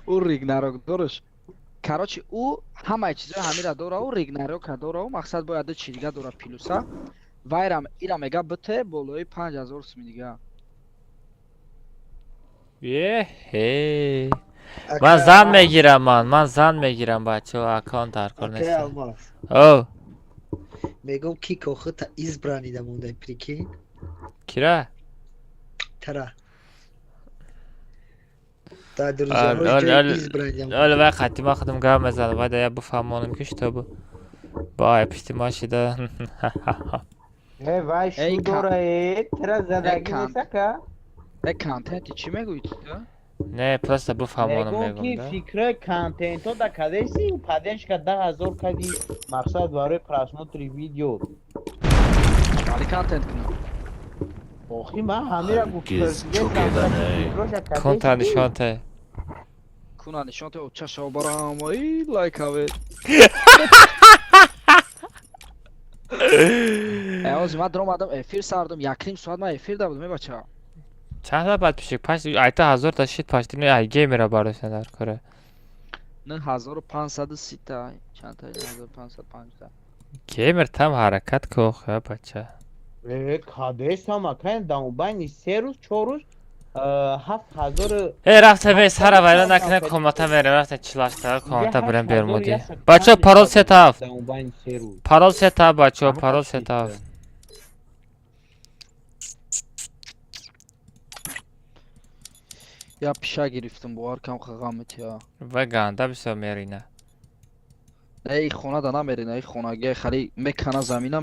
Ӯ Рагнарёк дориш. Короче, ӯ ҳамаи чизои ҳамира дора, ӯ Рагнарёка дора, ӯ мақсад бояд ду чи дига дора плюса. Вайрам ира мега бите болои 5000 суми дига. Е-хе. Ман зан мегирам, ман зан мегирам, бачаҳо, аккаунт дар кор нест. О. Мегӯм ки кохита избранида монда, прикинь. Кира? Тара. Дар друзьяҳои избранида. Оли вай қати ма худам гап мезанам, вай да я бифаҳмонам ки чтобы бо пишти ма шида. Э, вай шу дора, э, тара задаги нестака? Э, контенти чӣ мегӯӣ ту? Не, просто бифаҳмонам мегӯм ки мегӯм да. Фикрҳои контентҳо да кадеси, поддержка 10000 кади мақсад барои просмотри видео. Вали контент кунам. Охи ман ҳамира Ҳаргиз чӯкиданӣ. Кунта нишонте. Куна нишонте, оча барам, ай лайк аве. Э, ҳозир ман даромадам, эфир сардам, 1.5 соат ман эфир да будам, э бача. Чанд та подписчик? Паш айта 1000 та шид паштини ай геймера бардошта дар кора. 9530 та, чанд та 9550. Геймер там ҳаракат ку охе бача. Э, кадесам акай даубайни 3 рӯз, 4 рӯз 7000. Э, рафта бе сара вайра накунем, комната мерем, рафта 48 комната бирем бермуди. Бачо, парол 37. Даубайни 3 рӯз. Парол 37 бачо, парол 37. Я пиша гирифтам, бовар кам хағамет я. Вай ганда бисёр мерина. Не, и хона да намерина, и хонагия хали мекана замина.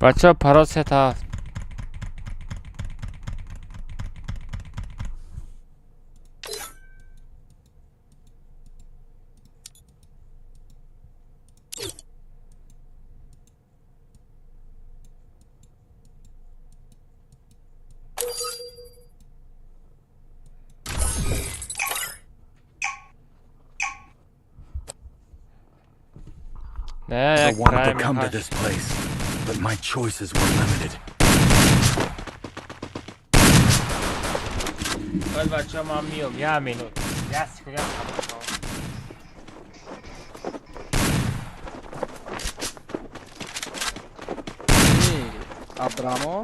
Бачо, парол 37. Не, I як wanted to прайм come to ҳашт. this place, but my choices were limited. Вале бачаҳо, ман миём, як минут. Як секунд, як тамошо. Абрамо.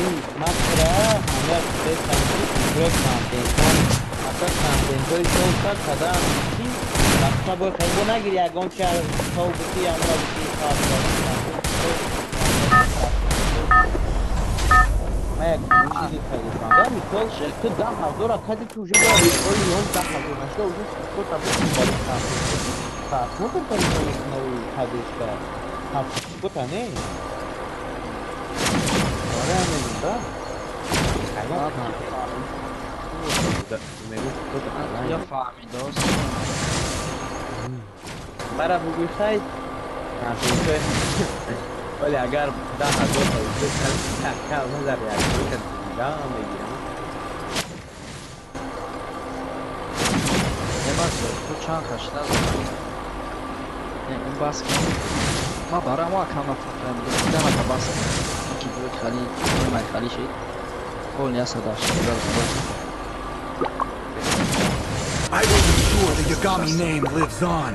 Ин масра ҳамя гуфтаистам, ки иҷрои контентҳо, масалан, контентҳои соз кадаам, ки вақта бояд хелбо нагири, ягон чи тов бути, ямра бути. Ма як чизи харидам, мисол, ту 10 000 кади, ки уже бояд оли 11 000 нашуда, уже скота бутун барои контент просмотр карда мекунави, кадешка скота не. Оре, ҳамин да. Я фаҳмидост. Мара бугӯй, хай, вале агар 10 000 назар мегирам. Ту чанд хаш назар? Не, он бас кун. Ма барои мо акам нафаҳмидам, бас кун. Ки буд хали, май хали шид. Пол 180. I will ensure the Yagami name lives on.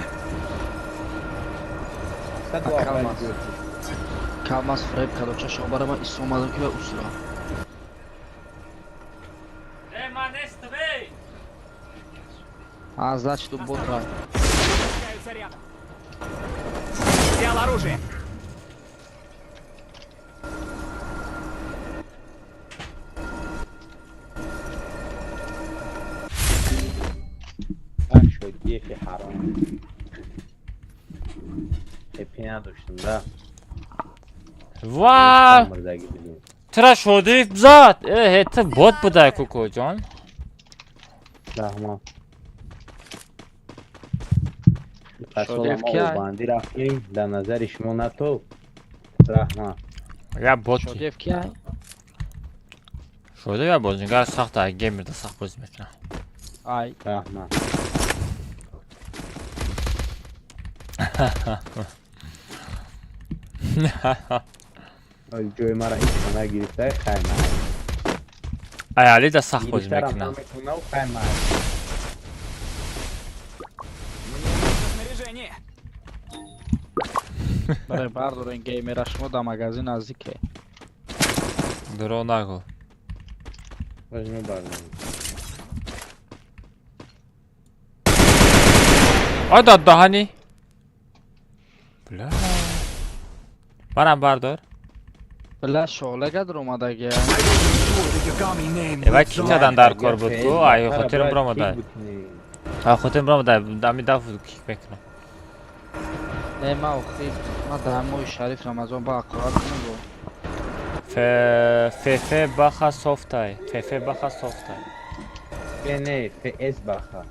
Калмас фреб кардо чашо барои ма исо омадам, ки ба усра. Э, ман нестам, эй! А, значит, у бота. Встречаются рядом. Взял оружие. Шодиефи ҳаром эпи надоштам да. Ва! Тура Шодиев зад! Э, ту бот будай, кукоҷон. Раҳмат. Шодиев кия? Банди рафтем, дар назари шумо нато. Раҳмат. Я бот. Шодиев кия? Шодиев я бозингар сахт, ай геймерда сахт бозӣ мекунад. Ай. Раҳмат. Ҷои мара ҳеҷ нагирифта, хайма. Ай Али да сахт бозӣ мекунад. Хайма. Снаряжение. Барои бардорен геймера, шумо дар магазин наздике. Дурӯғ нагӯ. Возьми, бардорем. Ай дад даҳани. Бля. Манам бардор. Бля, шолага даромадаги. I will ensure the Yagami name Эва lives ки on. задан дар кор буд ку? Ай хотирам биромадай. Ай хотирам биромадай. Ами даф кик мекунам. Не, ма охи, ма дар моҳи шариф Рамазон ба ақорат кунам бо. Фф баха софтай. Фф баха софтай. Не, ФС баха.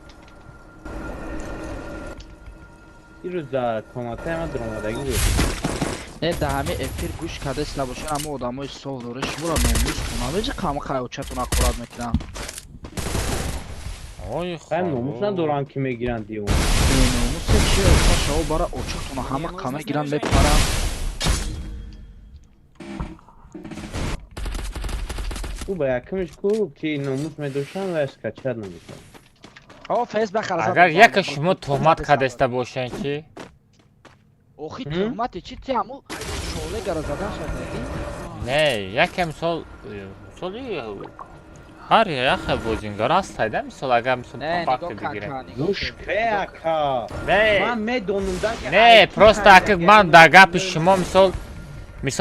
Ирӯз дар комнатаи ман даромадагӣ буд. Не, дар ҳамин эфир гӯш кардест набошад, ҳама одамои сов дора, шуморо номус кунам, ҳеҷ қама қайочатон ақорат мекунам. Ой. Хай, номус надорам, ки мегиранд дивон. Беномусе чи оча шаво бара очатона ҳама қама гиранд мепарам. Ӯ ба якумш ку, ки номус медоштам ва скачать намекард. О, фейс бахара. Агар яке шумо туҳмат кардеста бошен чи? Охи, туҳмати чи, ти ҳаму шолегара задан шадаги? Не, яке мисол, мисоли ҳар яхе бозингар ҳастайда, мисол, агар мисол факт бигирем. Гӯш ке, ака. Не. Ман медонам да. Не, просто ака ман дар гапи шумо мисол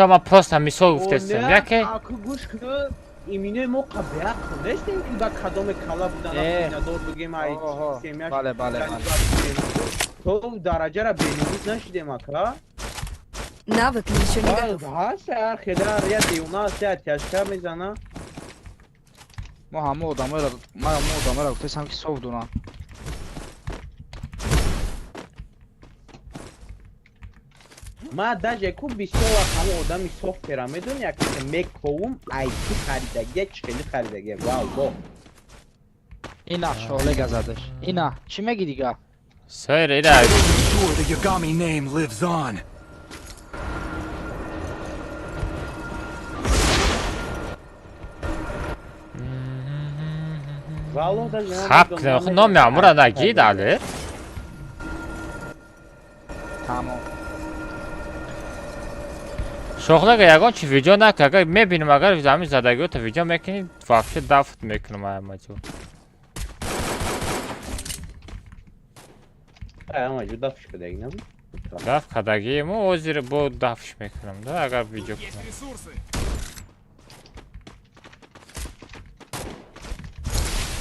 ман просто мисол гуфтестам. Яке Аку, гӯш ку, иминои мо қабиақл нестем, ки ба кадоме кала будан надор бигем, ай семьяш. Бале, бале, бале. То дараҷара беномус нашидем, ака. Навык еще не готов. Ҳаст ҳар хедар я девона аст, я тяжка мезана. Мо ҳама одамоеро, ман ҳама одамоеро гуфтестам, ки сов дорам. Ма даже ку бисёр вақт ҳама одами софтера медони, як мековум, айти харидагия, чӣ хели харидагия, валлоҳ. Ина шоҳлега задаш. Ина чӣ мегӣ дига? Сайр ира. Sure the Yagami name lives on. Хаб кунем, номи амура нагид але. Тамом. Шохлага ягон чи видео накун, агар мебинем, агар ҳамин задагиҳото видео мекунӣ, вообще дафт мекунам ҳамаҷо. Ҳамаҷо дафш кардагӣ набуд? Дафт кардагӣ мо ҳозир бо дафш мекунам, да, агар видео кунам.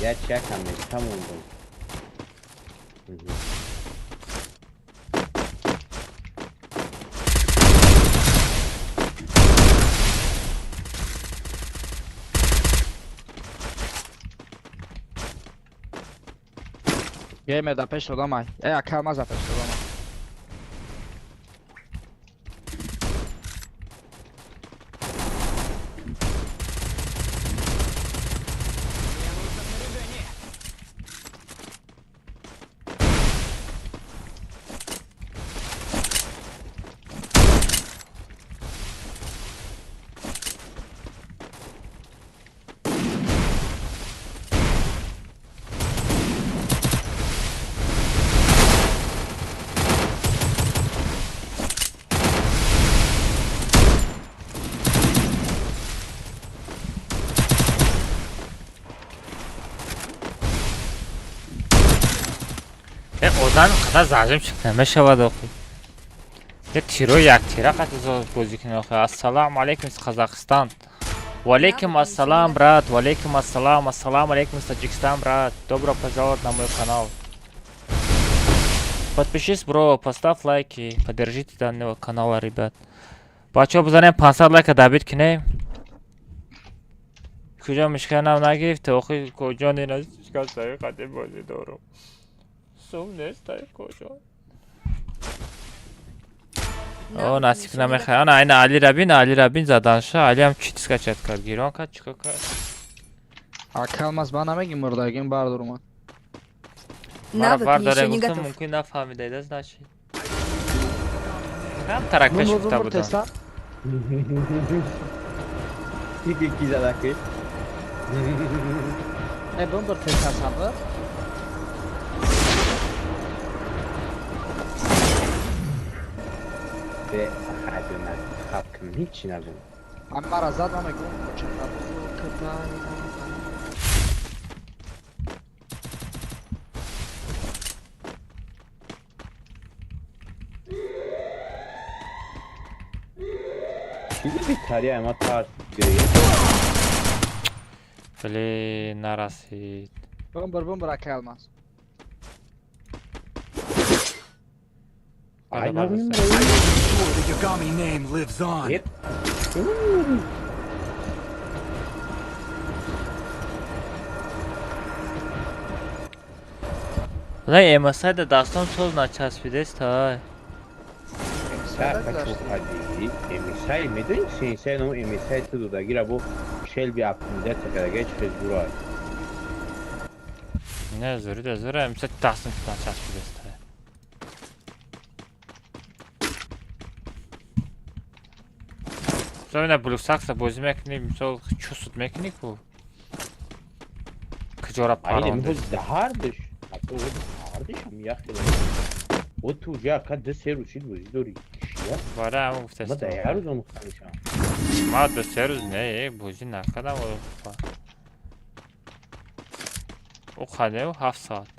Я чакам мекамондам. Геймер да пеш одамай. Э, ака ма за пеш одамай. Одам қадар зажим шуд намешавад охи. Як тиро як тира қати бозӣ кунем охи. Ассалому алайкум из Казахстан. Ва алайкум ассалам, брат. Ва алайкум ассалам. Ассалому алайкум из Таджикистан, брат. Добро пожаловать на мой канал. Подпишись, бро, поставь лайки, поддержите данного канала, ребят. Бачаҳо бизанем 500 лайка добить кунем. Куҷо мишканам нагирифте охи, куҷо ненашикастаи қати бозӣ дорум. Сум нест, ай куҷо. О, насиб намехоҳад. Ана айна Али Рабин, Али Рабин заданша. Али ҳам чит скачать кард, гирон кард, чикор кард? Ака алмаз ба намегӣ мурдагим бардорумад. Мара Навык бардорем еще не гуфтам, готов. мумкин нафаҳмида, значит. Кам таракаш гуфта будам. Ки ки задаки? Э, бомбар теста сабр. Бе хадунат хаб кунам, ҳеҷ нагум. Ам мара зад ма мегум коча катай. Чизи битари ама тарс гирифт. Блин, нарасид. Бомбар бомбар ака алмаз. Ай, нагум. Sure the Yagami name lives on. Лай MSI да дастон соз начаспидест, ай. MSI MSI медонӣ сенсай ном MSI ту додагира бо Shelby оптимизация кардаги чӣ зура. Не, зури да зура, MSI дастон начаспидест, ай. Мисол ина блюсакса бозӣ мекунӣ, мисол чусуд мекунӣ ку? Куҷора парондӣ? Ҳардуш, ҳардушам як хел. О ту уже ака ду се рӯз шид бозӣ дорӣ. Чия? Бара ҳамон гуфтаст. Ма дар як рӯз омӯхта мешавам. Ма ду се рӯз не, бозӣ накардам. О қадев 7 соат.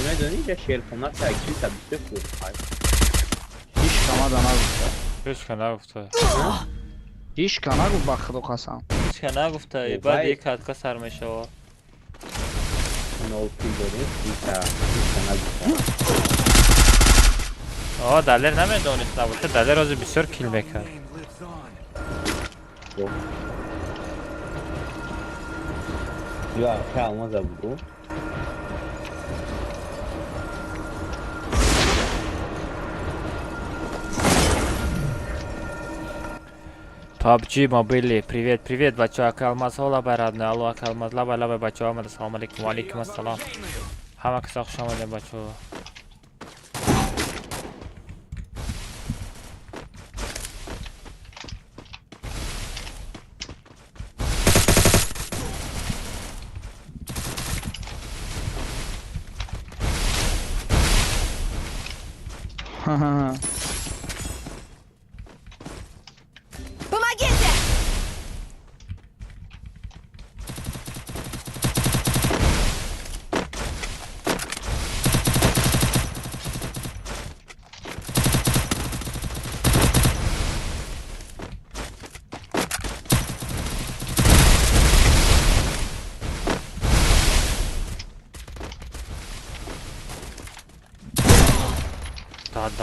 Медонӣ ҷа шерхона такси табисе фурӯхт. Ҳеҷ кама нагуфта. Ҳеҷ ка нагуфта. Ҳеҷ ка нагуфт ба худо қасам. Ҳеҷ ка нагуфта, баъд як катка сар мешава. Нол пул дорем, ҳеҷ ка нагуфта. О, Далер намедонист набошад, Далер ҳозир бисёр кил мекард. Ё, ака алмаза буду. PUBG Mobile, привет, привет, бачо, ака алмаз, лабай родной, алло, ака алмаз, лабай, лабай, бачо, омада, салом алейкум, ва алейкум ассалом. Ҳама каса хуш омадем, бачо. Помогите!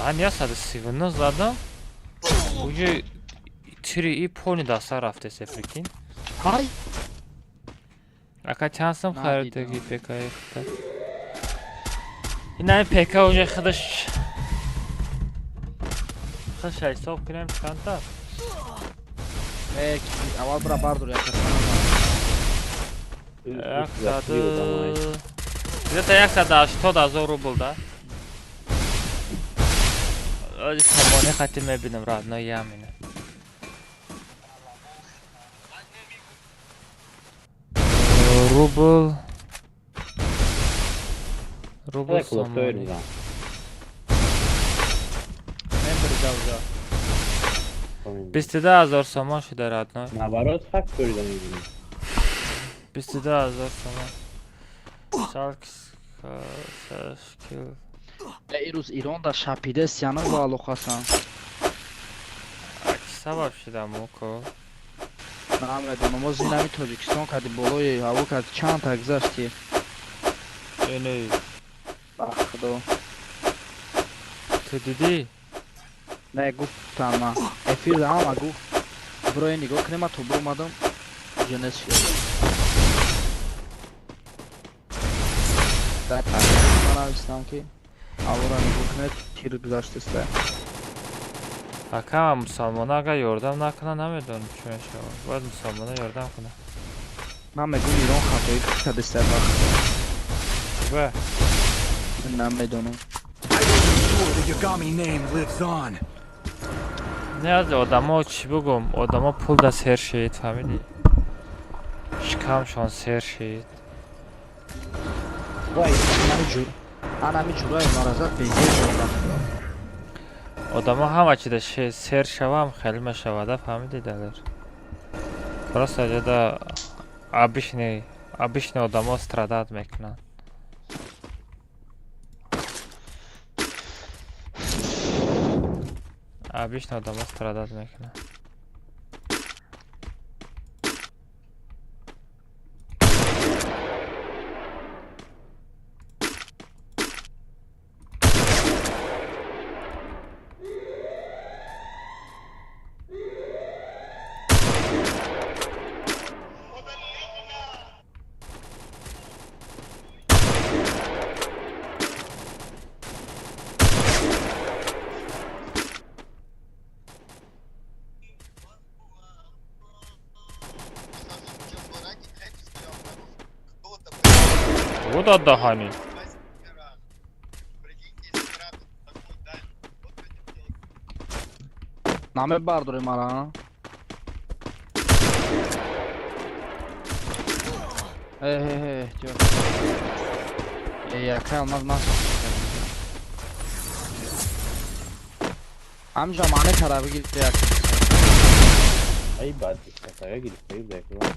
Даҳан 139 задам. Уҷо тири и пони даста рафтесе, прикинь. Ҳай! Ака чанд сум харидаги Надидам. ПК-и худа? Ина ин ПК уже худаш ҳисоб кунем чандта? Э, аввал бира бардор як касана. Яксаду где-то 180 000 рубл, да? Ози сомони хати мебинам, родной, я минут. Рубл. Рубл сомони. Мен брида уже. 22 000 сомон шуда, родной. Наоборот, фактори да мебинем. 22 000 сомон. Шалк шкил. Э, ирӯз Ирон да шапиде сияна бо алоқасан. Чӣ сабаб шуда муко? Намедонам, мо зинами Тоҷикистон кади болои ҳаво кади чанд та гузашти. Эне. Ба худо. Ту дидӣ? Не, гуфтам ман. Эфир да ҳама гуфт. Бирои нигоҳ кунем, ман то биромадам. Уже нест шуд. Дар ман навистам ки ҳаворо нигоҳ кунед, тир гузаштеста. Ака, мусалмона агар ёрдам накунад, намедонам чӣ мешавад. Бояд мусалмона ёрдам кунад. Ман мегӯм Ирон хатоӣ кардеста, ба худо. Ба? Намедонам. I will ensure the Yagami name lives on. Не, аз одамо чӣ бугум? Одамо пул да сер шид, фаҳмидӣ? Шикамшон сер шид. Вай, Анами ҷур. Анами ҷураи маразат безер дод, ба худо. Одамо ҳама чида сер шавам хеле мешавада, фаҳмидӣ, Далер? Просто ҷода обычный одамо страдать мекунанд. Обычный одамо страдать мекунанд. Вот отдохани. Намебардори мара. Э, э, э, эҳтиёт. Э, якай алмаз ман. Ҳамҷа маъне кара бигир як. Ай бад, касага гирифтаи буда.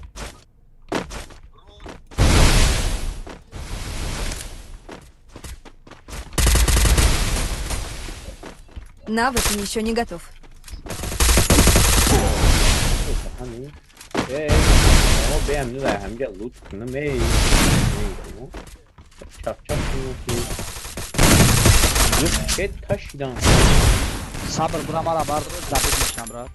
Навык еще не готов. Э, беам ну да ҳамҷа лут кунам, эй. Чап чап кунам ки. Чет кашидан. Сабр бура мара бардор, забит мешам брат.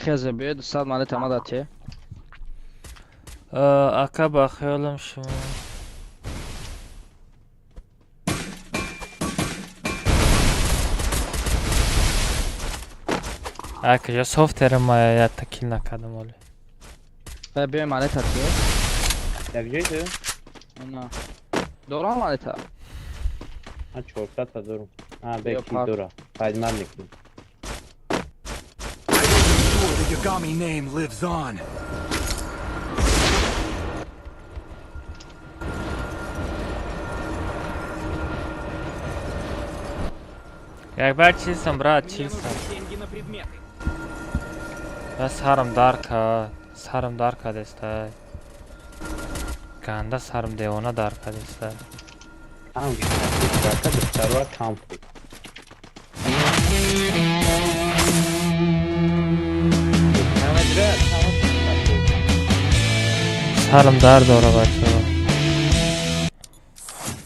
Хезе биё 200 монета ма дати. Ака ба хаёлам шумо ака ҷо софтвери ма якта кил накардам оле. Биё монета ти. Як ҷой ту? На. Дорам монета. Ман 400 та дорам. А, бе ки дора. Пайдман мекунам. The Yagami name lives on. Якбар чилсам, брат, чилсам. Я сарам дар сарам дар кадеста. Ганда сарам девона дар кадеста. Кам духтарва кам пул. Сарам дард дора бачаҳо.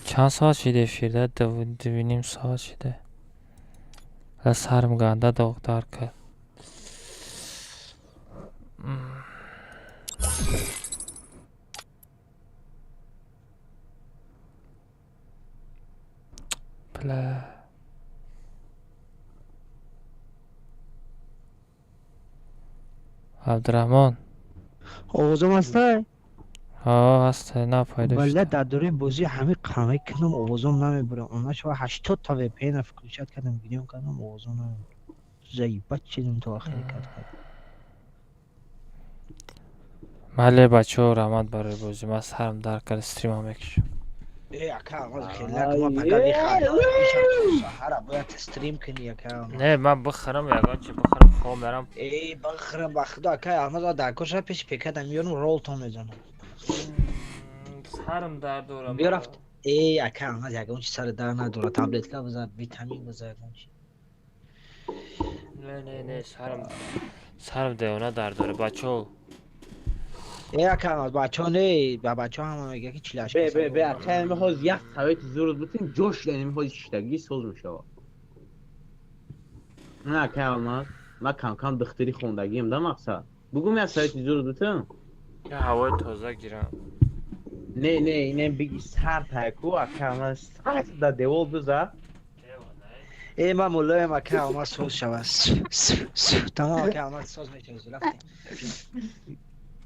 Чанд соат шида эфирда? 2.5 соат шида. Сарам ганда доғ дард кард. Бля. Абдурахмон. Овозам ҳастай? Ҳа, ҳастай, на пайдо шуд. Валла дар дораи бозӣ ҳамин қамай кунам овозам намебурам. Она шава 80 та VPN включать кардам, гирён кардам, овозам намебурам. Заебать чидам то охири кард. Мале бачаҳо, раҳмат барои бозӣ. Ман сарам дард кард, стрима мекушам. Э, ака, ман хеле ма пага бихарам. Саҳара бояд стрим кунӣ, ака. Не, ман бихарам, ягон чи бихарам, хоб мерам. Э, бихарам, ба худо, ака, Алмаз дар коша пеш пекадам миёрам, ролтон мезанам. Сарам дард дорам. Биё рафт. Э, ака, Алмаз ягон чи сар дард надорад. Таблетка бизар, витамин бизар, ягон чи. Не, не, не, сарам девона дард дорад, бачаҳо. Э, ака, Алмаз, бачаҳо не, ба бачаҳо ҳама мегӯяд ки чилаш. Бе, бе, бе, ака, мехоҳад як совети зур бутин, ҷош дар мехоҳад шиштагӣ соз мешавад. Не, ака, Алмаз, ман кам-кам духтари хондагиам да мақсад. Бугум як совети зур бутин. Я ҳавои тоза гирам. Не, не, не, биги сар тайку, ака, Алмаз, сар да девол биза. Э, ман муллоям, ака, Алмаз соз шавад. Тамом, ака, Алмаз соз мешавад, рафтем.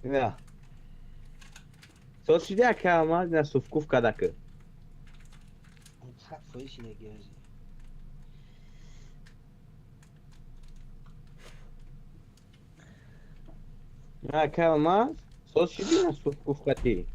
Не. Соз шиди, ака, Алмаз, на суфкуф кадаки. Сад фоиз шидаги ҳозир. Не, ака, Алмаз, соз шиди на суфкуф кати.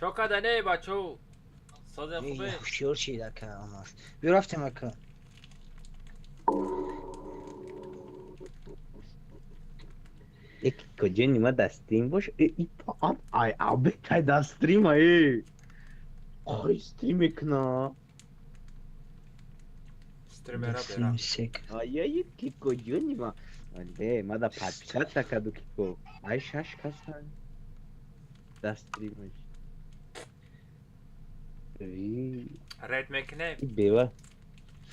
Чо када не, бачо? Созе хубе? Ҳушёр шид, ака, Алмаз. Биё рафтем, ака. Яки куҷо нима дар стрим бош, э, ам ай абекай дар стрима, э. Қой стрим мекуна. Стримера бера. Ай, ки куҷо нима. Бе, ма да подписаться каду кико. Ай шаш касан. Дар стримаш. Рейд мекунем? Бева.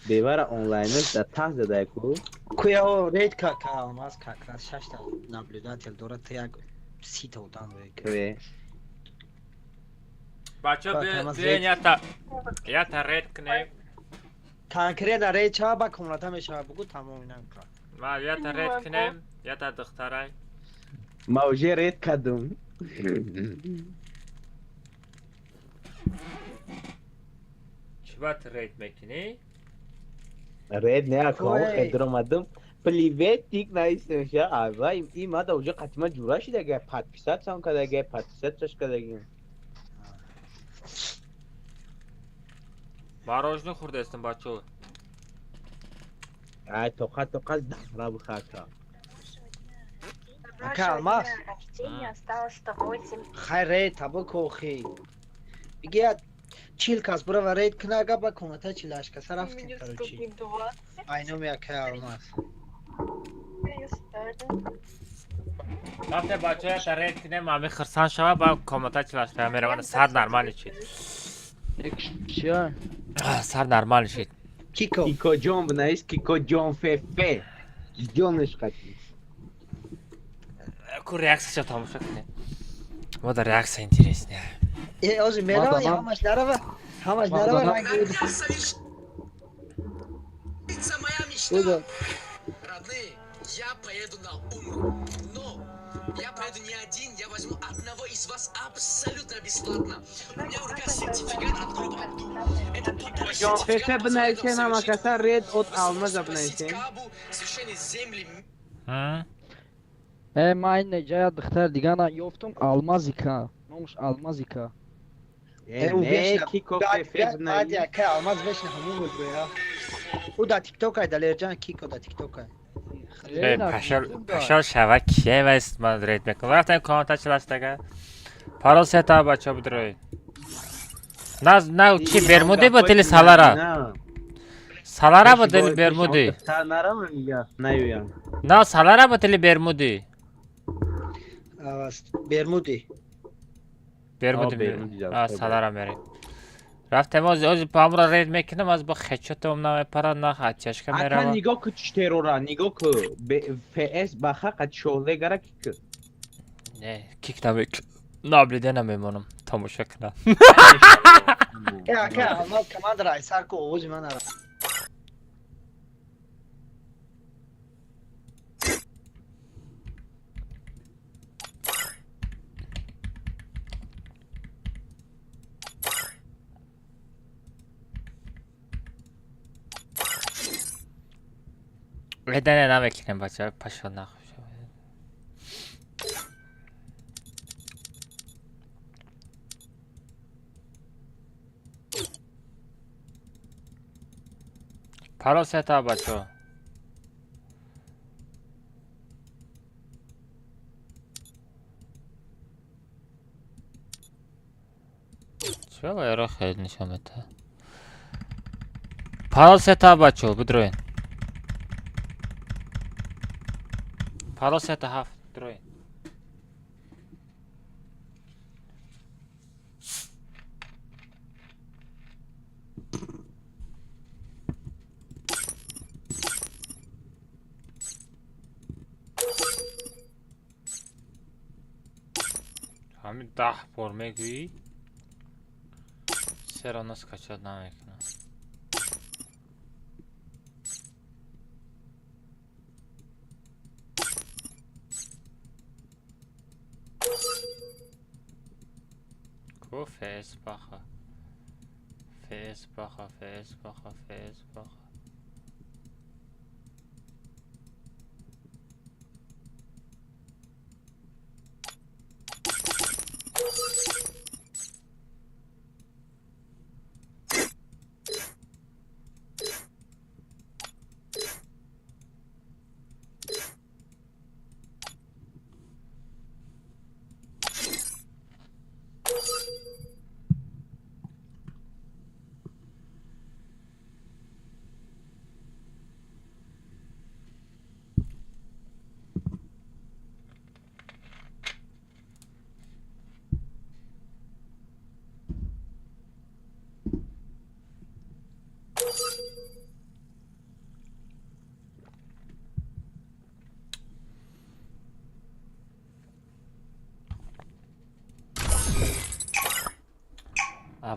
Бевара онлайнаш дар таҳ задай ку. Куяо рейд ка Алмаз как раз шашта наблюдатель дорад, та як 30 та одам рейд. Кве. Бачо, биён ята рейд кунем. Конкретно рейд чава ба комната мешава бугу тамом инам. Ма ята рейд кунем, ята духтарай. Ма уже рейд кардум. Чӣ бад рейд мекунӣ? Рейд не, аком хедр омадам. Приветик нависемша. Ава и мада уже қатима ҷура шида, подписаться ам кардага, подписаться кардага. Мороженое хӯрдаистам бачаҳо. Ай тоқа тоқа дахра бихака. Ака Алмаз. Хай рейд табо кохи. Биги 40 кас бурава рейд куна ага ба комната 48 каса рафтем короче. Ай номи ака Алмаз. Рафте бачаҳо ята рейд кунем, ами хирсан шава ба комната 48 каса мераванд. Сар нормали шид. Чия? Сар нормали шид. Кико. Кико ҷон бинавис, Кико ҷон фефе. Ҷонаш қатӣ. Ку реаксияшо тамошо кунем. Мо да реаксия интересная. Э, ози мерава, ҳамаш нарава. Ҳамаш нарава ранги. Родные, я поеду на Умру, но я поеду не один, я возьму одного из вас абсолютно бесплатно. У меня в руках сертификат от клуба Абду. Это подарочный сертификат позволяет вам совершить Кабу, совершение земли. Э, ман ин ҷая духтар дига на ёфтум Алмазика. Номаш Алмазика. Э, не, Кико фефе баъди ака Алмаз вешна ҳамун мегӯя. Ӯ да тикток ай Далерҷан Кико да тикток ай. Пашол шава кие васт ман рейд мекунам. Рафтем комната 48-тага. Парол сета бачаҳо бидроед. На на чи Бермуди буд или Салара? Салара буд или Бермуди? На Салара буд или Бермуди? Бермуди. Бермуди. А Салара мерем. Рафтем ози ози памра рейд мекунам аз бо хечотом намепара на хачашка меравам. Ака нигоҳ ку чи террора, нигоҳ ку ФС баха қад шоҳле гара кик. Не, кик намек. Наблюда намемонам, тамошо кунам. Э, ака Алмаз командара ай сар ку овози ман ара. Редане намекунем бачаҳо, пашол нахӯ. Парол сета бачаҳо. Чӣ вайро хел нишон медиҳад? Парол сета бачаҳо, бидроен. Парол сета ҳафт, бидроен. Ҳамин 10 бор мегӯӣ, серо скачать намекунам. Ку ФС баха. ФС баха, ФС баха, ФС баха.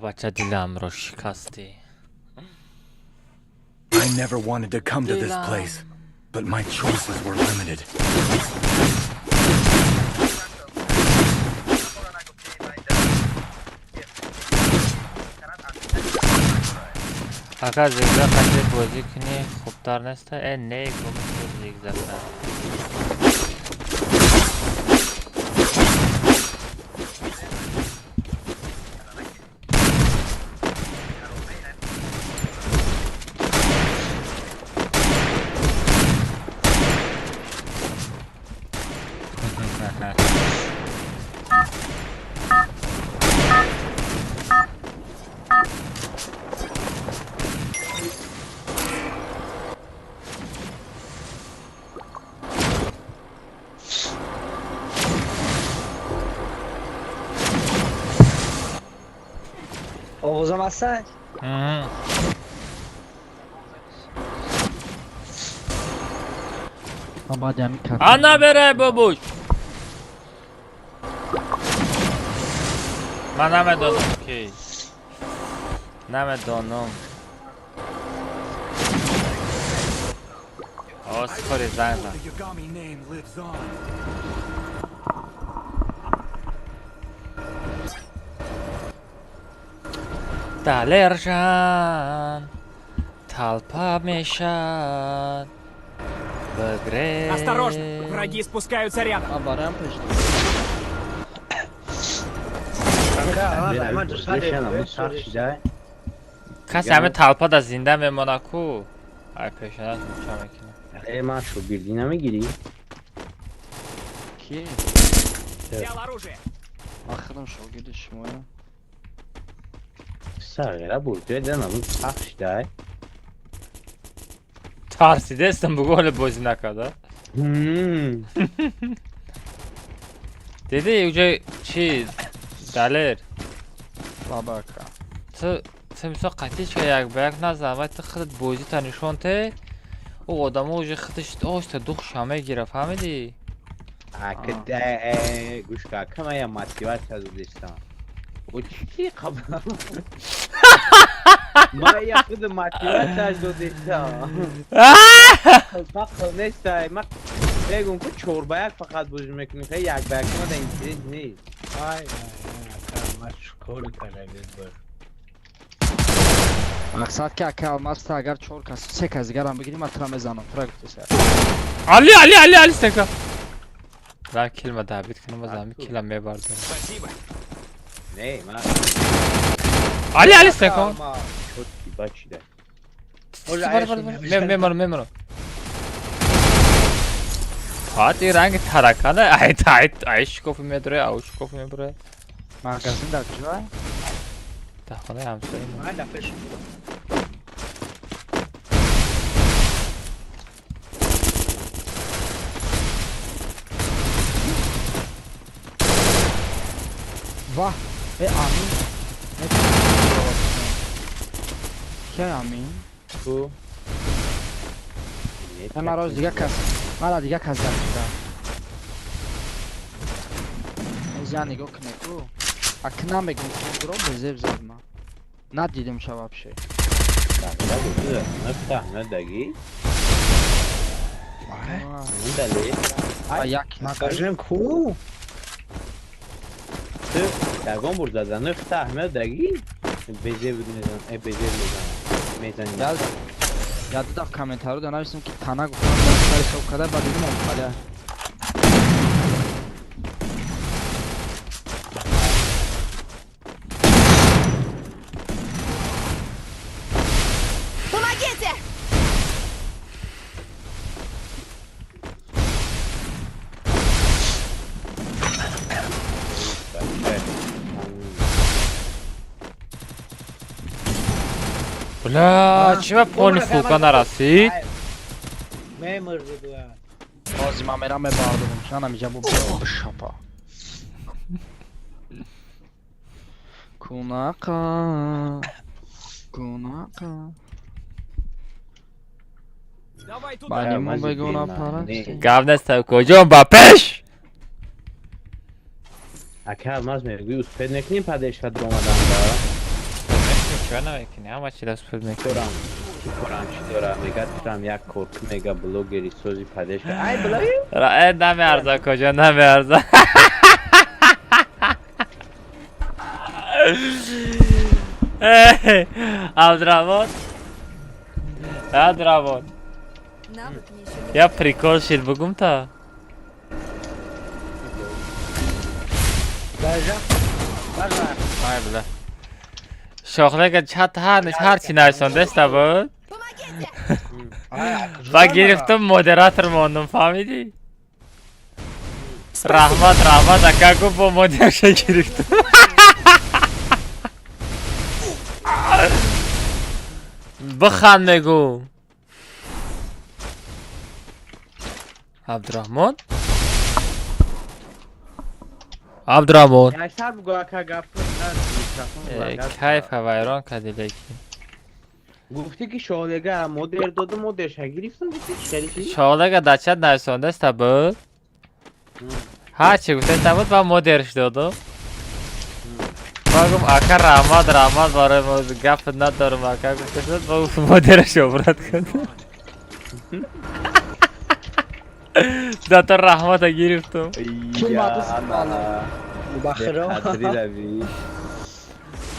Бача, диламро шикастӣ. never wanted to come to this place, but my choices were limited. Агар зигзаг қатӣ бозӣ кунӣ, хубтар нест? Э, не, гумш шуд зигзагта. Овозам ҳастанд? Ана берай, бобуш. Ман намедонам ки. Намедонам. Оскори занг зад. The Yagami name lives on. Далержан толпа мешад. Бигре. Осторожно! Враги спускаются рядом. Ман бароям пеш. Касе ҳамин толпа да зинда мемона ку. Ай пешонаш муча мекунам. Э, ман шогирдӣ намегирӣ? Ки? Взял оружие. Ман худам шогирди шумоям. Сағира бурдуя данам сахт шидай. Тарсидестам, бугу ҳоле бозӣ накарда. Диди уҷа чи Далер? Бабака. Ту мисол қатъи ча як ба як назан, вай ту худат бозита нишон те, ӯ одамо уже худаш оҳиста духша мегира, фаҳмидӣ? Ака, гӯш ка, кама я мотиватсия додистам. О, чи қабл? Ман я худ мотиватсия додистам. Фақат нестай, ман мегум ку 4 ба 1 фақат бозӣ мекунӣ, хеле 1 ба 1 мада интерес нест. Ай, ай, ай, чикор кардагид бир? Мақсад ки ака Алмаз, та агар чор кас, се кас дигарам бигирӣ, ман тура мезанам. Тура гуфтеса. Али, Али, Али, Али, стека. Ра килма дабит кунам, аз ҳами кила мебардорам. Спасибо. Не, ман Али, Али, стека. чотки бачида. Мемонам, мемонам. Фат и ранги таракана, ай ай ай шикофи медуре, ау шикофи мебуре. Магазин дар куҷоа? Дар хонаи ҳамсояи мо. Ман дар пеш. Ваҳ, э Амин. Ки Амин? Ку? Э, ман роз дига кас, мара дига кас дар шуда. Эзя нигоҳ кунед ку. Ак намегум кундро безеб зад ма. Надидим ша вообще. Сағира бурдуя, нафаҳмадаги? Дали. А як Магазин ку? Ту ягон бур зада, нафаҳмадаги? Безеб мезан, э безеб мезан. Мезани. Я ду даф комментарио да нависем ки тана гуфтам, сари ҳисоб карда, баъд дидим омхаля. Помогите! Бля, чи ба пони фулка нарасид? Мемурди буя. Ҳозир ман мерам мебардорам, чанам иҷа бо бишапа. Кунақа. Кунақа. Давай туда. Байни мо бегона парастем. Гап нест, куҷон ба пеш? Ака Алмаз мегӯи успед мекунем падешка дуромаданда? Чиба намекунӣ? Ҳама чи даст пуд мекунӣ. Дорам. Типорам чӣ дора? Мега турам як корк мега блогери сози падеш. Ай блоги? Намеарза куҷо намеарза. Абдураҳмон. Абдураҳмон. Я прикол шид бугум та. Ай бла. Шохлага чат ҳар чи нарсондаста буд. Ба гирифтум модератор мондум, фаҳмидӣ? Раҳмат, раҳмат, ака гуфт бо модерша гирифтум. Биханд мегӯм. Абдураҳмон? Абдураҳмон. Кайфа вайрон кардӣ лекин. Гуфтӣ ки шоҳлега модер доду модерша гирифтум гуфтӣ чӣ чӣ? Шоҳлега дар чат нарсондаста буд. Ҳар чӣ гуфтаста буд ба модерш доду. Ма гуфт ака раҳмат, раҳмат барои мо гап надорам ака гуфта шуд ба модераш обрат кард. Зато раҳмата гирифтум.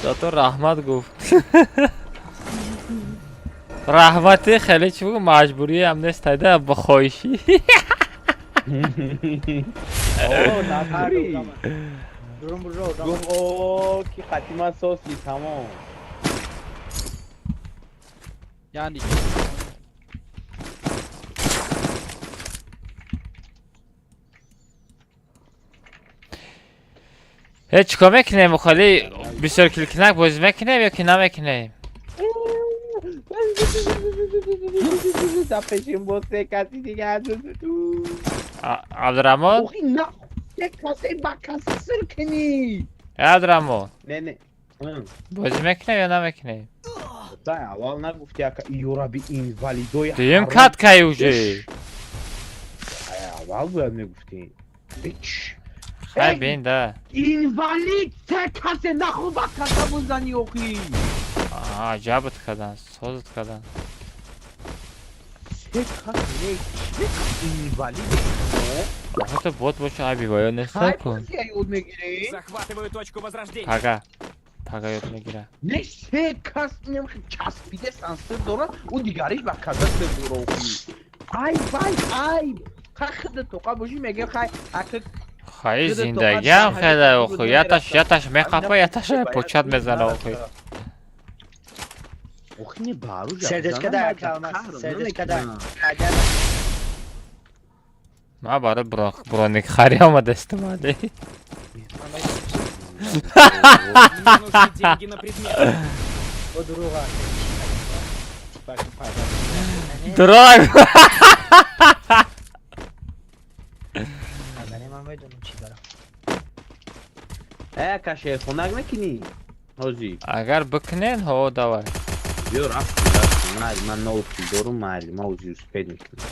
Зато раҳмат гуфт. Раҳмати хеле чӣ бугум маҷбуриам нест айда ба хоҳишӣ. Гуфт о ки хатима соси тамом. Яъне ҳеҷ чикор мекунем холи бисёр килкинак бозӣ мекунем ё ки намекунем? Пешим бо се каси дига Абдураҳмон? Як касе ба касе сир кунӣ. Абдураҳмон. Не, не. Бозӣ мекунем ё намекунем? Да, аввал нагуфти ака ёраби инвалидои Дуюм кат кай уже. Аввал бояд мегуфтӣ. Ич. Хай бин да. Инвалид се касе наху ба каса бузани охи. Аҳа, ҷабт кардан, созат кардан. Се кас не, се инвалид. Охо бот боша аби ваё неста кун. Захватываю точку возрождения. Пага. Пага ёд мегира. Не се кас нем часпиде сансир дорад, ӯ дигариш ба каса сир дора охи. Ай вай ай. Хай тоқа боши мега хай ака Хай зиндагиам хеле охи. Яташ яташ меқапа, яташ почат мезана охи. Охи не бару жа. Сердечко да, калмас, сердечко да. Ма барои броник хари омадастам али. Дурӯғ. Э, кашерхонак мекунӣ? Ҳозир. Агар бикунен, ҳо давай. Биё рафтем, рафтем. Майли, ман нол пул дорум, майли, ман ҳозир успед мекунам.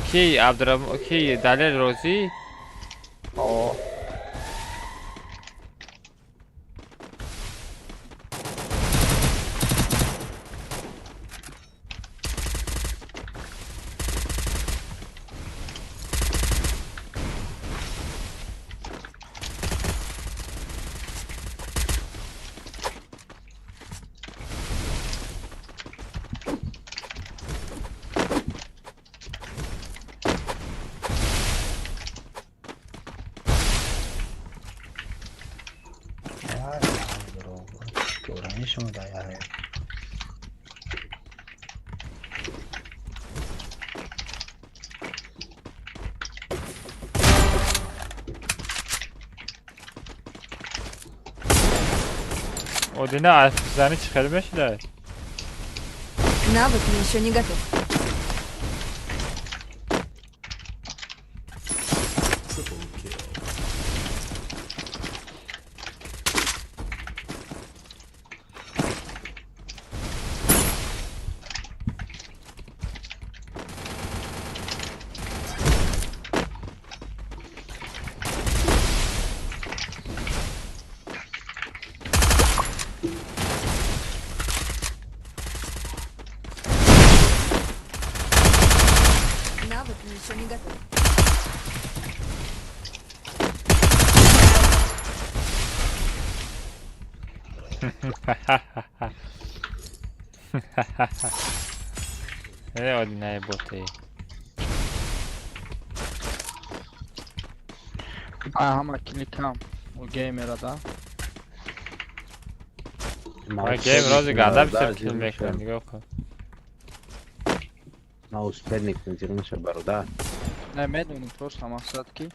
Ки Абдураҳмон, ки Далел розӣ? О. Одина азани чӣ хел мешидай? Навык еще не готов. еще не готов. Одинаи боти. Ҳама киликам у геймера да. Гейм рози ганда бисёр кил мекунад, нигоҳ кун. Ма успел мекунем зиқ наша бародар. Не медонем просто мақсад ки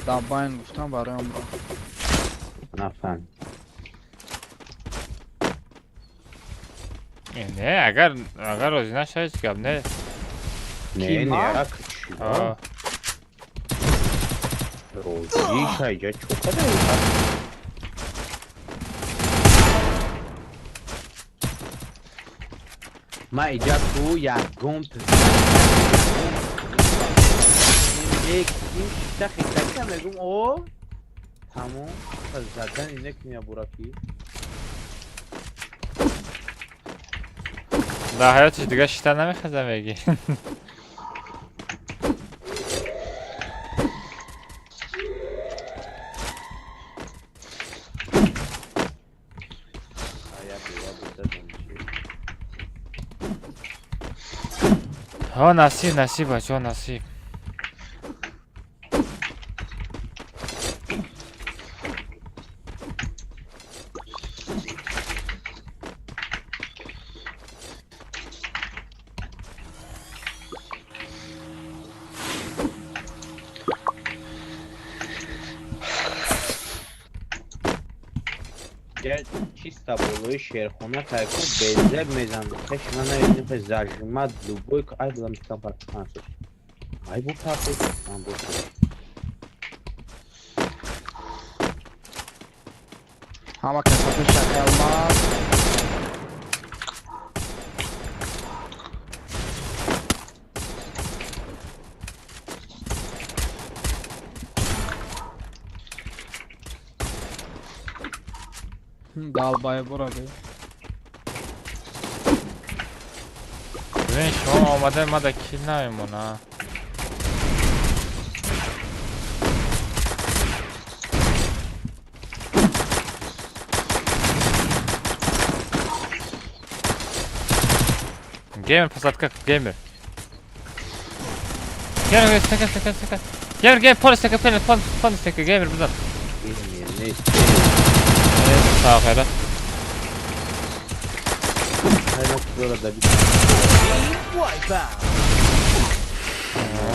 дар байн гуфтам барои он. Нафаҳм. Не, агар розӣ наша ҳеҷ гап не. Не, не, ак чӣ? Розӣ шайҷа чӯ када? Ма иҷа ку ягон шита хитакида мегум о тамом задан инек меябура ки дар ҳаётиш дига шита намехеза меги. Ҳо насиб, насиб бачаҳо, насиб. Чисто болои шерхона тайку безеб мезанад. Хеш ман навидим хеш зажимат любой ай булам мискам партикансош. Ай бу партик, ман бу. Ҳама касафи шакалмаз. Далбай бура би. Бибин шумо омада ма да кил намемона. Геймер посадка, геймер. Геймер, стека, стека, стека. Геймер, геймер, пол стека, пол, пол, пол стека, геймер, бизан. Геймер, нест. Сахара.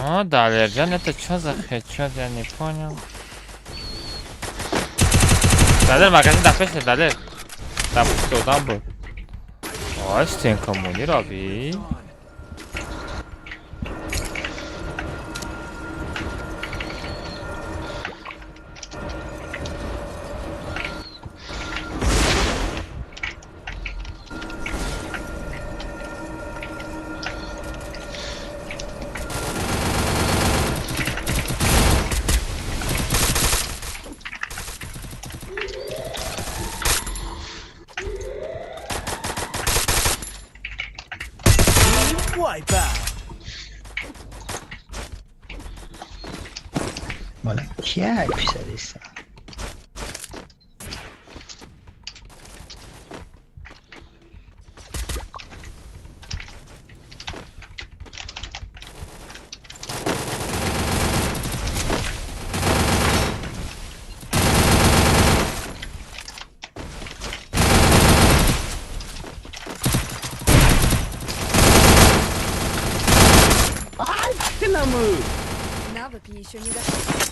О, Далерджан, это что за хедшот, я не понял. Далер, магазин да пешне, Далер. Там что там был? Ой, стенка муни раби. Кия писариса? Ай, ты намы! Навык еще не готов.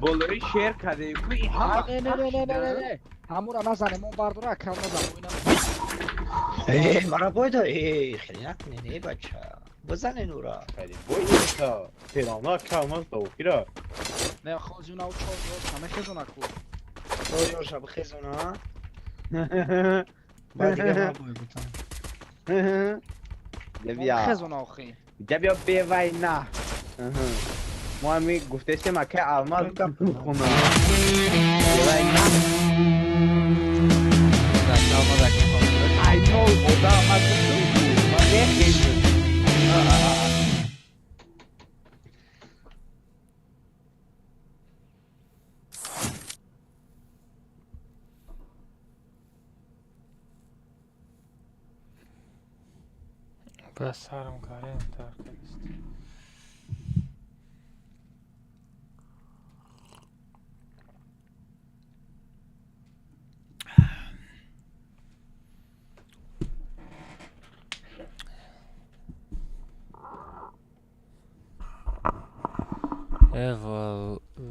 Болои шер каде ку и ҳама. Не, не, не, не, не, не. Ҳамура назане, мо бардора акал назан. Э, мара бой да, э, хеле накунед, э, бача. Бизанен ура. Хеле бой та. Ферана акал маз да охира. Не, хозуна у чор ёрша мехезона ку. Чор ёрша бихезона. Баъд дига ман бой бутам. Хезон охи. Ҷа биё бевайна. Мо ҳами гуфтестем акай алмаз хона. Бевайна. I know одам ман гуфтум ман мехезм. Ба сарам гарем дард аст. Э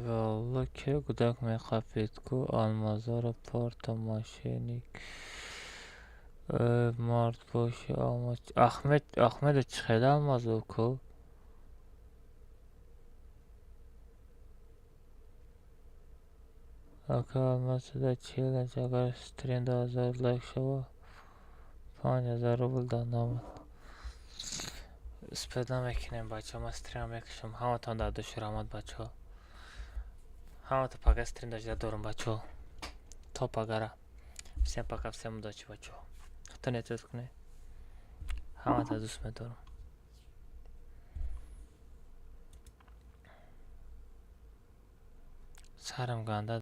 валло ки кӯдак меқапид ку алмазоро порта мошенник. Э мард боши алмаз Ахмед Ахмеда чӣ хел алмазо ку? Ака алмаз сада челлендж агар стрим 2000 лайк шава 5000 рубл дар номат. Успед намекунем бачаҳо, ман стрим мекушам. Ҳаматон дар души раҳмат бачаҳо. Ҳамата пага стрим дожда дорам бачаҳо. То пагара. Всем пока, всем удачи бачаҳо. Худтон эҳтиёт кунед. Ҳамата дӯст медорам. Сарам ганда.